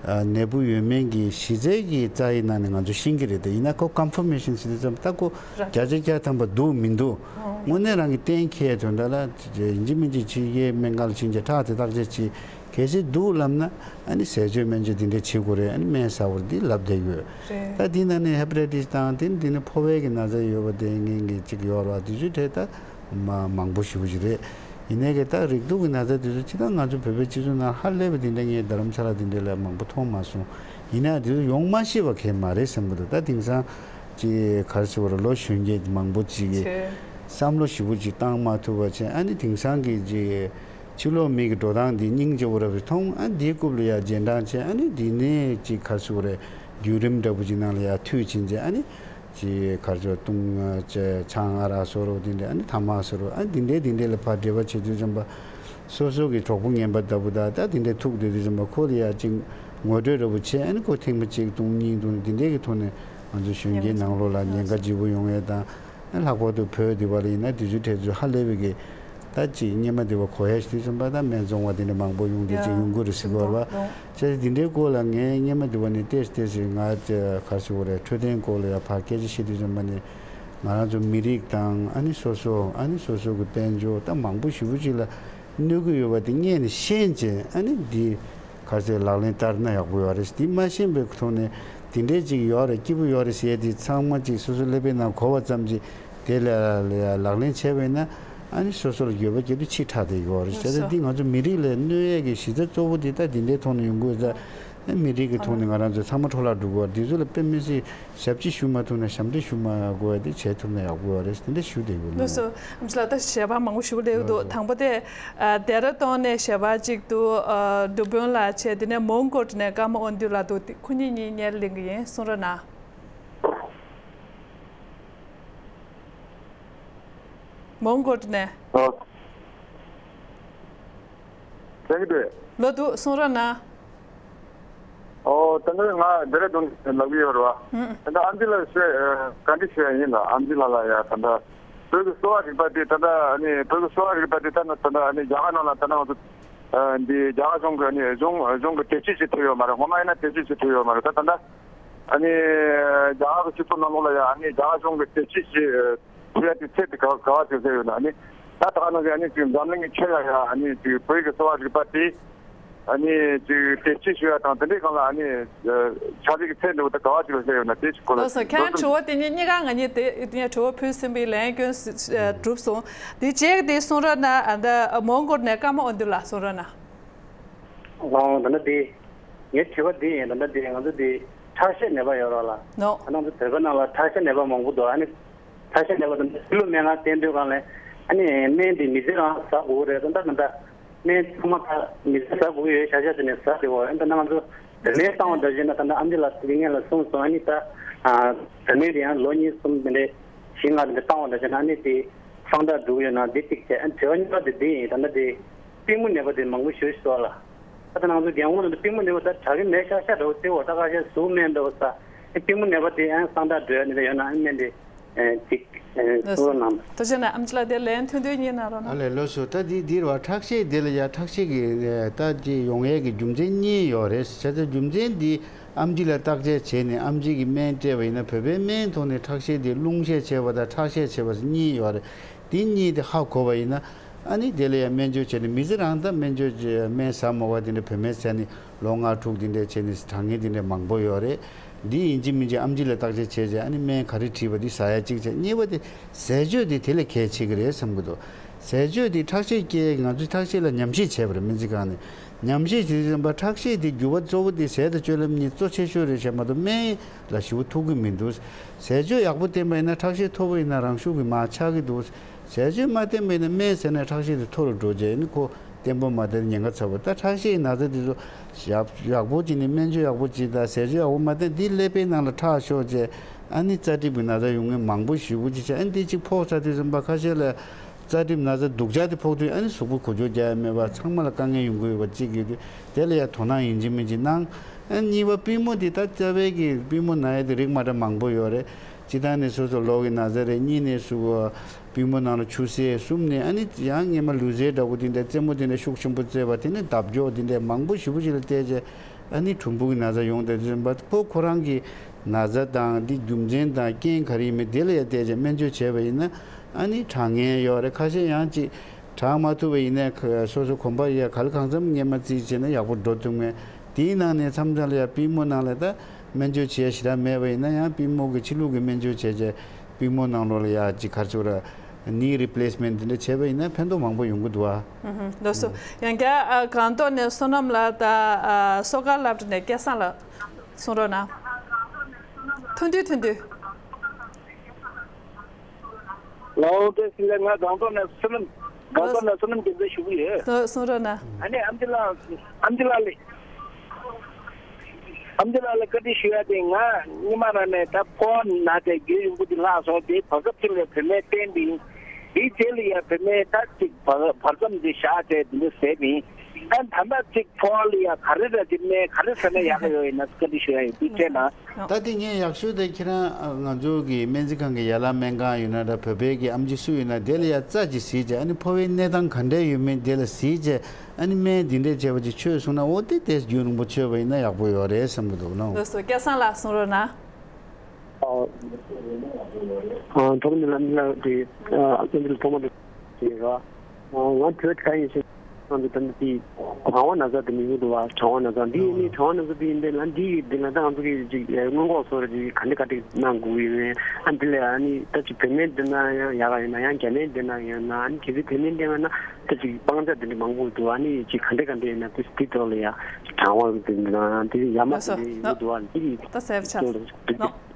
ནད་འབུ་ཡོད་མེད་ཀྱི་གཞི་རྩའི་གི་རྩ་ཡི་ནང་ནས་ང་ཚོ་ཤེས་ཀྱི་རེད། དེ་ཡིན་ན་ཁོ་ཀོན་ཕོར་མེ་ཤན་ཟེར་དུས་ཙམ་པ་ད་ཁོ་བརྒྱ་ཆ་བརྒྱ་ཐམ་པ་འདུག་མི་འདུག་དངོས་གནས་རང་གི་གཏན་འཁེལ་དོན་དག་ལ་ཡིན་གཅིག་མིན་གཅིག་ཕྱི་རྒྱལ་སྨན་ཁང་ལ་ཕྱིན་བྱས་ཁྲག་དེ་བརྟག་དཔྱད་བྱེད། གལ་སྲིད་འདུག་ལབ་ན་ཨ་ནི་ཟས་སྤྱོད་སྨན་བཅོས་འདི་འདྲ་བྱེད་དགོས་རེད། ཨ་ནི་སྨན་ཟ་དགོས་རེད་འདི་ལབ་བསྡད་ཡོད། རེད། ད་འདི་ནང་ནས་ཧེ་པ་ཊའི་ཊིས་དང་དེ་འདི་ནས་ཕོ་བའི་གི་ན་ཚ་ཡོད་པ་དེ་ངན་གི་གཅིག་ཡོད་རེད་བ། དེ་ཚོའི་གྲས་ད་མ་མང་པོ་ཞེ་པོ་ཞིག་རེད། ཡིན་ནའི་གི་ད་རེག་དུག་གི་ན་ཚ་དེ་ཚོ་ཅི་ད་ང་ཚོ་བོད་པའི་སྤྱི་ཚོགས་ནང་ཧ་ལས་པ་དེ་འདྲ་ངས་རྡ་རམ་ས་ལ་དེ་འདྲ་ལ་མང་པོ་མཐོང་མ་སོང་། ཡིན་ན་དེ་ཚོ་ཡོང་མ་ཤེས་པ་གལ་མ་རེད་བསམ་གི་འདུག་ད་དེང་སང་ཅི་ག་རེ་ཟེར་བ་རེད། ལོ་གཞོན་སྐྱེས་མང་པོ་ཅིག་གིས་བསམ་བློ་ཞེ་པོ་ཅིག་བཏང་མ་ཐུབ་པ་བྱས། ཨ་ནི་དེང་སང་གི་ཅི་ཕྱི་ལོགས་མི་གི་འགྲོ་སྟངས་འདི་སྙིང་རྗེ་པོ་རབ་མཐོང་། ཨ་འདིའི་རྐུབ་ལ་ཡ་རྗེས་འབྲང་བྱས། ཨ་ནི་འདི་ནས་ཅི་ག་རེ་ཟེར་བ་རེད། བརྒྱུད་རིམ་འདྲ་པོ་ཅིག་ནང་ལ་ཡ་མཐུད་ཕྱིན་བྱས། ཨ་ནི་ཅི་ག་རེ་ཟེར་བ་ཏུང་ཅི་ཆང་ཨ་རག་བཟོ་རོགས་དེ་འདྲ། ཨ་ནི་ཐ་མག་བཟོ་རོགས། ཨ་འདི་འདྲའི་དེ་འདྲའི་ལ་ཕར་འབྲེལ་བ་བྱེད་དུས་ཙམ་པ། སོ་སོ་གི་གྲོགས་པོ་ངན་པ་ལྟ་བུ་དང་ད་དེ་འདྲའི་ཐུག་སྡོད་དུས་ཙམ་པ་ཁོ་ལ་ཡ་ཅིག་ངོ་སྤྲོད་འདྲ་པོ་བྱས། ཨ་ནི་ཁོ་ཐེངས་མ་གཅིག་ཏུང་གཉིས་ཏུང་དེ་འདྲའི་གི་ཐོག་ནས་ང་ཚོ་གཞོན་སྐྱེས་ནང་ལོགས་ལ་ཉེན་ཁ་ལྗིད་པོ་ཡོང་ཡས་དང་། ཨ་ལྷག་པར་དུ་བོད་འདི་བ་ལ་ཡིན་ན་དུས་ཚོད་ཐེ་ཚོད་ཧ་ལས་པའི་གི་ད་ཅིག་སྔོན་མ་འདི་བ་གོ་ཡ་ཞིག་དུས་ཙམ་པ་ད་སྨན་བཙོང་བ་དེ་འདྲ་མང་པོ་ཡོང་དེ་ཅིག་ཡོང་གི་རེད་ཟེར་གི་ཡོད་རེད་བ། བྱས་ཙང་དེ་འདྲའི་སྐོར་ལ་ངས་སྔོན་མ་འདི་བ་ནས་ཏོག་ཙམ་ཏོག་ཙམ་ང་ཅི་ག་རེ་ཟེར་དགོས་རེད། འཕྲོད་བསྟེན་སྐོར་ལ་ཡ་ཕར་སྐད་ཆ་བཤད་དུས་ཙམ་པ་ནས་ང་རང་ཚོ་མི་རིགས་དང་། ཨ་ནི་སོ་སོ་ཨ་ནི་སོ་སོ་གི་དཔལ་འབྱོར་ད་མང་པོ་ཞེ་པོ་ཅིག་ལ་གནོད་ཀྱི་ཡོད་པ་དེ་སྔོན་ནས་ཤེས་བྱས། ཨ་ནི་འདི་ག་རེ་ཟེར་ལག་ལེན་བསྟར་ན་ཡག་པོ་ཡོད་རེད། དེ་མ་ཤེས་པའི་ཐོག་ནས་དེ་འདྲའི་ཅིག་ཡོད་རེད། སྐྱིད་པོ་ཡོད་རེད་ཟེར་ཡས་དེ་ཚང་མ་ཅིག་སོ་སོ་ཀླད་པའི་ནང་གོ་བ་ཙམ་ཅིག་དེ་ལ་ལ་ལག་ལེན་བྱས་པ་ཡིན་ན། ཨ་ནི་སོ་སོ་ལ་འགྱོད་པ་སྐྱེ་དུས་ཕྱི་དྲགས་བསྡད་ཡོད་རེད། བྱས་ཙང་འདི་ང་ཚོ་མི་རིགས་ལ་གནོད་ཡས་ཀྱི་གཞི་རྩ་གཙོ་བོ་དེ་ད་དེ་འདྲའི་ཐོག་ནས་ཡོང་གི་ཡོད་ཙང་། ཨ་མི་རིགས་ཀྱི་ཐོག་ནས་ང་རང་ཚོ་ཚང་མ་འཕྲོ་བརླག་འགྲོ་གི་ཡོད་རེད། འདི་ཚོ་ལ་དཔེ་མི་སྲིད་ཞབས་ཕྱི་ཞུ་མ་ཐུབ་ན་ཞབས་འདེགས་ཞུ་མ་དགོས་པ་དེ་བྱེད་ཐུབ་ན་ཡག་པོ་ཡོད་རེད། དེ་འདྲ་ཞུ་བསྡད་ཡོད། ལགས་སོ། ཨམ་ཆི་ལགས། ད་ཞལ་པར་མང་པོ་ཞུ་གི་སླེབས་འདུག་དང་པོ་དེ། ཨ་ལྡེ་ར་ལྡུན་ནས་ཞལ་པར་གཅིག་འདུག་ཨ་འབྲུག་དཔོན་ལགས་བྱས། དེ་ནས་མོན་གྷོ་ནས་ཀརྨ་དབང་འདུས་ལགས་འདུག་དེ་ཁོ་གཉིས་གཉིས་སྙན་ལེན་གི་ཡིན། གསུང་རོགས་གནང་། མོན་གྷོ་ནས། ཨོ། དྲན་གྱི་འདུག་ལོ་འདུག་གསུང་རོགས་གནང་། ཨོ། ད་ནི་ང་ལྡེ་ར་ལྡུན་ལབ་ཀྱི་ཡོད་རེད་བ། ཨུམ། ད་ལྟ་ཨམ་ཆི་ལགས་ཤོད་བཀའ་འདྲི་ཞུ་ཡ་ཡིན་ལ། ཨམ་ཆི་ལགས་ལ་ཡ་ད་ལྟ་བོད་ཀྱི་གསོ་བ་རིག་པ་དེ་ད་ལྟ་ཨ་ནི་བོད་ཀྱི་གསོ་བ་རིག་པ་དེ་ད་ལྟ་ད་ལྟ་ཨ་ནི་རྒྱ་གར་ནང་ལ་ད་ལྟ་ང་ཚོ་འདི་རྒྱ་གར་གཞུང་གི་ཨ་ནི་གཞུང་གཞུང་གི་བེད་སྤྱོད་བྱེད་ཐུབ་ཡོད་མ་རེད། སྔོན་མ་ཡིན་ན་བེད་སྤྱོད་བྱེད་ཐུབ་ཡོད་མ་རེད། ད་ད་ལྟ་ཨ་ནི་རྒྱ་གར་གྱི་སྤྱི་ཚོགས་ནང་ལོགས་ལ་ཡ་ཨ་ནི་རྒྱ་གར་གཞུང་གི་བེད་སྤྱོད་བྱེད་ཐུབ་ཡ་དེ་ཚད་དེ་ག་ག་བ་ཞིག་ཟེར་ཡོད་ན། ཨ་ནི་ད་ད་ག་ནང་བཞིན་ཨ་ནི་ཅིག་འཛམ་གླིང་གི་ཁྱོན་ཡ་ཡ་ཨ་ནི་ཅིག་བོད་ཀྱི་གསོ་བ་རིག་པ་དེ་ཨ་ནི་ཅིག་བེད་སྤྱོད་ཞུ་ཡ་དང་དེ་འདྲའི་སྒང་ལ་ཨ་ནི་ཆ་ལུགས་ཀྱི་ཚད་འདྲ་བོ་དེ་ག་བ་ཞིག་ལ་ཟེར་ཡོད་ན་དེ་ཞིག་གོ་ལ། ལགས་སོ། ཁྱེད་རང་དྲི་བ་དེ་གཉིས་གཉིས་ཀ་ང་གཉིས་དེ་དེ་ནས་དྲི་བ་ཕུལ་ཟིན་པའི་ལན་སྐྱོན་ཨ་གྲུབ་སོང་། དེ་རྗེས་དེ་གསུང་རོགས་གནང་། ཨ་ད་མོན་གྷོ་ནས་ཀརྨ་དབང་འདུས་ལགས་གསུང་རོགས་གནང་། ཨོ། ད་ལྟ་དེ། ངའི་དྲི་བ་འདི་ཡིན། ད་ལྟ་འདི་ང་ཚོ་འདི་ཁྲག་ཤེད་ནད་པ་ཡོད་རེད་ལ། ནོ། ད་ང་ཚོ་བོད་པ་ནང་ལ་ཁྲག་ཤེད་ནད་པ་མང་པོ་འདུག་ཨ་ནི་ཁྲག་ཤེད་ནད་པ་དང་ཕྱི་ལུགས་སྨན་ཁང་བསྟེན་དུས་སྒང་ལ་ཨ་ནི་སྨན་འདི་མི་ཚེ་རང་ཟ་དགོས་ཀྱི་རེད། ད་ལྟ་ད་ལྟ་སྨན་ཚང་མ་ད་མི་ཚེ་ཟ་དགོས་ཀྱི་ཡོད་ཤག་ཤག་དེ་ནས་ཟ་བདེ་བ་ཡིན། ད་ང་ཚོ་བོད་སྨན་བཏང་བ་འདྲ་བྱས་ན། ད་ལྟ་ཨམ་ཆི་ལགས་དེ་སྔོན་ལ་གསུངས་སོང་། ཨ་ནི་ད་བོད་སྨན་དེ་ཡང་ལོ་གཉིས་གསུམ་དེ་འདྲའི་བཞི་ལྔ་དེ་འདྲ་བཏང་བ་འདྲ་བྱས་ན་ཨ་ནི་དེ་གསང་རྟགས་འགྲུབ་ཡོད་ན་འདི་གཅིག་བྱས། ཨ་ནི་དྲི་བ་གཉིས་པ་དེ་འདི་ཡིན། ད་ལྟ་དེ་པུས་མོ་ནད་པ་དེ་མང་པོ་ཞེ་པོ་ཅིག་འདུག་ལ། ད་ལྟ་ང་ཚོ་རྒན་གོག་ཚོ་པུས་མོ་ནད་པ་ད་དྲག་གི་མེད་ཤག་ཤག་འདྲ་བོ་བརྩི་བ། ད་ཁ་ཤས་གཟུགས་སྨན་འདྲ་བོ་ཟ། ཨེ་པུས་མོ་ནད་པ་དེ་ཨ་གསང་རྟགས་འགྲོ་ཡ་ནི་ད་ཡོད་ན་ཨ་སྨན་དེ་ཨེ་ཅིག་ཨེ་གསུང་རོགས་གནང་། ཐུགས་རྗེ་ཆེ་གནང་། ཨམ་ཆི་ལགས་དེ་ལན་ཐུང་ཐུང་གཉིས་གནང་རོགས་གནང་། ཨ་ལས་ལགས་སོ། ད་འདི་འདིར་བ་ཁྲག་ཤེད་དེ་ལ་ཡ་ཁྲག་ཤེད་ཀྱི་ད་ཅི་ཡོང་ཡས་ཀྱི་རྒྱུ་མཚན་གཉིས་ཡོད་རེད། བྱས་ཙང་རྒྱུ་མཚན་འདི་ཨམ་ཆི་ལ་བརྟག་དཔྱད་བྱས་ནས་ཨམ་ཆི་གིས་སྨན་སྤྲད་པ་ཡིན་ན། བོད་པའི་སྨན་ཐོག་ནས་ཁྲག་ཤེད་དེ་རླུང་ཤེད་ཆེ་བ་དང་ཁྲག་ཤེད་ཆེ་བ་གཉིས་ཡོད་རེད། འདི་གཉིས་དེ་ཧ་གོ་བ་ཡིན་ན། ཨ་ནི་དེ་ལ་ཡང་སྨན་བཅོས་བྱས་ནས་མི་ཚེ་རང་ད་སྨན་བཅོས་བྱས་སྨན་ཟ་མ་བ་དེ་འདྲ་བོད་སྨན་ཟས་ནས་ལོ་ལྔ་དྲུག་དེ་འདྲ་བྱས་ནས་དྲག་མཁན་དེ་འདྲ་མང་པོ་ཡོད་རེད། འདི་ཡིན་གཅིག་མིན་གཅིག་ཨམ་ཆི་ལ་བརྟག་དཔྱད་བྱས་རྗེས་ཨ་ནི་སྨན་ག་རེ་བྲིས་པ་འདི་ཟ་ཡ་གཅིག་བྱས། གཉིས་པ་དེ་ཟས་སྤྱོད་དེ་དེ་ལས་གལ་ཆེ་གི་རེད་བསམ་གི་འདུག་ཟས་སྤྱོད་དེ་ཁྲག་ཤེད་སྐྱེ། ང་ཚོས་ཁྲག་ཤེད་ལ་ཉམས་ཞིབ་བྱས་པ་རེད་སྨན་རྩིས་ཁང་ནས། ཉམས་ཞིབ་བྱས་ཙམ་པ་ཁྲག་ཤེད་དེ་འགྱུར་བ་གཙོ་བོ་དེ་ཟས་དང་སྤྱོད་ལམ་གཉིས་གཙོ་ཆེ་ཤོས་རེད་བྱས་མ་གཏོགས་སྨན་ལ་ཞེ་པོ་ཐུག་གི་མི་འདུག་ཟས་སྤྱོད་ཡག་པོ་བསྟེན་པ་ཡིན་ན་ཁྲག་ཤེད་མཐོ་པོ་ཡིན་ན་རང་ཤུགས་ཀྱིས་མར་ཆག་གི་འདུག་ཟས་སྤྱོད་མ་བསྟེན་པ་ཡིན་ན་སྨན་ཟས་ན་ཁྲག་ཤེད་དེ་མཐོ་རུ་འགྲོ་བྱས། ཨ་ནི་ཁོ་བརྟན་པོ་མ་བསྟེན་ཉེན་ཁ་ཚ་པོ། ད་ཁྲག་ཤེད་ཀྱི་ན་ཚ་དེ་ཚོ་ཡག་ཡག་པོ་བྱས་ནས་སྨན་བཅོས་ཡག་པོ་བྱས་དང་ཟས་སྤྱོད་ཡག་པོ་མ་བསྟེན་དེ་ཀླད་པའི་ནང་ལ་ཁྲག་ཤོར་བྱས་ཨ་ནི་རྩ་གྲིབ་ཀྱི་ན་ཚ་ཡོང་མཁན་མང་པོ་ཞེ་པོ་ཅིག་བྱས། ཨ་ནི་དེ་གཅིག་ཕོག་ཚར་དུས་ཙམ་པ་ཁ་ཤས་ལ་རྩ་གྲིབ་ན་ཚ་སྡུག་ཅག་དེ་ཕོག་དུས་ཨ་ནི་གཟུགས་པོ་གོ་ཆོད་རྒྱག་ཡ་མེད་པ་ཚང་མ་ལ་དཀའ་ངལ་ཡོང་གི་ཡོད་པ་གཅིག་ཡོད་དུས་དེ་ལ་ཡ་དོ་སྣང་ཡིན་གཅིག་མིན་གཅིག་གནང་། ཨ་གཉིས་པ་པུས་མོ་དེ་ད་རྩ་བའི་གི་པུས་མོ་ན་ཡ་དེ་རིགས་མ་འདྲ་མང་པོ་ཡོད་རེད། སྤྱིར་བཏང་ནས་སོ་སོ་ལོག་གི་ན་ཚ་རེད། གཉིས་ནས་སུ་པུས་མོ་ནང་ལ་ཆུ་སེར། གསུམ་ནས་ཨ་ནི་ཡང་སྔས་མ་ལུས་རྩལ་འདྲ་པོ་དེ་འདྲ་རྩེད་མོ་དེ་འདྲ་ཤུགས་ཆེན་པོ་རྩེས་པ་དེ་ནས་ལྡབ་འགྱོག་དེ་འདྲ་མང་པོ་ཞེ་པོ་ཞིག་ལ་བལྟས་རྗེས་ཨ་ནི་གྲུམ་བུ་གི་ན་ཚ་ཡོང་བསྡད་དུས་ཙམ་པ་ཁོ་ཁོ་རང་གི་ན་ཚ་དང་འདི་རྒྱུ་མཚན་དང་རྐྱེན་ག་རེ་ཡིན་མིན་དེ་ལ་ཡ་བལྟས་རྗེས་སྨན་བཅོས་བྱས་པ་ཡིན་ན་ཨ་ནི་དྲག་མཁན་ཡོད་རེད། ཁ་ཤས་ཡང་ཅིག་དྲག་མ་ཐུབ་པ་ཡིན་ནའི་ཁ་སོ་སོ་གོམ་པ་ཡ་ག་ལ་གང་འཚམ་སྔས་མ་རྩིས་བྱས་ན་ཡག་པོ་འགྲོ་ཐུབ་མཁན། དེའི་ནང་ནས་མཚམས་མཚམས་ལ་ཡ་པུས་མོ་ནང་ལ་ད་སྨན་བཅོས་བྱས་ཞེ་དྲག་མེད་པ་ཡིན་ན་ཡང་པུས་མོ་གི་ཕྱི་ལུགས་ཀྱི་སྨན་བཅོས་བྱས་རྗེས་པུས་མོ་ནང་ལོགས་ལ་ཡ་ཅིག་ག་རེ་ཟེར་དགོས་རེད། knee replacement དེ་འདྲ་བྱས་པ་ཡིན་ན་ཕན་ཐོགས་མང་པོ་ཡོང་གི་འདུག་ཨ། ལགས་སོ། ཡང་བསྐྱར་ཨ་སྒང་ཏོག་ནས་བསོད་ནམས་ལགས་དང་ཨ་སོ་དཀར་སློབ་གྲྭ་ནས་སྐལ་བཟང་ལགས་གསུང་རོགས་གནང་། ཐུང་དུས་ཐུང་དུས། ལའོ་ཏེ་སི་ལེ། ང་སྒང་ཏོག་ནས་བསོད་ནམས། སྒང་ཏོག་ནས་བསོད་ནམས་རྒྱལ་མཚན་ཞུ་གི་ཡོད། གསུང་གསུང་རོགས་གནང་། ཨ་ནི་ཨམ་ཆི་ལགས། ཨམ་ཆི་ལགས་ལ། ཨམ་ཆི་ལགས་ལ་བཀའ་འདྲི་ཞུ་ཡ་དེ། ང་སྔོན་མ་རང་ནས་ད་ཕོ་བ་ན་དེ་རྒྱུན་རིང་པོ་དེ་ལྷག་སོང་། དེ་བར་སྐབས་ཅིག་ལ་བུད་མེད་བསྟེན་པ་ཡིན། དེའི་རྗེས་ལ་ཡ་བུད་མེད་ད་ཅིག་བར་བར་མཚམས་དེ་བཞག་བྱས་དེ་འདྲ་ཟེར་བ་ཡིན། ཨ་ད་ལྟ་ཅིག་ཕོ་བ་ལ་ཡ་ག་རེ་ར་དེ་སྨན་ག་རེ་ཟ་ན་ཡག་གི་ཡོད་ཡིན་ན་བཀའ་འདྲི་ཞུ་ཡ་ཡིན། དེ་བྱས་ན། ད་དེ་ངས་ཡག་ཤོས་དེ་ཁྱེད་རང་ང་ཚོ་གི་སྨན་རྩིས་ཁང་གི་ཡན་ལག་སྨན་ཁང་ཡོད་ན་འདྲ། བོད་པའི་གི་ཨམ་ཆི་སུ་ཡོད་ན་དེ་ལ་ཡ་རྩ་ཅིག་གཟིགས་བྱས། ཨ་ནི་ཕོ་བའི་གནས་སྟངས་ག་འདྲ་ཡོད་མེད་དེ་ལ་གཟིགས་བྱས། ཨ་ནི་སྨན་འདི་འདྲས་བྱས་པ་ཅིག་མཆོད་སོང་ན། འོ་དེ་དེ་རྒྱུན་རིང་པོ་མཆོད་པ་ཡིན་ན་ཡག་པོ་ཡོད་རེད་བསམ་གྱི་འདུག་ལགས། ལགས་སོ། སྐལ་བཟང་ལགས་གསུང་རོགས་གནང་། ཨ། ཨ། ཐོག་མའི་ལམ་ལ་དེ། ཨ། སེམས་ལ་ཐོག་མ་དེ་ཡིན་ར། ཨ། ང་བོད་ག་ཡིན་ཞེས་ང་ཚོ་ད་ནི་དེ་གྲང་བ་ན་ཚ་དེ་མི་ཡོང་འདུག་བ། གྲང་བ་ན་ཚ་འདི་ཡིན་ནི། གྲང་བ་ན་ཚ་འདི་ཡིན་དེ་ལ་འདི་ཡི་འདི་ལ་ད་ང་ཚོ་གི་ཅིག་སྔོན་འགོག་སོགས་ཅིག་ག་འདྲ་ག་འདྲ་གནང་དགོས་ཡིན་ནའི། ཨ་འདི་ལ་ཨ་ནི་ད་ཅིག་བུད་མེད་འདི་ན་ཡང་ཡག་ཡིན་ན། ཡང་རྒྱ་མེད་འདི་ན་ཡང་ན། ཨ་ནི་གལ་སྲིད་བུད་མེད་འདི་ན་ན་ད་ཅིག་སྤང་བྱ་འདི་འདྲ་མང་པོ་འདུག་ཨ་ནི་ཅིག་ག་འདྲ་ག་འདྲ་ཡིན་ན་དེ་དེ་ཐོག་ལ་ཡ་གྲང་བ་འདི་ན་དེ་ཡ་མ་ལགས་སོ། དེ་ཡོད་འདུག་ཨ་ནི་དེ་ད་སེབ་ཆགས་སོང་།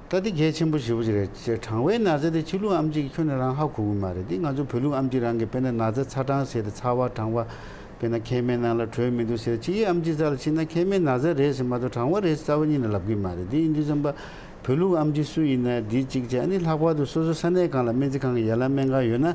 ད་དེ་གལ་ཆེན་པོ་ཞེ་པོ་ཅིག་རེད། གྲང་བའི་ན་ཚ་དེ་ཕྱི་ལུགས་ཨེམ་ཆི་གིས་ཁྱོན་ནས་རང་ཧ་གོ་གི་མ་རེད། དེ་ང་ཚོ་བོད་ལུགས་ཨེམ་ཆི་རང་གིས་དཔེར་ན་ན་ཚ་ཚ་གྲང་ཟེར་ཏེ་ཚ་བ་གྲང་བ་དཔེར་ན་མཁལ་མའི་ནང་ལ་དྲོད་མི་འདུག་ཟེར། ཕྱི་ཡི་ཨེམ་ཆི་རྩ་ལ་ཕྱིན་ན་མཁལ་མའི་ན་ཚ་རེད་ཟེར་མ་གཏོགས་གྲང་བ་རེད་ཟེར་རྩ་བ་ཉིད་ནས་ལབ་གི་མ་རེད། དེ་ཡིན་དུས་ཙམ་པ་བོད་ལུགས་ཨེམ་ཆི་སུ་ཡིན་ན་འདི་གཅིག་བྱས། ཨ་ནི་ལྷག་པར་དུ་སོ་སོ་ས་གནས་གང་ལ་སྨན་རྩིས་ཁང་གི་ཡན་ལག་སྨན་ཁང་ཡོད་ན་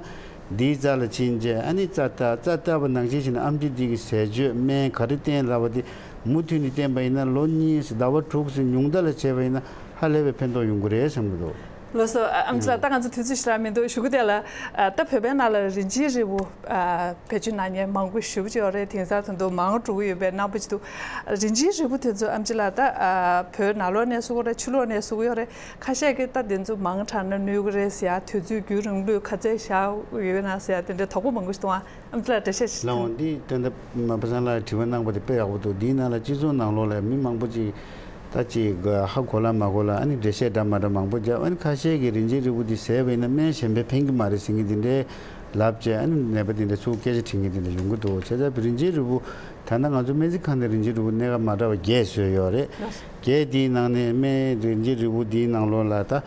འདིའི་རྩ་ལ་ཕྱིན་བྱས། ཨ་ནི་རྩ་བལྟ། རྩ་བལྟ་བ་ནང་བཞིན་བྱས་ན་ཨེམ་ཆི་འདི་གི་ཟས་སྤྱོད་སྨན་ག་རེ་བསྟེན་ལབ་པ་དེ་མུ་མཐུད་ནས་བསྟེན་པ་ཡིན་ན། ལོ་གཉིས་ཟླ་བ་དྲུག་ཙམ་ཉུང་མཐའ་ལ་བྱས་པ་ཡིན་ན་ཧ་ལས་པའི་ཕན་ཐོགས་ཡོང་གི་རེད་བསམ་གྱི་འདུག་ལགས་སོ། ཨ། ཨེམ་ཆི་ལགས། ད་ང་ཚོ་དུས་ཚོད་ཞེ་དྲག་མི་འདུག་གཞུག་གུ་དེ་ལ། ཨ། ད་བོད་པའི་ནང་ལ་རིན་ཆེན་རིལ་བུ། ཨ། བེད་སྤྱོད་གནང་མཁན་མང་པོ་ཞེ་པོ་ཅིག་ཡོད་རེད། དེང་སང་དོན་དུ་མང་འགྲོ་གི་ཡོད་པའི་སྣང་བ་ཅིག་འདུག་རིན་ཆེན་རིལ་བུ་དེ་ཚོ་ཨེམ་ཆི་ལགས། ད། ཨ། བོད་ནང་ལོགས་ནས་བཟོ་གི་རེད། ཕྱི་ལོགས་ནས་བཟོ་གི་ཡོད་རེད། ཁ་ཤས་ཀྱིས་ད་དེ་ཚོ་མང་དྲགས་ན་གནོད་གི་རེད་ཟེར་ཡ། དུས་ཚོད་རྒྱུན་རིང་ལོས་ག་ཚད་བཞག་ཡོད་ན་ཟེར་ཡ། དེ་འདྲའི་དོགས་པ་མང་པོ་ཞིག་གཏོང་བ། ཨ་མ་ལགས་འགྲེལ་བཤད་ཞིག། ལགས་འོང་། འདི་ད་ལྟ་མ་པ་སངས་ལགས་དྲི་བ་གནང་པ་དེ་དཔེ་ཡག་པོ་འདུག་འདིའི་ནང་ལ་སྤྱི་ཚོགས་ནང་ལོགས་ལ་མི་མང་པོ་ཅིག་ད་ཅིག་ཧ་གོ་ལ་མ་གོ་ལ། ཨ་ནི་འགྲེལ་བཤད་འདྲ་མ་འདྲ་མང་པོ་བརྒྱབ། ཨ་ནི་ཁ་ཤས་ཀྱིས་རིན་ཆེན་རིལ་བུ་འདི་ཟས་པ་ཡིན་ན་སྨན་གཞན་པས་ཕན་གྱི་མ་རེད་ཟེར་མཁན་དེ་འདྲའི་ལབ་བྱས། ཨ་ནི་ནད་པ་དེ་འདྲ་ཚུར་སྐད་ཆ་དྲི་མཁན་དེ་འདྲ་ཡོང་གི་འདུག་བྱས་ཙང་རིན་ཆེན་རིལ་བུ། ད་ལྟ་ང་ཚོ་སྨན་རྩིས་ཁང་ནས་རིན་ཆེན་རིལ་བུ་སྣ་ཁ་མ་འདྲ་བ་བརྒྱད་བཟོས་ཡོད་རེད། ལགས་སོ། བརྒྱད་དེའི་ནང་ནས་སྨན་རིན་ཆེན་རིལ་བུ་འདིའི་ནང་ལོགས་ལ་ད་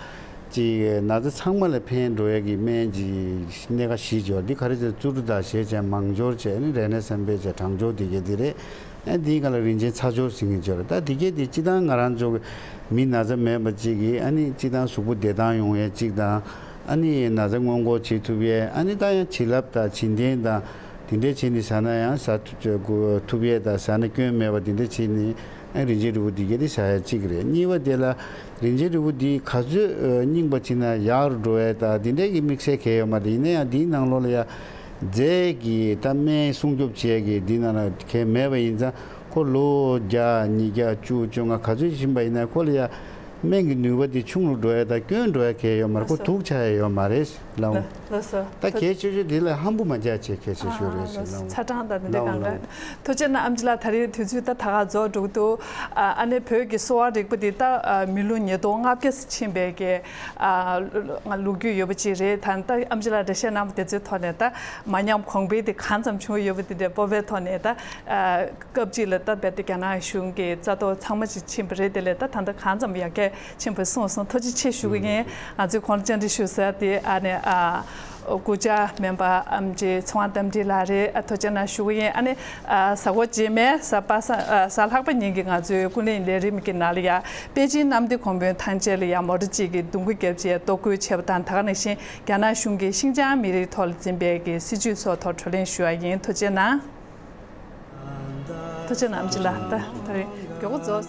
ཅིག་ན་ཚ་ཚང་མ་ལ་ཕན་འགྲོ་ཡ་གི་སྨན་གྱི་སྣ་ཁ་བཞི་ཡོད། འདི་ག་རེ་ཟེར། བཙུན་གྲོལ་དང་ཞེས་བྱ། མང་སྦྱོར་བྱས། ཨ་ནི་རེག་ན་སེམས་པས་བྱས། གྲང་སྦྱོར་དེ་གས་འདི་རེད། ཨ། འདིའི་སྒང་ལ་རིན་ཆེན་ཚ་སྦྱོར་ཟེར་མཁན་ཅིག་ཡོད་རེད། ད་འདི་གས་འདི་སྤྱིར་བཏང་ང་རང་ཚོ་གི་མི་ན་ཚ་མེད་པ་ཅིག་གིས། ཨ་ནི་སྤྱིར་བཏང་གཟུགས་པོ་བདེ་ཐང་ཡོང་ཡ་གཅིག་དང་། ཨ་ནི་ན་ཚ་སྔོན་འགོག་བྱེད་ཐུབ་ཡས། ཨ་ནི་ད་ཡང་བྱིན་རླབས་དང་བྱིན་རྟེན་དང་དེ་འདྲས་བྱས་ནས་ཟ་ན་ཡང་ཟ་ཐུབ་ཐུབ་ཡས་དང་། ཟ་ན་སྐྱོན་མེད་པ་དེ་འདྲས་བྱས་ནས། ཨ། རིན་ཆེན་རིལ་བུ་འདི་གས་དེ་ཟ་ཡ་གཅིག་རེད། གཉིས་པ་དེ་ལ་རིན་ཆེན་རིལ་བུ་འདི་ག་ཚོད་རྙིང་པ་བྱིན་ན་ཡག་རུ་འགྲོ་ཡས་དང་དེ་འདྲས་ཀྱི་དམིགས་བསལ་གང་ཡང་ཡོད་མ་རེད། ཡིན་ན་ཡང་འདིའི་ནང་ལོགས་ལ་ཡ་རྫས་ཀྱི་ད་སྨན་སྲུང་སྐྱོབ་བྱེད་ཡས་ཀྱི་འདི་ནང་ལ་གང་ཡང་མེད་པ་ཡིན་ཙང་། ཁོ་ལོ་བརྒྱ། ཉིས་བརྒྱ། བཅུ། བཅོ་ལྔ། ག་ཚོད་ཕྱིན་པ་ཡིན་ན་ཁོ་ལ་ཡ་སྨན་གྱི་ནུས་པ་དེ་ཆུང་རུ་འགྲོ་ཡ་དང་སྐྱོན་འགྲོ་ཡ་གང་ཡང་ཡོད་མ་རེད། ཁོ་ལགས་སོ། དུག་ཆགས་ཡ་ཡོད་མ་རེད། ལགས་འོང་། ལགས་སོ། ད་གལ་ཆེ་ཤོས་དེ་ལ་ཧམ་པ་མ་རྒྱག་བྱས་གལ་ཆེ་ཤོས་རེད་ཟེར། ལགས་འོང་། ཚ་གྲང་དང་དེ་འདྲ། ལགས་འོང་། གང་ག་ལགས་འོང་། ཐུགས་རྗེ་གནང་ཨམ་ཆི་ལགས། ད་རེས་དུས་ཚོད་ད་ད་ག་རྫོགས་འགྲོ་གི་འདུག་ཨ། ཨ་ནི་བོད་ཀྱི་གསོ་བ་རིག་པ་འདི་ད་མི་ལོ་ཉིས་སྟོང་ལྔ་བརྒྱ་ཙམ་ཕྱིན་པའི་གི། ཨ། ལོ་རྒྱུས་ཡོད་པ་ཅིག་རེད། ད་ད་ཨམ་ཆི་ལགས་འགྲེལ་བཤད་གནང་བ་དེ་ཚོའི་ཐོག་ནས་ད་མ་ཉམས་གོང་འཕེལ་དེ་གང་ཙམ་བྱུང་ཡོད་པ་དེ་འདྲའི་སྤོབས་པའི་ཐོག་ནས། ད། ཨ། སྐབས་གཅིག་ལ་ད་རྦད་དེ་རྒྱ་ནག་གཞུང་གི་རྩ་གཏོར་ཚང་མ་ཅིག་ཕྱིན་པ་རེད། དེ་ལས་ད་ད་ལྟ་གང་ཙམ་ཡར་རྒྱས་ཕྱིན་པ་གསུངས་སོང་། ཐུགས་རྗེ་ཆེ་ཞུ་གི་ཡིན། ང་ཚོའི་གོང་ལ་བཅར་འདྲི་ཞུ་ས་དེ། ཨ་ནི། ཨ། སྐུ་བཅར་སྨན་པ་ཨམ་ཆི་ཚེ་དབང་རྟ་མགྲིན་ལགས་རེད། ཨ། ཐུགས་རྗེ་གནང་ཞུ་གི་ཡིན། ཨ་ནི། ཨ། གཟའ་འཁོར་རྗེས་མའི་གཟའ་པ་སངས། ཨ། གཟའ་ལྷག་པ་ཉིན་གྱི་ང་ཚོའི་ཀུན་གླེང་ལས་རིམ་གྱི་ནང་ལ་ཡ་པེ་ཅིན་གནམ་བདེ་གོང་བུ་ཐང་ཆེན་ལ་ཡ་མོ་ཊ་གཅིག་གི་རྡུང་རྡེག་བརྒྱབ་རྗེས་གཏོར་རྒོལ་བྱས་པ་དང་། ད་ག་ནང་བཞིན་རྒྱ་ནག་གཞུང་གིས་ཤིང་ཅང་མི་རིགས་ཐོག་ལ་འཛིན་པའི་གི་སྲིད་བྱུས་སོགས་ཐོག་བགྲོ་གླེང་ཞུ་བ་ཡིན། ཐུགས་རྗེ་གནང་། ཐུགས་རྗེ་གནང་། ཨམ་ཆི་ལགས། ད་ད་རེས་མགྱོགས་པོ་རྫོགས་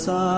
སོང་།